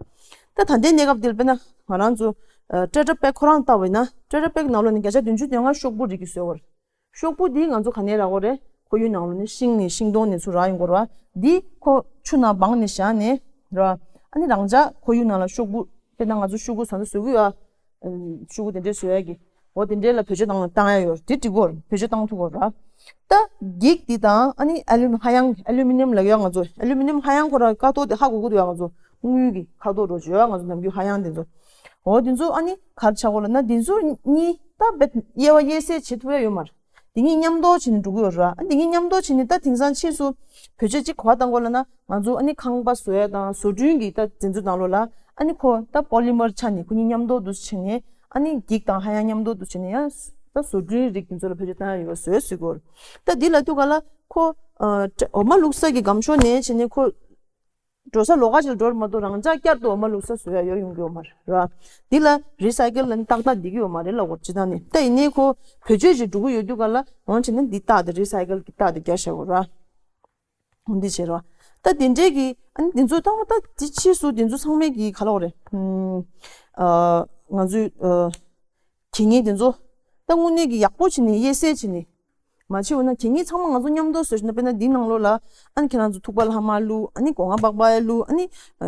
ད་ད་ལྟའི་གནས་སྐབས་འདིར་དཔེར་ན་ང་རང་ཚོ་Tetra Pak ཁོ་རང་ལྟ་བས་ན་Tetra Pak ནང་ལོགས་ནས་བརྒྱ་ཆ་བདུན་ཅུ་དོན་ལྔ་ཤོག་བུ་རིགས་ཀྱི་བཟོས་པ་རེད། ཤོག་བུ་འདི་ང་ཚོ་ག་ནས་རག་གོ་རེད། ཁོར་ཡུག་ནང་ལོགས་ནས་ཤིང་ནས་ཤིང་སྡོང་ནས་ཚུར་རག་ཡོང་གོ་ར། འདི་ཁོ་ཆུ་ནང་སྦངས་ནས་བཞག་ནས་ར། ཨ་ནི་རང་འཇགས་ཁོར་ཡུག་ནང་ལ་ཤོག་བུ་དཔེར་ན་ང་ཚོ་ཤོག་གུ་ཟ་ཟ་བཟོ་གི་ཡོད་ཨ། ཤོག་གུ་དེ་འདྲས་བཟོ་ཡ་གི། འོ་དེ་འདྲས་ལ་བེད་སྤྱོད་བཏང་བཏང་ཡ་ཡོད་དེ་འགྲིག་གོ་ར། བེད་སྤྱོད་བཏང་ཐུབ་གོ་ར། ད་འགྱིག་འདི་དང་ཨ་ནི་ཨ་ལུ་ཧ་ཡང་ཨ་ལུ་མི་ནམ་ལབ་ཡ་ང་ཚོ་ཨ་ལུ་མི་ནམ་ཧ་ཡང་ཁོ་ར་ཀ་ཏོག་དེ་ཧ་གོ་གོ་འདུག་ཡ་ང་ཚོ། དངུལ་གྱི་ཁ་དོག་འགྲོ་བྱོས་ང་ཚོ་ནམ་རྒྱུན་ཧ་ཡང་དེ་ཚོ། འོ་དེ་ཚོ་ཨ་ནི་གར་ཆག་གོ་ལ་ན་དེ་ཚོ་གཉིས་ད་བེད་དབྱེ་བ་དབྱེ་གསལ་བྱེད་ཐུབ་ཡ་ཡོད་མ་རེད། དེ་གཉིས་མཉམ་དུ་བྱས་ནས་འགྲོ་གི་ཡོད་ར། ཨ་དེ་གཉིས་མཉམ་དུ་བྱས་ནས་ད་དེང་སང་ཕྱིས་སུ་བེད་སྤྱོད་ཅིག་ག་པར་བཏང་གོ་ལ་ན་ང་ཚོ་ཨ་ནི་ཁང་པ་བཟོ་ཡ་དང་བཟོ་སྐྲུན་གྱི་ད་དེ་ཚོ་ནང་ལོགས་ལ་ཨ་ནི་ཁོ་ད་polymer ཆ་ནས་ཁོ་གཉིས་མཉམ་དུ་འདུ་བྱས་ནས་ཨ་ནི་འགྱིག་དང་ཧ་ཡང་མཉམ་དུ་འདུ་བྱས་ནས་ཡང་ད་བཟོ་སྐྲུན་རིགས་དེ་ཚོ་ལ་བེད་སྤྱོད་བཏང་ཡ་ཡོད་པ་བཟོས་ཟེར་གོ། ད་འདི་ལ་ཐུག་ག་ལ་ཁོ་འོ་མ་བླུགས་ས་གི་སྒམ་ཤོག་ནས་བྱས་ནས་ཁོ། འགྲོ་ས་ལོགས་ཀ་ཅིག་ལ་འགྲོ་བར་མ་གཏོགས་རང་འཇགས་བསྐྱར་དུ་འོ་མ་བླུགས་ས་བཟོ་ཡ་ཡོད་ཡོང་གི་ཡོད་མ་རེད་ར། འདི་ལ་recycle ལ་ནི་ཏག་ཏག་འགྲིག་གི་ཡོད་མ་རེད་ལབ་དགོས་སྤྱི་བཏང་ནས། ད་ཡིན་ནའི་ཁོ་བེད་སྤྱོད་ཅིག་འགྲོ་གི་ཡོད་དུས་ག་ལ་འོང་བྱས་ན་འདི་རྟགས་དེ་recycle གི་རྟགས་དེ་རྒྱག་བཞག་དགོས་ར། འོ་འདི་བྱེད་ར། ད་དེ་འདྲའི་གི་ཨ་ནི་འདི་ཚོ་ཐང་མ་ད་འདི་ཕྱིས་སུ་འདི་ཚོ་ཚང་མའི་གི་ག་ལབ་དགོས་རེད། ཨུམ། ཨ། ང་ཚོའི་ཨ། གད་སྙིགས་དེ་ཚོ་ད་དངོས་གནས་ཀྱི་ཡག་པོ་བྱས་ནས་དབྱེ་གསལ་བྱས་ནས། མ་བྱས་འོ་ན་གད་སྙིགས་ཚང་མ་ང་ཚོ་མཉམ་དུ་བཟོས་ཤིག་ན་དཔེར་ན་འདི་ནང་ལོགས་ལ་ཨ་ནི་ཁྱེད་རང་ཚོ་ཐུག་པ་ལྷག་མ་བླུགས། ཨ་ནི་སྒོ་ང་པགས་པ་བླུགས། ཨ་ནི་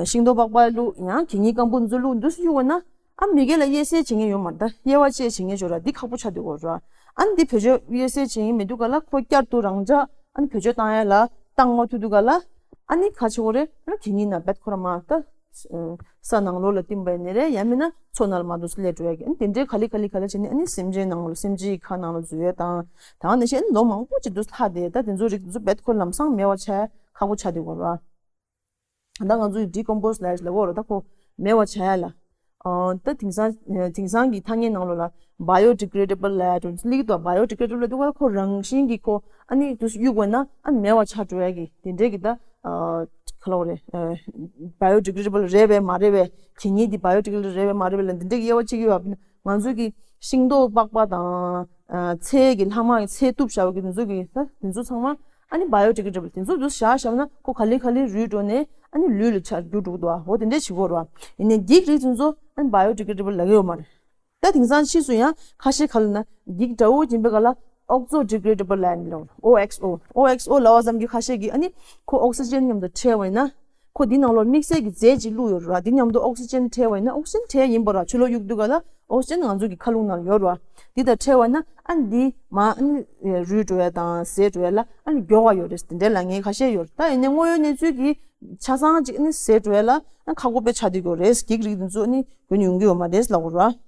ཤིང་ཏོག་པགས་པ་བླུགས། ཡང་གད་སྙིགས་སྐམ་པོ་འདི་ཚོ་བླུགས། འདུག་སེ་གཡུགས་པ་ན་ཨ་མི་སྒེར་ལ་དབྱེ་གསལ་བྱེད་མཁན་ཡོད་མ་རེད། ད་དབྱེ་བ་དཔྱད་བྱེད་མཁན་ཞིག་ཡོད་ར། འདི་ཁག་པོ་ཆགས་བསྡད་ཡོད་ར། ཨ་ནི་འདི་བེད་སྤྱོད་དབྱེ་གསལ་བྱེད་མཁན་མེད་དུས་ག་ལ་ཁོ་བསྐྱར་དུ་རང་འཇགས་ཨ་ནི་བེད་སྤྱོད་བཏང་ཡ་ལ་བཏང་མ་ཐུབ་དུས་ག་ལ་ཨ་ནི་ག་བྱེད་དགོས་རེད། ཨ་ནི་གད་སྙིགས་ནང་རྦད་ཁོ་རང་མར་ད། ས་ནང་ལོགས་ལ་བཏིང་པ་ཡིན་ནའི་རེད། ཡང་མིན་ན་མཚོ་ནང་ལ་མར་འདུག་སེ་སླེབས་འགྲོ་ཡ་གི། ཨ་ནི་དེ་འདྲའི་ག་ལེ་ག་ལེ་ག་ལེ་བྱས་ནས་ཨ་ནི་སེམས་ཅན་ནང་ལ་སེམས་ཅན་གྱི་ཁ་ནང་ལ་འཛུལ་ཡ་དང་། ད་ག་ནང་བཞིན་ཨ་ནི་ལོ་མང་པོ་ཅིག་འདུག་སེ་ལྷག་བསྡད། ད་དེ་ཚོ་རིགས་དེ་ཚོ་རྦད་ཁོ་ལམ་སང་མེད་པ་ཆགས་ཁག་པོ་ཆགས་བསྡད་ཡོད་ར། ད་ང་ཚོ་ཡི་decompose ལབ་ཡ་ལབ་ཡོད་ར། ད་ཁོ་མེད་པ་ཆགས་ཡ་ལ། ཨ། ད་དེང་སང་དེང་སང་གི་ཐ་སྙད་ནང་ལོགས་ལ་biodegradable ལབ་ཡ་ཅིག་སླེབས་ཀྱི་འདུག biodegradable ལབ་དུས་ཁོ་རང་བཞིན་གྱིས་ཁོ་ཨ་ནི་དུས་སུ་གཡུགས་པ་ན་ཨ་ནི་མེད་པ་ཆགས་འགྲོ་ཡ་གི་དེ་འདྲའི་གི་ད། ཨ། ག་ལབ་དགོས་རེད། ཨ། biodegradable རེད་པས་མ་རེད་པས། གད་སྙིགས་འདི་biodegradable རེད་པས་མ་རེད་པས་ལབ་འདི་འདྲའི་གི་དབྱེ་བ་ཕྱེ་གི་ཡོད་པ། ང་ཚོ་གི་ཤིང་ཏོག་པགས་པ་དང་། ཨ། ཚལ་གྱི་ལྷག་མ་གི་ཚལ་གཏུབ་བཞག་པ་གི་དེ་ཚོ་གི་ད་དེ་ཚོ་ཚང་མ་ཨ་ནི་biodegradable དེ་ཚོ་འདུག་སེ་བཞག་བཞག་ན་ཁོ་ག་ལེ་ག་ལེ་རུལ་འགྲོ་ནས་ཨ་ནི་ལུད་ལ་ཆགས་འགྱུར་འགྲོ་གི་འདུག་འོ་དེ་འདྲ་བྱེད་ཀྱི་ཡོད་རེད་པ། ཡིན་ནའི་འགྱིག་རིགས་དེ་ཚོ་ཨ་ནི་biodegradable ལབ་ཀྱི་ཡོད་མ་རེད། ད་དེང་སང་ཕྱིས་སུ་ཡང་ཁ་ཤས་ག་ལབ་ན་འགྱིག་འདྲ་པོ་ཡིན་པའི་ག་ལ་oxo degradable ལབ་ནི་ལོ། OXO OXO ལབ་པ་ཙམ་གྱིས་ཁ་ཤས་ཀྱིས་ཨ་ནི་ཁོ་ཨོག་སི་ཅན་མཉམ་དུ་ཕྲལ་བ་ཡིན་ན། ཁོ་འདི་ནང་ལོགས་དམིགས་བསལ་གྱི་རྫས་ཅིག་བླུགས་ཡོད་རེད་པ། འདི་མཉམ་དུ་ཨོག་སི་ཅན་ཕྲལ་བ་ཡིན་ན་ཨོག་སི་ཅན་ཕྲལ་ཡིན་པ་རེད་པ། ཕྱི་ལོགས་གཡུག་དུས་ག་ལ་ཨོག་སི་ཅན་ང་ཚོ་གི་ཁ་རླུང་ནང་ཡོད་རེད་པ། འདི་དང་ཕྲལ་བ་ན་ཨ་ནི་འདི་མར་ཨ་ནི་རུལ་འགྲོ་ཡ་དང་ཟད་འགྲོ་ཡ་ལ་ཨ་ནི་མགྱོགས་པ་ཡོད་རེད། དེ་འདྲ་ལབ་མཁན་ཁ་ཤས་ཡོད་རེད། ད་ཡིན་ནའི་དངོས་ཡོད་གནས་ཚུལ་གྱི་ཆ་ཚང་ཅིག་ཨ་ནི་ཟད་འགྲོ་ཡ་ལ་ཨ་ནི་ཁག་པོ་དཔེ་ཆགས་བསྡད་ཡོད་རེད། འགྱིག་རིགས་དེ་ཚོ་ཨ་ནི་གྱོན་ཡོང་གི་ཡོད་མ་རེད་ལབ་དགོས་རེད་པ།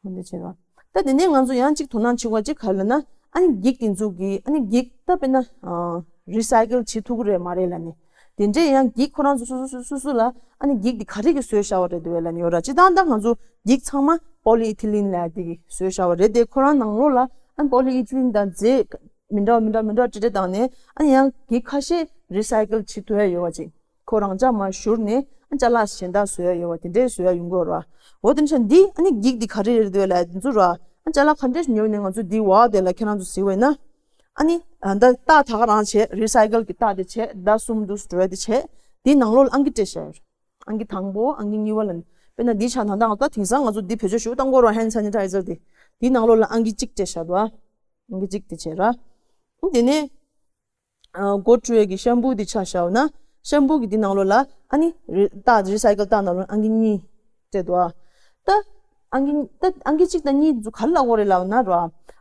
འོ་འདི་བྱས་རོགས། ད་དེ་ནས་ང་ཚོ་ཡང་གཅིག་དོ་སྣང་བྱེད་དགོས་གཅིག་ག་རེ་ལབ་ན། ཨ་ནི་འགྱིག་དེ་ཚོ་གི་ཨ་ནི་འགྱིག་ད་དཔེར་ན་recycle བྱེད་ཐུབ་ཀྱི་རེད་མ་རེད་ལབ་ནས། དེ་འདྲས་ཡང་འགྱིག་ཁོ་རང་ཚོ་སོ་སོ་སོ་སོ་སོ་ལ་ཨ་ནི་འགྱིག་དེ་ག་རེ་གིས་བཟོས་བཞག་པ་རེད་འདུག་ལབ་ནས་ཡོད་ར། སྤྱིར་བཏང་ད་ང་ཚོ་འགྱིག་ཚང་མ་polyethylene ལབ་དེ་གིས་བཟོས་བཞག་པ་རེད་དེ། ཁོ་རང་ནང་ལོགས་ལ་ཨ་ནི་polyethylene དང་རྫས་མི་འདྲ་བ་མི་འདྲ་མི་འདྲ་བ་སྤྲད་སྤྲད་བཏང་ནས་ཨ་ནི་ཡང་འགྱིག་ཁ་ཤས་recycle བྱེད་ཐུབ་ཡ་ཡོད་པ་ཅིག་ཁོ་རང་ཅག་མར་བཞུར་ནས་ཨ་ཅ་ལག་གཞན་དག་བཟོ་ཡ་ཡོད་པ་དེ་འདྲས་བཟོ་ཡ་ཡོང་གི་ཡོད་རེད་པ། འོ་དེ་འདྲ་ཆ་འདི་ཨ་ནི་འགྱིག་འདི་ག་རེ་རེད་འདུག་ལབ་དེ་ཚོ་ར། ཨ་ཅ་ལག་ག་འདྲས་ཉོས་ནས་ང་ཚོ་འདི་འོག་དེ་ལ་ཁྱེད་རང་ཚོ་གཟིགས་པ་ཡིན་ན། ཨ་ནི་ཨ་ད་རྟགས་ད་ག་རང་བྱས། recycle གི་རྟགས་དེ་བྱས། ཟླ་གསུམ་འདུག་འགྲོ་ཡ་དེ་བྱས། དེའི་ནང་ལོགས་ལ་ཨང་ཀི་སྤྲད་བཞག་ཡོད་རེད། ཨང་ཀི་དང་པོ་ཨང་ཀི་གཉིས་པ་ལ་ནི་དཔེར་ན་འདི་ཆ་ནང་ད་ང་ད་དེང་སང་ང་ཚོ་འདི་བེད་སྤྱོད་ཞུ་བཏང་དགོས་རེད་པ། hand sanitizer དེ། དེའི་ནང་ལོགས་ལ་ཨང་ཀི་གཅིག་སྤྲད་བཞག་འདུག་ཨ། ཨང་ཀི་གཅིག་དེ་བྱས་ར། དེ་ནས། ཨ། སྒོ་བཀྲུ་ཡས་ཀྱི་ཤམ་པུ་འདི་ཆ་བཞག་ན། ཤམ་པུ་གི་འདི་ནང་ལོགས་ལ་ཨ་ནི་རི་རྟགས་recycle རྟགས་ནང་ལོགས་ཨང་ཀི་གཉིས་སྤྲད་འདུག་ཨ། ད་ཨང་ཀི་ད་ཨང་ཀི་གཅིག་དང་གཉིས་འདི་ཚོ་ག་རེ་ལབ་དགོས་རེད་ལབ་ན་ར།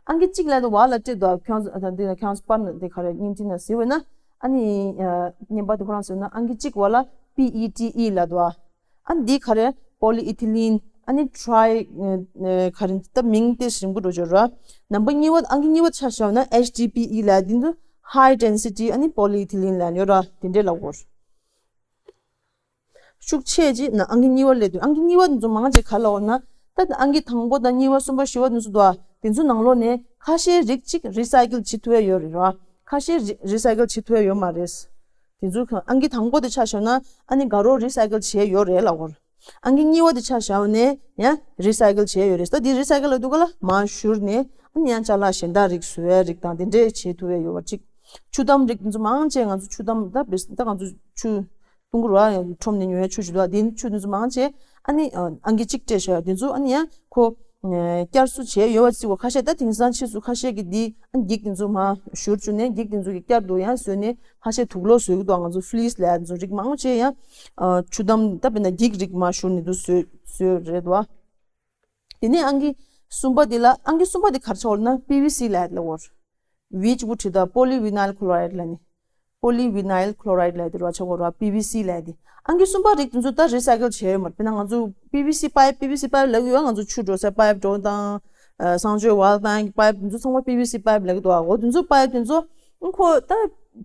ཨང་ཀི་གཅིག་ལབ་དུས་འོག་ལ་སྤྲད་འདུག་ཨ། ཁྱོད་ཚོ་ད་འདི་ན་ཁྱོད་ཚོ་པར་ན་འདི་ག་རེ་བརྙན་འཕྲིན་ན་གཟིགས་པ་ན་ཨ་ནི་ཨ་བརྙན་པར་འདི་ཁོ་རང་གཟིགས་ན་ཨང་ཀི་གཅིག་འོག་ལ་པི་ཨི་ཊི་ཨི་ལབ་འདུག་ཨ། ཨ་འདི་ག་རེ་polyethylene ཨ་ནི་tri ཨ་ག་རེ་ད་མིང་དེ་ཞིམ་པོ་འགྲོ་འཇོག་ར། ནམ་པར་གཉིས་པ་ཨང་ཀི་གཉིས་པ་ཆ་བཞག་ན་ཨེཆ་ཌི་པི་ཨི་ལབ་འདི་ཚོ་high density ཨ་ནི་polyethylene ལབ་ཡོད་ར། དེ་འདྲས་ལབ་དགོས། ཤུགས་ཆེ་ཅིག་ན་ཨང་ཀི་གཉིས་པ་སླེབས་དུས་ཨང་ཀི་གཉིས་པ་འདི་ཚོ་མང་ཆེ་ག་ལབ་ན། ད་ཨང་ཀི་དང་པོ་དང་གཉིས་པ་གསུམ་པ་བཞི་པ་འདི་ཚོ་འདུག་ཨ། དེ་ཚོ་ནང་ལོགས་ནས་ཁ་ཤས་རིགས་གཅིག་recycle བྱེད་ཐུབ་ཡ་ཡོད་རེད་ར། ཁ་ཤས་རི་recycle བྱེད་ཐུབ་ཡ་ཡོད་མ་རེད། དེ་ཚོ་ཨང་ཀི་དང་པོ་དེ་ཆ་བཞག་ན་ཨ་ནི་དགའ་རོགས་recycle བྱས་ཡོད་རེད་ལབ་དགོས། ཨང་ཀི་གཉིས་པ་དེ་ཆ་བཞག་ནས་ཡང་རི་སའི་ཀལ་བྱས་ཡོད་རེད། ད་འདི་རི་སའི་ཀལ་ལབ་དུས་སྒང་ལ་མར་བཞུར་ནས་ཨ་ནི་ཡང་ཅ་ལག་གཞན་དག་རིགས་བཟོ་ཡ་རིགས་དང་དེ་འདྲས་བྱེད་ཐུབ་ཡ་ཡོད་པ་གཅིག་ཆུ་དམ་རིགས་དེ་ཚོ་མང་ཆེ་ང་ཚོ་ཆུ་དམ་ད་བེ་ད་ང་ཚོ་ཆུ་ཏུང་གུ་ར་ཁྲོམ་ནས་ཉོ་ཡ་ཆུ་ཞིག་འདུག་དེ་ཆུ་དེ་ཚོ་མང་ཆེ་ཨ་ནི་ཨང་ཀི་གཅིག་སྤྲད་བཞག་དེ་ཚོ་ཨ་ནི་ཡང་ཁོ་བསྐྱར་གསོ་བྱས་ཡོད་པ་གཅིག་པ་ཁ་ཤས་ད་དེང་སང་ཕྱིས་སུ་ཁ་ཤས་ཀྱིས་འདི་ཨ་འགྱིག་དེ་ཚོ་མར་བཞུར་བཅུག་ནས་འགྱིག་དེ་ཚོ་གི་བསྐྱར་དུ་ཡང་བཟོས་ནས་ཁ་ཤས་དུག་ལོག་བཟོ་གི་འདུག་ང་ཚོ་ཕི་ལིས་ལབ་ཡ་དེ་ཚོ་རིགས་མང་ཆེ་ཡང་ཆུ་དམ་ད་དཔེར་ན་འགྱིག་རིགས་མར་བཞུར་ནས་འདུག་བཟོས་བཟོས་རེད་འདུག་དེ་ནས་ཨང་ཀི་གསུམ་པ་དེ་ལ་ཨང་ཀི་གསུམ་པ་དེ་ག་རེ་ཆགས་ཡོད་ལབ་ན་པི་ཝི་སི་ལབ་ཡ་དེ་ལབ་ཡོད། ཝིཆ་བུ་ཁྲི་དང་པོ་ལི་ཝི་ནལ་ཁོ་ལོ་རའིཌ་ལབ་ནི། པོ་ལི་ཝི་ནལ་ཁོ་ལོ་རའིཌ་ལབ་ཡ་དེ་ར་ཆགས་ཡོད་ར། པི་ཝི་སི་ལབ་ཡ་དེ། ཨང་ཀི་གསུམ་པ་རིགས་དེ་ཚོ་ད་རི་སའི་ཀལ་བྱས་ཡོད་མ་རེད། དཔེར་ན་ང་ཚོ་པི་ཝི་སི་པའིབ་པི་ཝི་སི་པའིབ་ལབ་ཀྱི་ཡོད། ང་ཚོ་ཆུ་འགྲོ་སའི་པའིབ་འགྲོ་དང་། ཨ་གསང་སྤྱོད་ཝལ་བཏང་ཡ་གི་པའིབ་དེ་ཚོ་ཚང་མ་པི་ཝི་སི་པའིབ་ལབ་ཀྱི་འདུག་འོ་དེ་ཚོ་པའིབ་དེ་ཚོ་ཁོ་ད་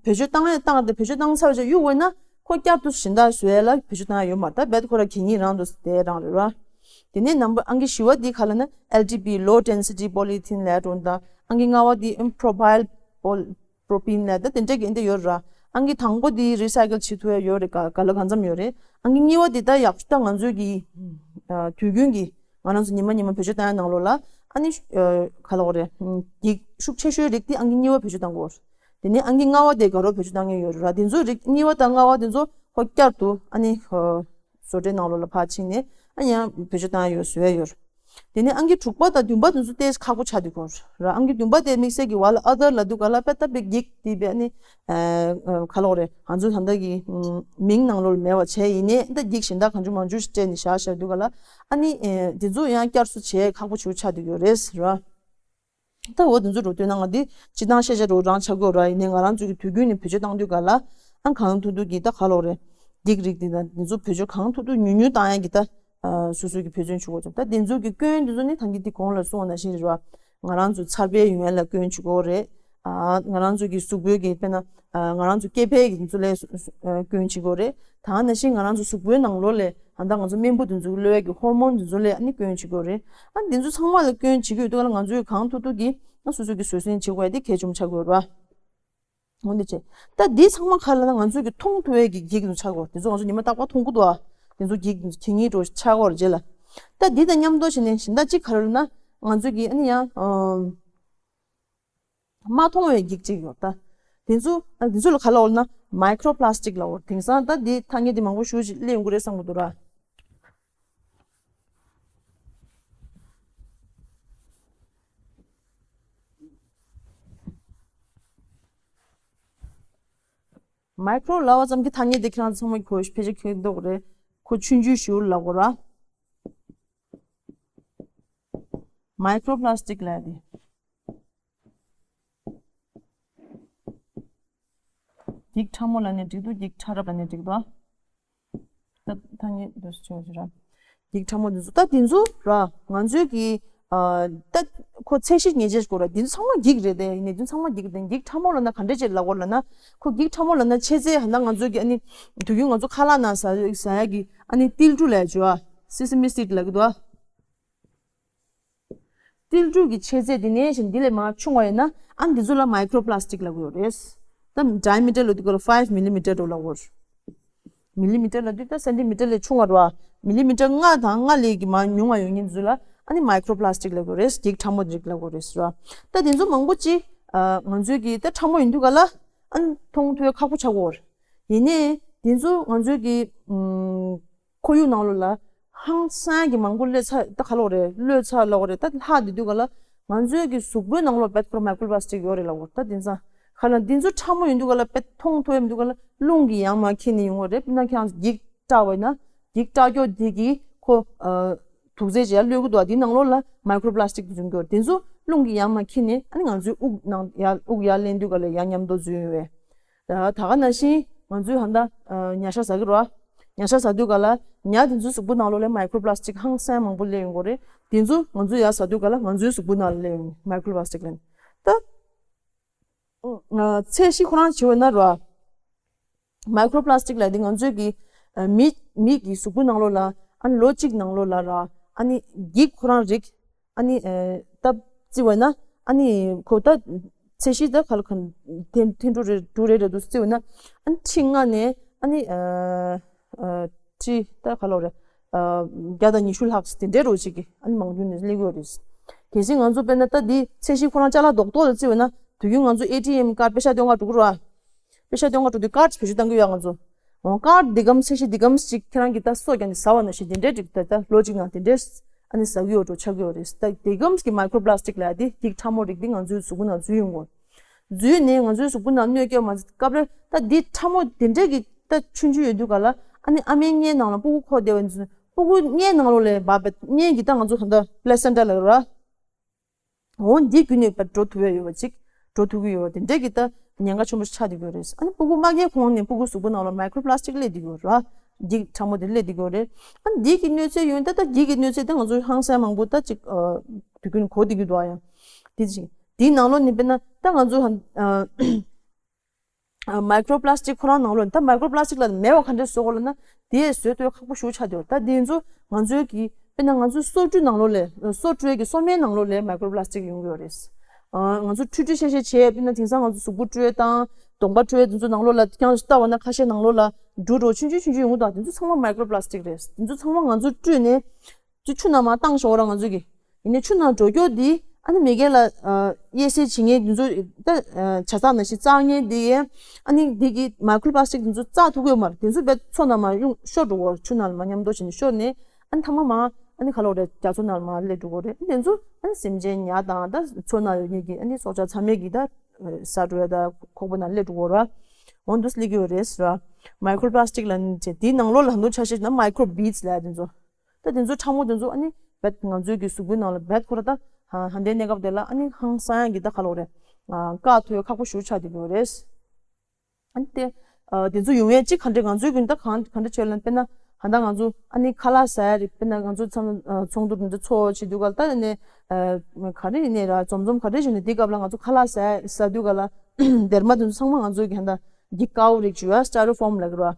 བེད་སྤྱོད་བཏང་ཡ་བཏང་སྟེ་བེད་སྤྱོད་བཏང་ཚར་བ་ཅིག་གཡུག་འོས་ན་ཁོ་བསྐྱར་དུ་གཞན་དག་བཟོ་ཡ་ལ་བེད་སྤྱོད་བཏང་ཡ་ཡོད་མ་རེད། ད་རྦད་ཁོ་ར་གད་སྙིགས་རང་དུ་དེ་རང་རེད་ར། དེ་ནས་ནམ་བར་ཨང་ཀི་བཞི་པ་འདི་ག་ལབ་ན་ཨེལ་ཌི་པི། Low Density Polythene ལབ་འགྲོ་ད། ཨང་ཀི་ལྔ་པ་འདི་Propyl Pol- Propylene ལབ་ད་དེ་འདྲ་གི་འདི་ཡོད་ར། ཨང་ཀི་དང་པོ་འདི་རི་སའི་ཀལ་བྱེད་ཐུབ་ཡ་ཡོད་རེད། ག་ག་ལ་གང་འཚམ་ཡོད་རེད། ཨང་ཀི་གཉིས་པ་འདི་ད་ཡག་ཤོས་ད་ང་ཚོའི་གི་ཨ་དུས་རྒྱུན་གི་ང་རང་ཚོ་ཉི་མ་ཉི་མ་བེད་སྤྱོད་བཏང་ཡ་ནང་ལོགས་ལ་ཨ་ནི་ཨ་ག་ལབ་དགོས་རེད། འགྱིག་ཤུགས་ཆེ་ཤོས་རིགས་འདི་ཨང་ཀི་གཉིས་པ་བེད་སྤྱོད་བཏང་དགོས་རེད། དེ་ནས་ཨང་ཀི་ལྔ་པ་དེ་དགའ་རབ་བེད་སྤྱོད་བཏང་མཁན་ཡོད་རེད་ར། དེ་ཚོ་རིགས་གཉིས་པ་དང་ལྔ་པ་དེ་ཚོ་ཁོ་བསྐྱར་དུ་ཨ་ནི་ཨ་བཟོ་གྲྭའི་ནང་ལོགས་ལ་ཕར་ཕྱིན་ནས་ཨ་ཡང་བེད་སྤྱོད་བཏང་ཡ་ཡོད་བཟོ་ཡ་ཡོད་རེད། དེ་ནས་ཨང་ཀི་དྲུག་པ་དང་བདུན་པ་དེ་ཚོ་ཏོག་ཙམ་ཁག་པོ་ཆགས་འདུག་གོ་ར། ཨང་ཀི་བདུན་པ་དེ་དམིགས་བསལ་གྱི་ཝལ་ཨ་དར་ལབ་དུས་སྒང་ལ་དཔེ་ལྟ་བུའི་འགྱིག་དེ་བས་ཨ་ནི་ཨ་ག་ལབ་དགོས་རེད། ང་ཚོ་ད་ལྟ་གི་མིང་ནང་ལོགས་ལ་མེད་པ་བྱས་ཡིན་ནའི་ད་འགྱིག་གཞན་དག་གང་བྱུང་མང་བྱུང་ཞིག་སྤྲད་ནས་བཞག་བཞག་དུས་སྒང་ལ་ཨ་ནི་ཨ་དེ་ཚོ་ཡང་བསྐྱར་གསོ་བྱས་ཁག་པོ་ཆེ་པོ་ཆགས་འདུག་ཡོད་རེད་ཟེར་ར། ད་འོ་དེ་ཚོ་འགྲོ་དུས་ན་ང་འདི་སྤྱིར་བཏང་ཤེས་བྱ་འགྲོ་རང་ཆགས་ཀྱི་ཡོད་ར། ཡིན་ནའི་ང་རང་ཚོ་གི་དུས་རྒྱུན་ནས་བེད་སྤྱོད་བཏང་དུས་སྒང་ལ་ཨ་གང་ཐུབ་ཐུབ་ཀྱིས་ད་ག་ལབ་དགོས་རེད། འགྱིག་རིགས་འདི་དང་འདི་ཚོ་བེད་སྤྱོད་གང་ཐུབ་ཐུབ་ཉུང་ཉུང་བཏང་ཡ་གི་ད་ཨ་སོ་སོ་གི་འབད་བརྩོན་བྱེད་དགོས་ཙམ། ད་དེ་ཚོ་གི་སྐྱོན་དེ་ཚོ་ནི་ད་གིན་འདི་གོང་ལ་གསུངས་པ་ནང་བཞིན་རེད་བ། ང་རང་ཚོ་འཚར་འཕེལ་ཡོང་ཡ་ལ་སྐྱོན་བྱེད་ཀྱི་ཡོད་རེད། ཨ་ང་རང་ཚོ་གི་གཟུགས་པོའི་གི་དཔེར་ན་ཨ་ང་རང་ཚོ་སྐྱེ་འཕེལ་གྱི་དེ་ཚོ་ལ་ཨ་སྐྱོན་བྱེད་ཀྱི་ཡོད་རེད། ད་ནང་བཞིན་ང་རང་ཚོ་གཟུགས་པོའི་ནང་ལོགས་ལ་ད་ལྟ་ང་ཚོ་རྨེན་བུ་དེ་ཚོ་གི་གློད་ཡ་གི་ཧོར་མོན་དེ་ཚོ་ལ་ཨ་ནི་སྐྱོན་བྱེད་ཀྱི་ཡོད་རེད། ཨ་ནི་དེ་ཚོ་ཚང་མ་ལ་སྐྱོན་བྱེད་ཀྱི་ཡོད་དུས་ལ་ང་ཚོས་གང་ཐུབ་ཐུབ་ཀྱིས་ཨ་སོ་སོ་གི་བཟོད་བསྲན་བྱེད་དགོས་ཡ་དེ་གལ་ཆེན་པོ་ཆགས་ཀྱི་ཡོད་རེད་བ། འོ་འདི་བྱས། ད་འདི་ཚང་མ་ག་ལབ་ན་ང་ཚོས་ཀྱི་མཐོང་ཐུབ་ཡ་གི་འགྱིག་དེ་ཚོ་ཆགས་ཀྱི་ཡོད་རེད། དེ་ཚོ་ང་ཚོ་ཉི་མ་རྟག་པར་མཐོང་གི་འདུག་ཨ། དེ་ཚོ་འགྱིག་དེ་ཚོ་གད་སྙིགས་འདྲ་ཆགས་ཀྱི་ཡོད་རེད་རྗེས་ལ། ད་འདི་དང་མཉམ་དུ་བྱས་ནས་གཞན་དག་གཅིག་ག་རེ་ལབ་ན་ང་ཚོས་ཀྱི་ཨ་ནི་ཡང་ཨམ། མ་མཐོང་བའི་འགྱིག་ཅིག་ཡོད་ད། དེ་ཚོ་ཨ་དེ་ཚོ་ལ་ག་ལབ་དགོས་ལབ་ན་མའི་ཀྲོ་པ་ལ་སི་ཊིག་ལབ་དགོས། དེང་སང་ད་འདི་ཐ་སྙད་འདི་མང་པོ་ཞེ་པོ་ཅིག་སླེབས་ཡོང་གི་རེད་བསམ་གྱི་འདུག་ར། མའི་ཀྲོ་ལབ་པ་ཙམ་གྱིས་ཐ་སྙད་འདི་ཁྱེད་རང་ཚོ་ཚང་མས་གོ་ཕལ་ཆེར་མཁྱེན་མདོག་རེད། ཁོ་ཆུང་ཆུང་ཞེ་པོ་ལབ་དགོས་ར། མའི་ཀྲོ་པ་ལ་སི་ཊིག་ལབ་ཡ་དེ། འགྱིག་ཕྲ་མོ་ལབ་ནའི་འགྲིག་འདུག་འགྱིག་ཕྲ་རབ་ལབ་ནའི་འགྲིག་འདུག་ད་ཐ་སྙད་འདི་ཚོ་ཆེ་བ་ཞིག་ར། འགྱིག་ཕྲ་མོ་འདི་ཚོ་ད་འདི་ཚོ་ར་ང་ཚོའི་གི་ཨ་ད་ཁོ་ཚད་གཞི་ངེས་ཅན་ཞིག་དགོས་ར། འདི་ཚོ་ཚང་མ་འགྱིག་རེད་དེ། ཡིན་ནའི་འདི་ཚོ་ཚང་མ་འགྱིག་རེད་དེ། འགྱིག་ཕྲ་མོ་ལབ་ན་ག་འདྲས་ཅིག་ལབ་དགོས་ལབ་ན། ཁོ་འགྱིག་ཕྲ་མོ་ལབ་ན་ཆེ་ཚད་ཧ་ད་ང་ཚོའི་གི་ཨ་ནི་དུས་རྒྱུན་ང་ཚོ་ཁ་ལག་ནང་ཟ་ཟ་ཡ་གི་ཨ་ནི་ཏིལ་འབྲུ་ལབ་ཡ་ཅིག་ཡོད་ཨ། སི་སི་མི་སི་ཊིག་ལབ་གི་འདུག་ཨ། ཏིལ་འབྲུ་གི་ཆེ་ཚད་དེ་ནས་བཞིན་འདི་ལས་མར་ཆུང་བ་ཡིན་ན་ཨ་འདི་ཚོ་ལ་མའི་ཀྲོ་པ་ལ་སི་ཊིག་ལབ་ཀྱི་ཡོད་རེད། ད་ཌའི་མི་ཊར་ལབ་དུས་སྐབས་ལ་ཕའིབ་མི་ལི་མི་ཊར་འདྲ་ལབ་ཀྱི་ཡོད་རེད། མི་ལི་མི་ཊར་ལབ་དུས་ད་སེན་ཊི་མི་ཊར་ལས་ཆུང་བ་རེད་བ། མི་ལི་མི་ཊར་ལྔ་དང་ལྔ་ལས་ཀྱི་མར་ཉུང་བ་ཡོད་མཁན་འདི་ཚོ་ལ་ཨ་ནི་མའི་ཀྲོ་པ་ལ་སི་ཊིག་ལབ་ཀྱི་ཡོད་རེད། འགྱིག་ཕྲ་མོ་འདི་རིགས་ལབ་ཀྱི་ཡོད་རེད་ཟེར་བ། ད་དེ་ཚོ་མང་པོ་ཅིག་ཨ་ང་ཚོའི་གི་ད་ཕྲ་མོ་ཡིན་དུས་ག་ལ་ཨ་ནི་མཐོང་ཐུབ་ཡ་ཁག་པོ་ཆགས་ཀྱི་ཡོད་རེད། ཡིན་ནའི་དེ་ཚོ་ང་ཚོའི་གི་ཨུམ། ཁོར་ཡུག་ནང་ལོགས་ལ་ཧང་སང་གི་མང་པོ་སླེབས་ཚར། ད་ག་ལབ་དགོས་རེད། སླེབས་ཚར་ལབ་དགོས་རེད། ད་ལྷག་བསྡད་དུས་ག་ལ་ང་ཚོའི་གི་གཟུགས་པོའི་ནང་ལོགས་བེད་ཁོ་རང་མའི་ཀྲོ་པ་ལ་སི་ཊིག་ཡོད་རེད་ལབ་དགོས་རེད། ད་དེང་སང་ག་ལ་འདི་ཚོ་ཕྲ་མོ་ཡིན་དུས་ག་ལ་བེད་མཐོང་ཐུབ་ཡ་མི་འདུག་ག་ལ་རླུང་གིས་ཡར་མར་འཁྱེར་ནས་ཡོང་གི་རེད། དཔེར་ན་ཁྱེད་རང་འགྱིག་བཀྲག་པ་ཡིན་ན་འགྱིག་བཀྲག་ཀྱོག་དེ་གིས་ཁོ་ཨ་དུག་རྫས་ཅིག་ཡར་གློད་ཀྱི་འདུག་ག་དེའི་ནང་ལོགས་ལ་མའི་ཀྲོ་པ་ལ་སི་ཊིག་དེ་ཚོ་འགྱུར། དེ་ཚོ་རླུང་གིས་ཡར་མར་འཁྱེར་ནས་ཨ་ནི་ང་ཚོའི་དབུགས་ནང་ཡར་དབུགས་ཡར་ལེན་དུས་ག་ལ་ཡར་མཉམ་དུ་འཛུལ་ཡོང་བས། ད་ག་ནང་བཞིན་ང་ཚོས་ཧ་ད་ཨ་ཉ་ཤ་ཟ་གི་རེད་བ། ཉ་ཤ་ཟ་དུས་ག་ལ་ཉ་དེ་ཚོའི་གཟུགས་པོ་ནང་ལོགས་ལ་མའི་ཀྲོ་པ་ལ་སི་ཊིག་ཧང་སང་མང་པོ་སླེབས་ཡོང་གི་རེད། དེ་ཚོ་ང་ཚོས་ཡར་ཟ་དུས་ག་ལ་ང་ཚོའི་གཟུགས་པོ་ནང་ལ་སླེབས་ཡོང་མའི་ཀྲོ་པ་ལ་སི་ཊིག་ལབ་ནས། ད་ཨ་ཚད་གཞི་ཁོ་རང་བྱས་པ་ཡིན་ན་རེད་བ། མའི་ཀྲོ་པ་ལ་སི་ཊིག་ལབ་དེ་ང་ཚོའི་གི་ཨ་མི་མི་གི་གཟུགས་པོ་ནང་ལོགས་ལ་ཨ་ལོ་གཅིག་ནང་ལོགས་ལ་ར་ཨ་ནི་འགྱིག་ཁོ་རང་རིགས། ཨ་ནི་ཨ་སྟབས་བརྩི་བ་ན་ཨ་ནི་ཁོ་ད་ཚད་གཞི་ད་ག་ལ་གང་ཐེངས་ཐེངས་དྲུག་རེ་དྲུག་རེ་རེ་འདུག་བརྩི་བ་ན་ཨ་ནི་ཁྲི་ལྔ་ནས་ཨ་ནི་ཨ་ཨ་ཁྲི་ད་ག་ལབ་དགོས་རེད། བརྒྱ་དང་ཉི་ཤུ་ལྷག་དེ་འདྲའི་རོ་ཅིག་གི་ཨ་ནི་མང་རྒྱུ་ནས་སླེབས་ཀྱི་ཡོད་རེད། གལ་སྲིད་ང་ཚོ་དཔེར་ན་ད་འདི་ཚད་གཞི་ཁོ་རང་ཅ་ལག་རྡོག་རྡོག་ལ་བརྩི་བས་ན་དུས་རྒྱུན་ང་ཚོ་ཨེ་ཊི་ཨེམ་ཀར་པེ་ཤག་སྟོན་ག་འགྲོ་གི་རེད་བ། པེ་ཤག་སྟོན་ག་འགྲོ་དུས་ཀར་བེད་སྤྱོད་གཏང་གི་ཡོད་ང་ཚོ། འོ་ཀར་འདི་གམ་ཚད་གཞི་འདི་གམ་ཞིག་ཁྱེད་རང་གིས་ད་སོ་རྒྱག་ནས་ཟ་བ་ནང་བཞིན་དེ་འདྲའི་འགྲིག་ད་ད་ལོ་གཅིག་ནང་དེ་འདྲའི་ཨ་ནི་ཟ་གི་ཡོད་འགྲོ་ཆགས་ཀྱི་ཡོད་རེད། ད་འདི་གམ་གྱི་མའི་ཀྲོ་པ་ལ་སི་ཊིག་ལབ་ཡ་འདི་འགྱིག་ཕྲ་མོ་རིགས་འདི་ང་ཚོའི་གཟུགས་པོ་ནང་འཛུལ་ཡོང་གི་ཡོད། འཛུལ་ནས་ང་ཚོའི་གཟུགས་པོ་ནང་གནོད་སྐྱེལ་མ་ཚད་སྐབས་རེ་ད་འདི་ཕྲ་མོ་དེ་འདྲས་ཀྱི་ད་ཆུང་ཆུང་ཡོད་དུས་ག་ལ་ཨ་ནི་ཨ་མའི་མངལ་ནང་ལ་ཕྲུ་གུ་འཁོར་བསྡད་པ་ཡིན་ཚུལ་ཕྲུ་གུ་མངལ་ནང་ལོགས་ལ་བབས་པའི་མངལ་གྱི་ད་ང་ཚོ་ད་ལྟ་པི་ལེ་སེན་ཊ་ལབ་ར། འོ་འདི་བརྒྱུད་ནས་འགྲོ་ཐུབ་ཡ་ཡོད་པ་ཅིག་འགྲོ་ཐུབ་ཀྱི་ཡོད་པ་དེ་འདྲས་ཀྱི་ད་ཉེན་ཁ་ཆེན་པོ་ཆགས་བསྡད་ཀྱི་ཡོད་རེད། ཨ་ནི་ཕྲུ་གུ་མ་སྐྱེས་གོང་ནས་ཕྲུ་གུ་གཟུགས་པོ་ནང་ལ་མའི་ཀྲོ་པ་ལ་སི་ཊིག་སླེབས་བསྡད་ཀྱི་ཡོད་ར། འགྱིག་ཕྲ་མོ་དེ་སླེབས་བསྡད་ཀྱི་ཡོད་རེད། ཨ་ནི་འདི་གི་གནོད་འཚེ་ཡོད་ད་ད་འགྱིག་གི་གནོད་འཚེ་ད་ང་ཚོ་ཧང་སང་མང་པོ་ད་ཅིག་དུས་རྒྱུན་གོ་བསྡད་ཀྱི་འདུག་ཨ་ཡང་། དེ་ཅིག་དེའི་ནང་ལོགས་ནས་དཔེར་ན་ད་ང་ཚོ་ཧ། མའི་ཀྲོ་པ་ལ་སི་ཊིག་ཁོ་རང་ནང་ལོགས་ནས་ད་མའི་ཀྲོ་པ་ལ་སི་ཊིག་ལ་མེད་པ་ག་འདྲས་བཟོ་དགོས་ལབ་ན་དེ་བཟོ་དུས་ཁག་པོ་ཞེ་པོ་ཆགས་བསྡད་ཡོད་རེད། ད་དེ་ཚོ་ང་ཚོའི་གི་དཔེར་ན་ང་ཚོའི་སོ་བཀྲུའི་ནང་ལོགས་ལས་སོ་བཀྲུའི་གི་སོ་སྨན་ནང་ལོགས་ལས་མའི་ཀྲོ་པ་ལ་སི་ཊིག་ཡོང་གི་ཡོད་རེད། ང་ཚོ་བཀྲུ་བཀྲུ་ཤ་ཤ་བྱས་དཔེར་ན་དེང་སང་ང་ཚོ་གཟུགས་པོ་བཀྲུ་ཡས་དང་གདོང་པ་བཀྲུ་ཡས་དེ་ཚོ་ནང་ལོགས་ལ་ཀྱང་ལྟ་བ་ན་ཁ་ཤས་ནང་ལོགས་ལ་འབྲུ་རོ་ཆུང་ཆུང་ཆུང་ཆུང་ཡོང་གི་འདུག་དེ་ཚོ་ཚང་མ་མའི་ཀྲོ་པ་ལ་སི་ཊིག་རེད། དེ་ཚོ་ཚང་མ་ང་ཚོ་བཀྲུས་ནས། ཅིག་ཆུ་ནང་མར་བཏང་ཤོག་ར་ང་ཚོས་ཀྱི། ཡིན་ནའི་ཆུ་ནང་འགྲོ་རྒྱུ་འདི་ཨ་ནི་མི་སྒེར་ལ་ཨ་དབྱེ་གསེས་བྱེད་མཁན་འདི་ཚོ་ད་ཨ་ཇ་ཚགས་ནང་བཞིན་བཙག་མཁན་འདི་ཡས་ཨ་ནི་འདི་གི་མའི་ཀྲོ་པ་ལ་སི་ཊིག་འདི་ཚོ་བཙག་ཐུབ་ཀྱི་ཡོད་མ་རེད། འདི་ཚོ་རྦད་མཚོ་ནང་མར་གཡུག་ཤོར་འགྲོ་གི་ཡོད་རེད། ཆུ་ནང་ལ་མར་མཉམ་དུ་བྱས་ནས་ཤོར་ནས་ཨ་ནི་མཐའ་མ་མར་ཨ་ནི་ག་ལབ་རེད། རྒྱ་མཚོ་ནང་ལ་མར་སླེབས་འགྲོ་གི་ཡོད་རེད། འདི་ཚོ་ཨ་ནི་སེམས་ཅན་ཉ་དང་ད་མཚོ་ནང་ཡོད་མཁན་གྱི་ཨ་ནི་སྲོག་ཆགས་ཚང་མས་ཀྱི་ད་ཟ་འགྲོ་ཡ་ད་ཁོག་པ་ནང་སླེབས་འགྲོ་གི་ཡོད་རེད། འོ་འདུག་སླེབས་ཀྱི་ཡོད་རེད་ཟེར་བ། མའི་ཀྲོ་པ་ལ་སི་ཊིག་ལབ་ནས་བྱས་དེའི་ནང་ལོགས་ལ་ད་དུང་ཆ་ཤས་ན་མའི་ཀྲོ་བིཌ་སི་ལབ་ཡ་དེ་ཚོ། ད་དེ་ཚོ་ཕྲ་མོ་དེ་ཚོ་ཨ་ནི་རྦད་ང་ཚོའི་གི་གཟུགས་པོའི་ནང་ལ་རྦད་ཁོ་ར་ད་ཧ་ཧ་འདའི་གནས་སྐབས་དེ་ལ་ཨ་ནི་ཧང་སང་ཡ་གི་ད་ག་ལབ་རེད། བཀག་ཐུབ་ཡ་ཁག་པོ་ཞེ་པོ་ཆགས་བསྡད་ཀྱི་ཡོད་རེད། ཨ་ནི་དེ་དེ་ཚོ་ཡོང་ཡ་གཅིག་ག་འདྲ་ང་ཚོའི་གི་ད་གང་ག་འདྲ་བྱས་ལབ་ན་དཔེར་ན་ཧ་ད་ང་ཚོ་ཨ་ནི་ཁ་ལག་ཟ་ཡ་རེད། དཔེར་ན་ང་ཚོ་ཚང་མ་ཚོགས་འདུ་འདི་ཚོགས་བྱེད་དུས་ག་ལ་ད་ནས་ག་རེ་ཡིན་ནའི་ར་འཛོམས་འཛོམས་ག་རེ་བྱས་ནས་དེའི་སྐབས་ལ་ང་ཚོ་ཁ་ལག་ཟ་ཟ་དུས་ག་ལ་སྡེར་མ་དེ་ཚོ་ཚང་མ་ང་ཚོའི་གི་ཧ་ད། འགྱིག་དཀར་པོ་རིགས་བྱས་པ་སི་ཊ་ཡ་རོ་ཕོམ་ལབ་ཀྱི་རེད་བ།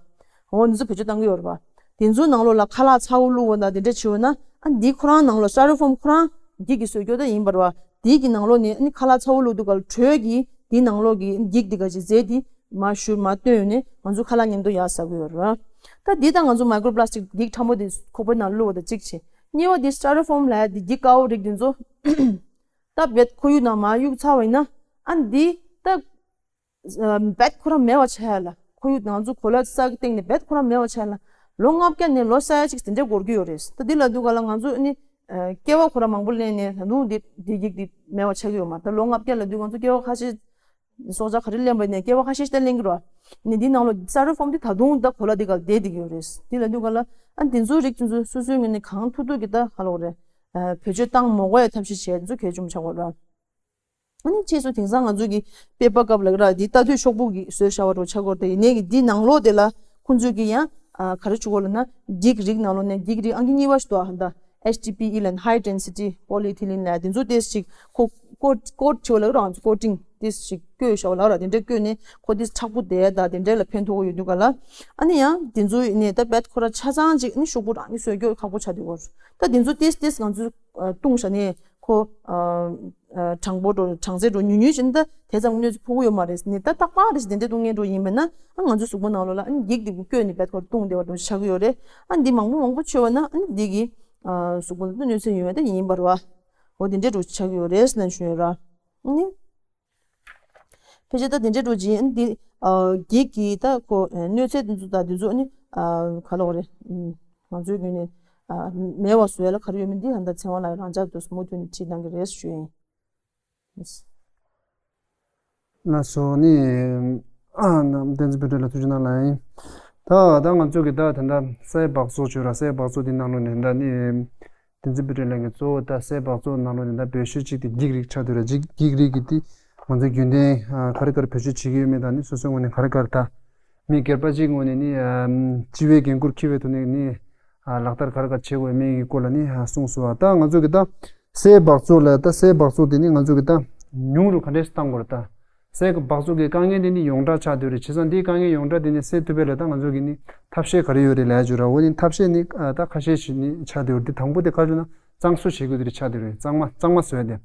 འོ་འདི་ཚོ་བེད་སྤྱོད་གཏང་གི་ཡོད་རེད་བ། དེ་ཚོའི་ནང་ལོགས་ལ་ཁ་ལག་ཚ་པོ་བླུགས་པ་དང་དེ་འདྲ་བྱས་པ་ན་ཨ་འདི་ཁོ་རང་ནང་ལོགས་སི་ཊ་ཡ་རོ་ཕོམ་ཁོ་རང་འགྱིག་གི་བཟོ་བཀོད་ད་ཡིན་པ་རེད་བ། དེའི་གི་ནང་ལོགས་ནས་ཨ་ནི་ཁ་ལག་ཚ་པོ་བླུགས་དུས་ག་ལ་དྲོད་ཀྱིས་དེའི་ནང་ལོགས་ཀྱི་འགྱིག་དེ་ག་ཅིག་རྫས་དེ་མར་བཞུར་མར་བཏོན་ཡོང་ནས་ང་ཚོ་ཁ་ལག་མཉམ་དུ་ཡར་ཟ་གི་ཡོད་རེད་བ། ད་འདི་ད་ང་ཚོ་མའི་ཀྲོ་པ་ལ་སི་ཊིག་འགྱིག་ཕྲ་མོ་དེ་ཁོག་པའི་ནང་བླུགས་པ་དང་གཅིག་བྱས། གཉིས་པ་དེ་སི་ཊ་ཡ་རོ་ཕོམ་ལབ་ཡ་དེ་འགྱིག་དཀར་པོ་རིགས་དེ་ཚོ་ད་རྦད་ཁོར་ཡུག་ནང་མར་གཡུག་ཚར་བ་ཡིན་ན་ཨ་འདི་ད། རྦད་ཁོ་རང་མེད་པ་བྱས་ལ། ཁོར་ཡུག་ང་ཚོ་གོ་ལ་ས་གི་སྟེང་ནས་རྦད་ཁོ་རང་མེད་པ་བྱས་ལ། ལོ་ལྔ་བརྒྱ་ནས་ལོ་ས་ཡ་གཅིག་དེ་འདྲའི་འགོར་གྱི་ཡོད་རེད། ད་འདི་ལབ་དུས་ག་ལ་ང་ཚོ་ནི་སྐྱེ་བ་ཁོ་རང་མང་པོ་ལེན་ནས་ད་དུང་འདི་འདི་གཅིག་འདི་མེད་པ་ཆགས་ཀྱི་ཡོད་མ་རེད། ད་ལོ་ལྔ་བརྒྱ་ལབ་དུས་ང་ཚོ་སྐྱེ་བ་ཁ་ཤས་སྲོག་ཆགས་ག་རེ་ལེན་པ་ནས་སྐྱེ་བ་ཁ་ཤས་ཤིག་ད་ལེན་གྱི་རེད་བ། ནི་འདི་ནང་ལོགས་སི་ཊ་ཡ་རོ་ཕོམ་འདི་ད་དུང་ད་གོ་ལ་འདི་ག་ལ་བསྡད་བསྡད་ཀྱི་ཡོད་རེད། འདི་ལབ་དུས་ག་ལ་ཨ་འདི་ཚོའི་རིགས་དེ་ཚོ་སོ་སོའི་ངོས་ནས་གང་ཐུབ་ཐུབ་ཀྱིས་ད་ག་ལབ་དགོས་རེད། བེད་སྤྱོད་བཏང་མ་དགོས་ཡ་ཐབས་ཤེས་བྱས་འདི་ཚོ་གལ་ཆེན་པོ་ཆགས་ཀྱི་ཡོད་རེད་བ། ཨ་ནི་ཕྱིས་སུ་དེང་སང་ང་ཚོ་གི་དཔེ་པ་སྐབས་ལ་ར་འདི་ལྟ་དུས་ཤོག་བུ་གི་བཟོས་བཞག་པ་འདྲ་ཆགས་ཀྱི་ཡོད་རེད། ཡིན་ནའི་གི་འདི་ནང་ལོགས་དེ་ལ་ཁོང་ཚོས་གི་ཡང་ཨ་ག་རེ་བྱེད་ཀྱི་ཡོད་ལབ་ན་འགྱིག་རིགས་ནང་ལོགས་ནས་འགྱིག་རིགས་ཨང་ཀི་གཉིས་པ་ཞིག་འདུག་ཨ་ད་ཨེཆ་ཌི་པི་ཨི་ལབ་ན་ཧའི་ཌེན་སི་ཊི་པོ་ལི་ཨི་ཐི་ལིན་ལབ་དེ་ཚོ་ཏོག་ཙམ་ཅིག་ཁོ་ཀོཊ་ཀོཊ་བྱེད་པ་ལབ་ར། ང་ཚོ་ཀོ་ཊིང་ཏོག་ཙམ་ཅིག་བཀོད་བཞག་པ་ལབ་ར། དེ་འདྲ་བཀོད་ནས་ཁོ་ཏོག་ཙམ་མཁྲེགས་པོ་བསྡད་ཡ་ད་དེ་འདྲ་ལ་ཕན་ཐོགས་ཀྱི་ཡོད་དུས་ག་ལ། ཨ་ནི་ཡང་དེ་ཚོ་ནས་ད་རྦད་ཁོ་ར་ཆ་ཚང་ཅིག་ཨ་ནི་ཤོག་བུ་རང་ནས་བཟོས་རྒྱུ་ཁག་པོ་ཆགས་བསྡད་ཡོད་རེད། ད་དེ་ཚོ་ཏོག་ཙམ་ཏོག་ཙམ་ང་ཚོས་བཏུང་བཞག་ནས། ཁོ། ཨ། ཨ། གྲང་པོ་འགྲོ་གྲང་ཚད་འགྲོ་ཉུང་ཉུང་ཞིག་ད་དེ་ཙམ་གནོད་འཚེ་ཕོག་གི་ཡོད་མ་རེད་ནི། ད་རྟག་པར་རེ་ཞིག་དེ་འདྲ་བཏུང་མཁན་འགྲོ་ཡིན་པ་ན་ཨ་ང་ཚོའི་གཟུགས་པོ་ནང་ལོགས་ལ་ཨ་ནི་འགྱིག་དེ་བཀོད་ནས་རྦད་ཁོ་བཏུང་བསྡད་པ་འདྲ་ཆགས་ཀྱི་ཡོད་རེད། ཨ་འདི་མང་པོ་མང་པོ་མཆོད་པ་ན་ཨ་ནི་འདི་གི་ཨ་གཟུགས་པོ་ལ་གནོད་འཚེ་ཡོང་ཡ་ད་ཡིན་པ་རེད་བ། འོ་དེ་འདྲ་འདྲ་ཆགས་ཀྱི་ཡོད་རེད་ཟེར་ནས་ཞུ་ཡོད་ར། ཨ་ནི། ཕལ་ཆེར་ད་དེ་འདྲའི་འགྲོ་ཅིང་འདི་ཨ་འགྱིག་གི་ད་ཁོ་གནོད་འཚེ་དེ་ཚོ་ད་དེ་ཚོ་ནི་ཨ་ག་ལབ་དགོས་རེད། ང་ཚོའི་ངོས་ནས་ཨ་མེད་པ་བཟོ་ཡ་ལ་ག་རེ་ཡོད་མེད་འདི་ད་ལྟ་ཚེ་དབང་ལགས་རང་འཇགས་དུ་མུ་མཐུད་ནས་ཁྲིད་གནང་གི་རེད་ཞུ་ཡིན། ལགས་སོ་ནི། ཨ་ནམ་བསྟན་འཛིན་བོད་སྒྲོན་ལགས་ཐུགས་རྗེ་གནང་ལགས་ཡིན། ད་ད་ང་ཚོ་གི་ད་ད་ད་སའི་སྦགས་བཙོག་བྱོས་ར། སའི་སྦགས་བཙོག་འདི་ནང་ལོགས་ནས་ད་ནི། བསྟན་འཛིན་བོད་སྒྲོན་ལགས་ཀྱིས་གཙོ་བོ་ད་སའི་སྦགས་བཙོག་ནང་ལོགས་ནས་ད་འབོད་ཤུགས་གཅིག་དེ་འགྱིག་རིགས་ཆགས་བསྡད་རེད། འགྱིག་འགྱིག་རིགས་ཀྱི་དེ་ང་ཚོའི་རྒྱུན་ལྡན་ཨ་ག་རེ་ག་རེ་བེད་སྤྱོད་བྱེད་ཀྱི་ཡོད་མེད་དང་ནི་སོ་སོའི་ངོས་ནས་ག་རེ་ག་རེ་ད་མི་སྒེར་པ་གཅིག་ངོས་ནས་ནི་ཨ་སྤྱི་བའི་འགན་ཁུར་འཁྱེར་བའི་ཐོག་ནས་ནི་ཨ་ལག་བསྟར་ག་རེ་ག་རེ་བྱེད་དགོས་མེད་ཀྱི་སྐོར་ལ་ནི་ཨ་གསུངས་སོང་བ། ད་ང་ཚོ་གི་ད་སའི་སྦགས་བཙོག་ལ་ད་སའི་སྦགས་བཙོག་དེ་ནི་ང་ཚོ་གི་ད་ཉུང་རུ་ག་འདྲས་བཏང་དགོས་རེད་ད། སའི་སྦགས་བཙོག་གི་དཀའ་ངལ་དེ་ནི་ཡོངས་གྲགས་ཆགས་བསྡད་རེད། བྱས་ཙང་འདིའི་དཀའ་ངལ་ཡོངས་གྲགས་དེ་ནི་སེལ་ཐུབ་པའི་ལ་ད་ང་ཚོ་གི་ནི་ཐབས་ཤེས་ག་རེ་ཡོད་རེད་ལབ་ཡ་ཅིག་ཡོད་ར། འོ་ནི་ཐབས་ཤེས་ནི་ཨ་ད་ཁ་ཤས་ཤིག་ནི་ཆགས་བསྡད་ཡོད་རེད། དེ་དང་པོ་དེ་ག་རེ་ན་གཙང་བཟོ་བྱེད་དགོས་དེ་རེད་ཆགས་བསྡད་རེད། གཙང་མ་གཙང་མ་བཟོ་ཡ་དེ།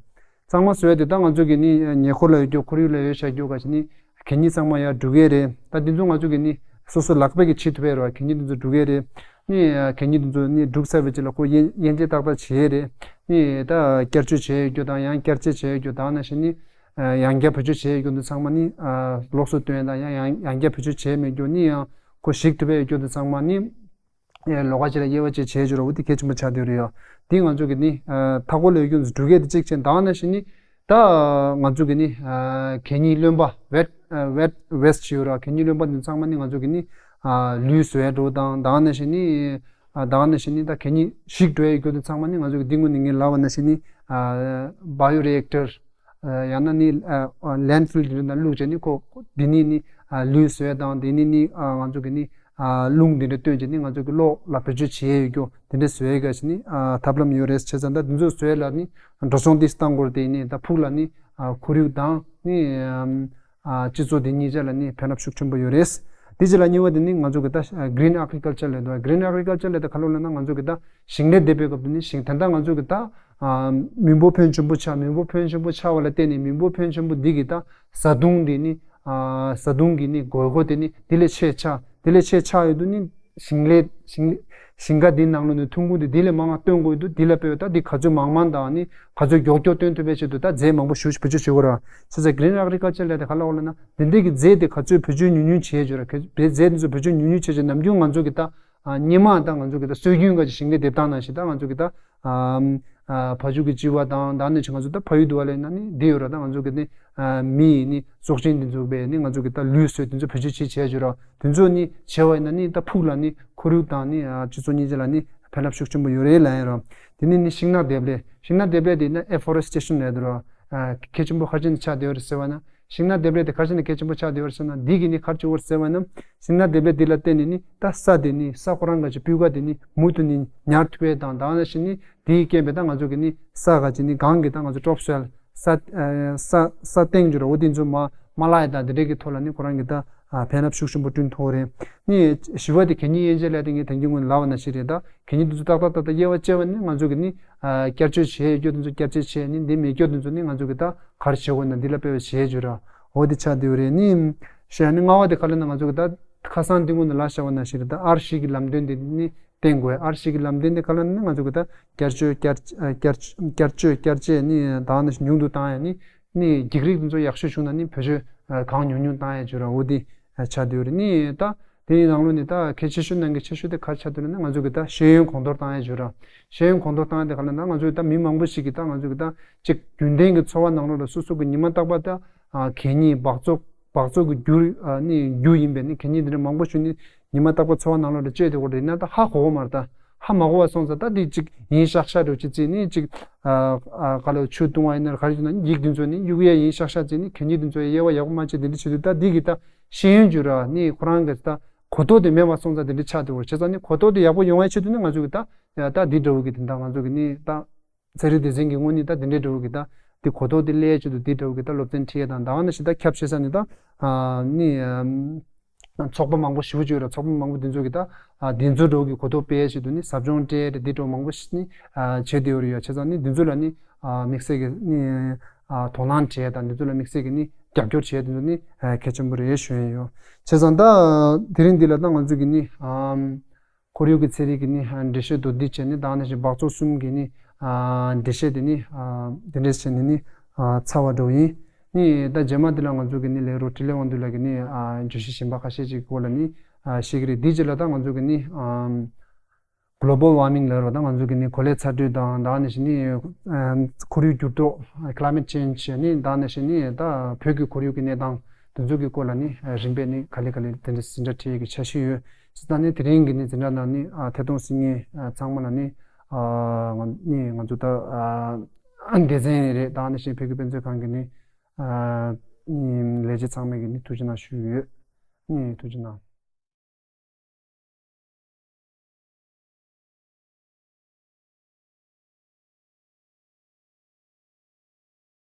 གཙང་མ་བཟོ་ཡ་དེ་ད་ང་ཚོ་གི་ནི་ཉེ་འཁོར་ལ་ཡོད་རྒྱུ་ཁོར་ཡུག་ལ་ཡོད་བཞག་རྒྱུ་ག་ཞིག་ནི་གད་སྙིགས་ཚང་མ་ཡར་འགྲོ་གི་རེད། ད་དེ་ཚོ་ང་ཚོ་གི་ནི་སོ་སོ་ལག་པས་ཀྱི་བྱེད་ཐུབ་ཡ་རེད་བ། གད་སྙིགས་དེ་ཚོ་འགྲོ་གི་རེད། ནི་གད་སྙིགས་དེ་ཚོ་ནི་སྒྲུག་ཚར་བའི་རྗེས་ལ་ཁོ་དབྱེ་དབྱེ་འབྱེད་ཏག་ཏག་བྱས་རེད། ནི་ད་བསྐྱར་བཅོས་བྱས་ཡོད་རྒྱུ་དང་ཡང་བསྐྱར་བཅོས་བྱས་ཡོད་རྒྱུ་དང་ནང་བཞིན་ནི་ཡང་བསྐྱར་བེད་སྤྱོད་བྱས་ཡོད་རྒྱུ་འདི་ཚང་མ་ནི་ལོགས་སུ་བཏོན་དང་ཡང་ཡང་ཡང་བསྐྱར་བེད་སྤྱོད་བྱས་མེད་རྒྱུ་ནི་ཡང་ཁོ་ཞིག་ཐུབ་པའི་ཡོད་རྒྱུ་འདི་ཚང་མ་ནི། ཨེ་ལོགས་ཀ་ཅིག་ལ་དབྱེ་བ་ཕྱེ་བྱས་བྱས་རོགས་འདི་གལ་ཆེན་པོ་ཆགས་བསྡད་རེད་ཡ། འདི་ང་ཚོ་གི་ནི་ཨ་མཐའ་འཁོར་ལ་ཡོད་རྒྱུ་འདི་འགྲུལ་སྐད་དེ་གཅིག་བྱས། ད་ག་ནང་བཞིན་ནི་ད་ང་ཚོ་གི་ནི་ཨ་གད་སྙིགས་རློན་པ་ཝེཊ་ཨ་ཝེཊ་ཝེསཊ་ཞེས་ཡོད་ར། གད་སྙིགས་རློན་པ་འདི་ཚང་མ་ནི་ང་ཚོ་གི་ནི་ཨ་ལུད་བཟོ་ཡ་འགྲོ་དང་། ད་ག་ནང་བཞིན་ནི་ཨ་ད་ག་ནང་བཞིན་ནི་ད་གད་སྙིགས་ཞིག་འགྲོ་ཡ་ཡོད་རྒྱུ་འདི་ཚང་མ་ནི་ང་ཚོ་གི་འདི་སྔོན་ནས་ངས་ལབ་པ་ནང་བཞིན་ནི་ཨ་བྷའི་ཡོ་རི་ཨེག་ཊར། ཡང་ན་ནི་ལེན་ཌི་ཕིལ་དེ་ནང་བླུགས་བྱས་ནི་ཁོ་འདི་ནི་ནི་ལུད་བཟོ་ཡ་དང་འདི་ནི་ནི་ང་ཚོ་གི་ནི་རླུང་འདི་འདྲ་བཏོན་བྱས་ནི་ང་ཚོ་གི་གློག་ལ་བེད་སྤྱོད་བྱེད་ཡ་ཡོད་རྒྱུ་འདི་འདྲ་བཟོ་ཡ་ག་ཞིག་ནི་ཐབས་ལམ་ཡོད་རེད། བྱས་ཙང་ད་འདི་ཚོ་བཟོ་ཡ་ལ་ནི་འགྲོ་སོང་ཏིས་བཏང་དགོས་དེ་ནི་ད་ཕུགས་ལ་ནི་ཁོར་ཡུག་དང་ནི་སྤྱི་ཚོགས་དེ་གཉིས་ཆ་ལ་ནི་ཕན་རླབས་ཤུགས་ཆེན་པོ་ཡོད་རེད། དེ་རྗེས་ལ་གཉིས་པ་དེ་ནི་ང་ཚོ་གི་ད་གི་རིན་ཨེག་རི་ཀལ་ཅར་ལབ་འདུག་གི་རིན་ཨེག་རི་ཀལ་ཅར་ལབ་དེ་ག་ལབ་ན་ང་ཚོ་གི་ད་ཞིང་ལས་འདེབས་པའི་སྐབས་དེ་ནི་ཞིང་ད་ལྟ་ང་ཚོ་གི་ད་མི་འབོར་ཕོན་ཆེན་པོ་ཆགས། མི་འབོར་ཕོན་ཆེན་པོ་ཆགས་པ་ལ་བརྟེན་ནས་མི་འབོར་ཕོན་ཆེན་པོ་འདི་གི་ད་བཟའ་བཏུང་འདི་ནི་བཟའ་བཏུང་གི་ནི་དགོས་མཁོ་དེ་ནི་དེ་ལས་ཆེ་ཆགས། དེ་ལས་ཆེ་ཆགས་ཡོད་དུས་ནི་ཞིང་ལས་ཞིང་ཞིང་ཁ་འདི་ནང་ལོགས་ནས་ཐོན་ཁུངས་དེ་དེ་ལས་མང་བ་བཏོན་དགོས་ཡོད་དུས་དེ་ལ་དཔེ་ད་འདི་ག་ཚོད་མང་མང་དང་ནི་ག་ཚོད་མགྱོགས་མགྱོགས་བཏོན་ཐུབ་པའི་ཆེད་དུ་ད་རྫས་མང་པོ་ཞིག་བེད་སྤྱོད་བྱེད་དགོས་ར། བྱས་ཙང་གི་རིན་ཨེག་རི་ཀལ་ཅར་ལབ་དེ་ག་ལབ་ལབ་ན་འདི་འདྲས་ཀྱི་རྫས་དེ་ག་ཚོད་བེད་སྤྱོད་ཉུང་ཉུང་བྱས་བྱས་ར། རྫས་དེ་ཚོ་བེད་སྤྱོད་ཉུང་ཉུང་བྱས་བྱས་ནམ་རྒྱུན་ང་ཚོ་གི་ད་སྔོན་མ་ད་ང་ཚོ་གི་ད་སྲོལ་རྒྱུན་ག་ཅིག་ཞིང་ལས་འདེབས་སྟངས་ནང་བཞིན་ད་ང་ཚོ་གི་ད་ཨ་ཕ་ཕྱུགས་ཀྱི་ལྕི་བ་དང་ད་ནི་ང་ཚོ་ད་ཕ་ཡུལ་དུ་བ་ལས་ན་ནི་འདི་ཡོད་ར། ད་ང་ཚོ་གི་ནི་མི་ཡི་ནི་སྲོག་ཆགས་འདི་ཚོ་བས་ནི་ང་ཚོ་གི་ད་ལུད་བཟོས་དེ་ཚོ་བེད་སྤྱོད་བྱེད་བྱས་བྱས་ར། དེ་ཚོ་ནི་བྱས་པ་ཡིན་ན་ནི་ད་ཕུགས་ལ་ནི་ཁོར་ཡུག་དང་ནི་སྤྱི་ཚོགས་གཉིས་ཆ་ལ་ནི་ཕན་རླབས་ཤུགས་ཆེན་པོ་ཡོད་རེད་ལབ་ཡིན་ར། དེ་ནི་ནི་ཤིང་ནགས་འདེབས་ལས། ཤིང་ནགས་འདེབས་ལས་དེ་ནི་ཨེ་ཕོ་རེ་སི་ཊེ་ཤན་ལབ་འདུག་ར། གལ་ཆེན་པོ་ག་རེ་བྱས་ནས་ཆགས་བསྡད་ཡོད་རེད་ཟེར་བ་ན། ཤིང་ནགས་འདེབས་ལས་དེ་ག་རེ་བྱས་ནས་གལ་ཆེན་པོ་ཆགས་བསྡད་ཡོད་རེད་ཟེར་ན། འདི་གི་ནི་ག་རེ་བྱེད་དགོས་རེད་ཟེར་བ་ན། ཤིང་ནགས་འདེབས་ལས་འདི་ལ་བརྟེན་ནས་ནི་ད་ས་དེ་ནི་ས་ཁོ་རང་ག་ཅིག་སྤུས་ཀ་དེ་ནི་མུ་མཐུད་ནས་ཉར་ཐུབ་པའི་དང་ད་ག་ནང་བཞིན་ནི་དེའི་རྐྱེན་པས་ད་ང་ཚོ་གི་ནི་ས་ག་ཅིག་ནི་གང་གི་ད་ང་ཚོ་ཊོབ་སོའིལ་ས་ས་སྟེང་ཅིག་ར་འོ་དེ་ཚོ་མ་མ་བརླག་ཡ་དང་དེ་འདྲའི་གི་ཐོག་ལ་ནི་ཁོ་རང་གི་ད་ཕན་རླབས་ཤུགས་ཆེན་པོ་བསྐྲུན་ཐུབ་རེད། ནི་བཞི་པ་དེ་གད་སྙིགས་དབྱེ་འབྱེད་ལས་དེ་ངས་དེང་གི་སྔོན་ལབ་པ་ནང་བཞིན་རེད། ད་གད་སྙིགས་དེ་ཚོ་ཏག་ཏག་ཏག་ཏག་དབྱེ་བ་ཕྱེ་བ་ནི་ང་ཚོ་གི་ནི་བསྐྱར་བཅོས་བྱས་ཡོད་རྒྱུ་དེ་ཚོ་བསྐྱར་བཅོས་བྱས་ནི་འདི་མེད་རྒྱུ་དེ་ཚོ་ནི་ང་ཚོ་གི་ད་ག་རེ་བྱེད་དགོས་ན་འདི་ལ་དཔེ་བྱས་བྱས་ར་འོ་དེ་ཆགས་བསྡད་ཡོད་རེད། ནི་བཤད་ནི་ལྔ་པ་དེ་ག་ལབ་ན་ང་ཚོ་གི་ད་ཁ་སང་དེ་སྔོན་ནས་ལབ་བཞག་པ་ནང་བཞིན་རེད། ད་ཨར་བཞི་གི་ལམ་སྟོན་དེ་ནི་བསྟན་དགོས། ཨར་བཞི་གི་ལམ་སྟོན་དེ་ག་ལབ་ན་ང་ཚོ་གི་ད་བསྐྱར་བཅོས་བསྐྱར་བསྐྱར་བསྐྱར་བཅོས་བསྐྱར་བཅོས་ནི་ད་ནི་ཉུང་དུ་བཏང་ཡ་ནི་ནི་འགྱིག་རིགས་དེ་ཚོ་ཡག་ཤོས་བྱུང་ན་ནི་བེད་སྤྱོད་གང་ཉུང་ཉུང་བཏང་ཡ་བྱས་ར་འོ་དེ་ཆགས་བསྡད་ཡོད་རེད། ནི་ད་དེའི་ནང་ལོགས་ནས་ད་གལ་ཆེ་ཤོས་ནང་གི་ཆེ་ཤོས་དེ་ག་རེ་ཆགས་བསྡད་ཡོད་ན་ང་ཚོ་གི་ད་ཤེས་ཡོན་གོང་མཐོར་བཏང་ཡ་བྱས་ར། ཤེས་ཡོན་གོང་མཐོར་བཏང་ཡ་དེ་ག་ལབ་ན་ང་ཚོ་གི་ད་མི་མང་པོ་ཞིག་གི་ད་ང་ཚོ་གི་ད་ཅིག་རྒྱུན་ལྡན་གྱི་འཚོ་བ་ནང་ལོགས་ལ་སོ་སོ་གི་ཉི་མ་རྟག་པར་ད་གད་སྙིགས་འབག་བཙོག་འབག་བཙོག་གི་རྒྱུ་ཨ་ནི་རྒྱུ་ཡིན་པའི་ནི་གད་སྙིགས་འདི་འདྲ་མང་པོ་ཞིག་ནི་ཉི་མ་རྟག་པར་འཚོ་བ་ནང་ལོགས་ལ་སྤྱོད་བསྡད་ཡོད་རེད། ཡིན་ན་ད་ཧ་གོ་གི་མ་རེད། ད་ཧ་མ་གོ་བ་སོང་ཙང་ད་འདི་ཅིག་ཡིན་ཤག་ཤག་འདྲ་བོ་ཅིག་བརྩིས་ནི་ཅིག་ཨ་ཨ་ག་ལ་ཆུ་བཏུང་བ་ཡིན་ན་ག་རེ་བྱུང་ན་ཡིག་འདི་ཚོ་ནི་གཡུག་ཡས་ཡིན་ཤག་ཤག་བརྩིས་ནི་གད་སྙིགས་འདི་ཚོ་དབྱེ་བ་ཡག་པོ་མ་ཕྱེ། འདི་འདྲ་བྱེད་དུས་ད་འདི་གི་ད་ཤེས་ཡོན་བརྗོད་ར་ནི་ཁོ་རང་གི་ད་གོ་རྟོགས་དེ་མེད་པ་སོང་ཙང་འདི་འདྲ་ཆགས་འདུག་བྱས་ཙང་ནི་གོ་རྟོགས་དེ་ཡག་པོ་ཡོང་བའི་ཆེད་དུ་ནི་ང་ཚོ་གི་ད་ད་འདི་འདྲ་བོ་གི་དེ་ད་ང་ཚོ་གི་ནི་ད། ཚན་རིག་སྡེ་ཚན་གྱི་ངོས་ནས་ད་འདི་འདྲའི་འདྲ་བོ་གི་ད་འདི་གོ་རྟོགས་འདི་སླེབས་ཆེད་དུ་འདི་འདྲ་བོ་གི་ད་སློབ་ཚན་ཁྲིད་ཡས་དང་ད་ག་ནང་བཞིན་ད་ཁྱབ་ཆེ་ས་ནས་ད་ནི་ཚོགས་པ་མང་པོ་ཞེ་པོ་ཅིག་ཡོད་ར། ཚོགས་པ་མང་པོ་འདི་ཚོ་གི་ད་འདི་ཚོ་འདྲ་བོ་གི་གོ་རྟོགས་སྤེལ་ཆེད་དུ་ནི་ཟབ་སྦྱོང་སྤྲད་དེ་འདི་འདྲ་བོ་མང་པོ་ཞིག་ནི་བྱེད་བསྡད་ཡོད་རེད་ཡ། བྱས་ཙང་ནི་འདི་ཚོ་ལ་ནི་དམིགས་བསལ་གྱི་ནི་དོ་སྣང་བྱས་དང་འདི་ཚོ་ལ་དམིགས་བསལ་གྱི་ནི་རྒྱབ་སྐྱོར་བྱས་འདི་ཚོ་ནི་གལ་ཆེན་པོ་རེད་ཞུ་ཡས་ཡོད། བྱས་ཙང་ད་དེ་རིང་འདི་ལ་ད་ང་ཚོ་གི་ནི། ཁོར་ཡུག་གི་ཚན་རིག་གི་ནི་འགྲེལ་བཤད་མདོར་བསྡུས་བྱས་ནས་ད་ག་ནང་བཞིན་སྦགས་བཙོག་གསུམ་གྱི་ནི་འགྲེལ་བཤད་དེ་ནི་དེ་འདྲས་བྱས་ནས་ནི་ཚར་བ་འདྲ་བོ་ཡིན། ནི་ད་རྗེས་མ་འདི་ལ་ང་ཚོ་གི་ནི་ལས་རོགས་འཕྲིན་ལས་དབང་འདུས་ལགས་ཀྱིས་ནི་བརྗོད་གཞི་གཞན་པ་ཁ་ཤས་ཅིག་གི་སྐོར་ལ་ནི་བཤད་ཀྱི་རེད། དེའི་རྗེས་ལ་ད་ང་ཚོ་གི་ནི་གོ་ལོ་བལ་ཝར་མིང་ལབ་རོགས་ད་ང་ཚོ་གི་ནི་གོ་ལའི་ཚ་དྲོད་དང་ད་ག་ནང་བཞིན་ནི་ཁོར་ཡུག་འགྱུར་ལྡོག་ཀླའི་མེཊ་ཅེན་ཇི་ནི་ད་ག་ནང་བཞིན་ནི་ད་བོད་ཀྱི་ཁོར་ཡུག་གི་གནས་སྟངས་དེ་ཚོ་གི་སྐོར་ལ་ནི་རིམ་པས་ནི་ག་ལེ་ག་ལེ་དེ་འདྲ་འཛིན་གྲྭ་ཁྲིད་ཡས་ཀྱི་འཆར་གཞི་ཡོད། ཅི་ད་ནི་དེ་རིང་གི་ནི་འཛིན་གྲྭ་ནང་ནི་ཐད་གཏོང་གཟིགས་མཁན་ཚང་མ་ལ་ནི་ང་ནི་ང་ཚོ་ད་སྡེ་ཚན་རེད་ད་ག་ནང་བཞིན་བོད་ཀྱི་དཔེ་མཛོད་ཁང་གི་ནི་ལས་བྱེད་ཚང་མས་ཀྱི་ནི་ཐུགས་རྗེ་གནང་ཞུ་གི་ཡོད། ནི་ཐུགས་རྗེ་གནང་།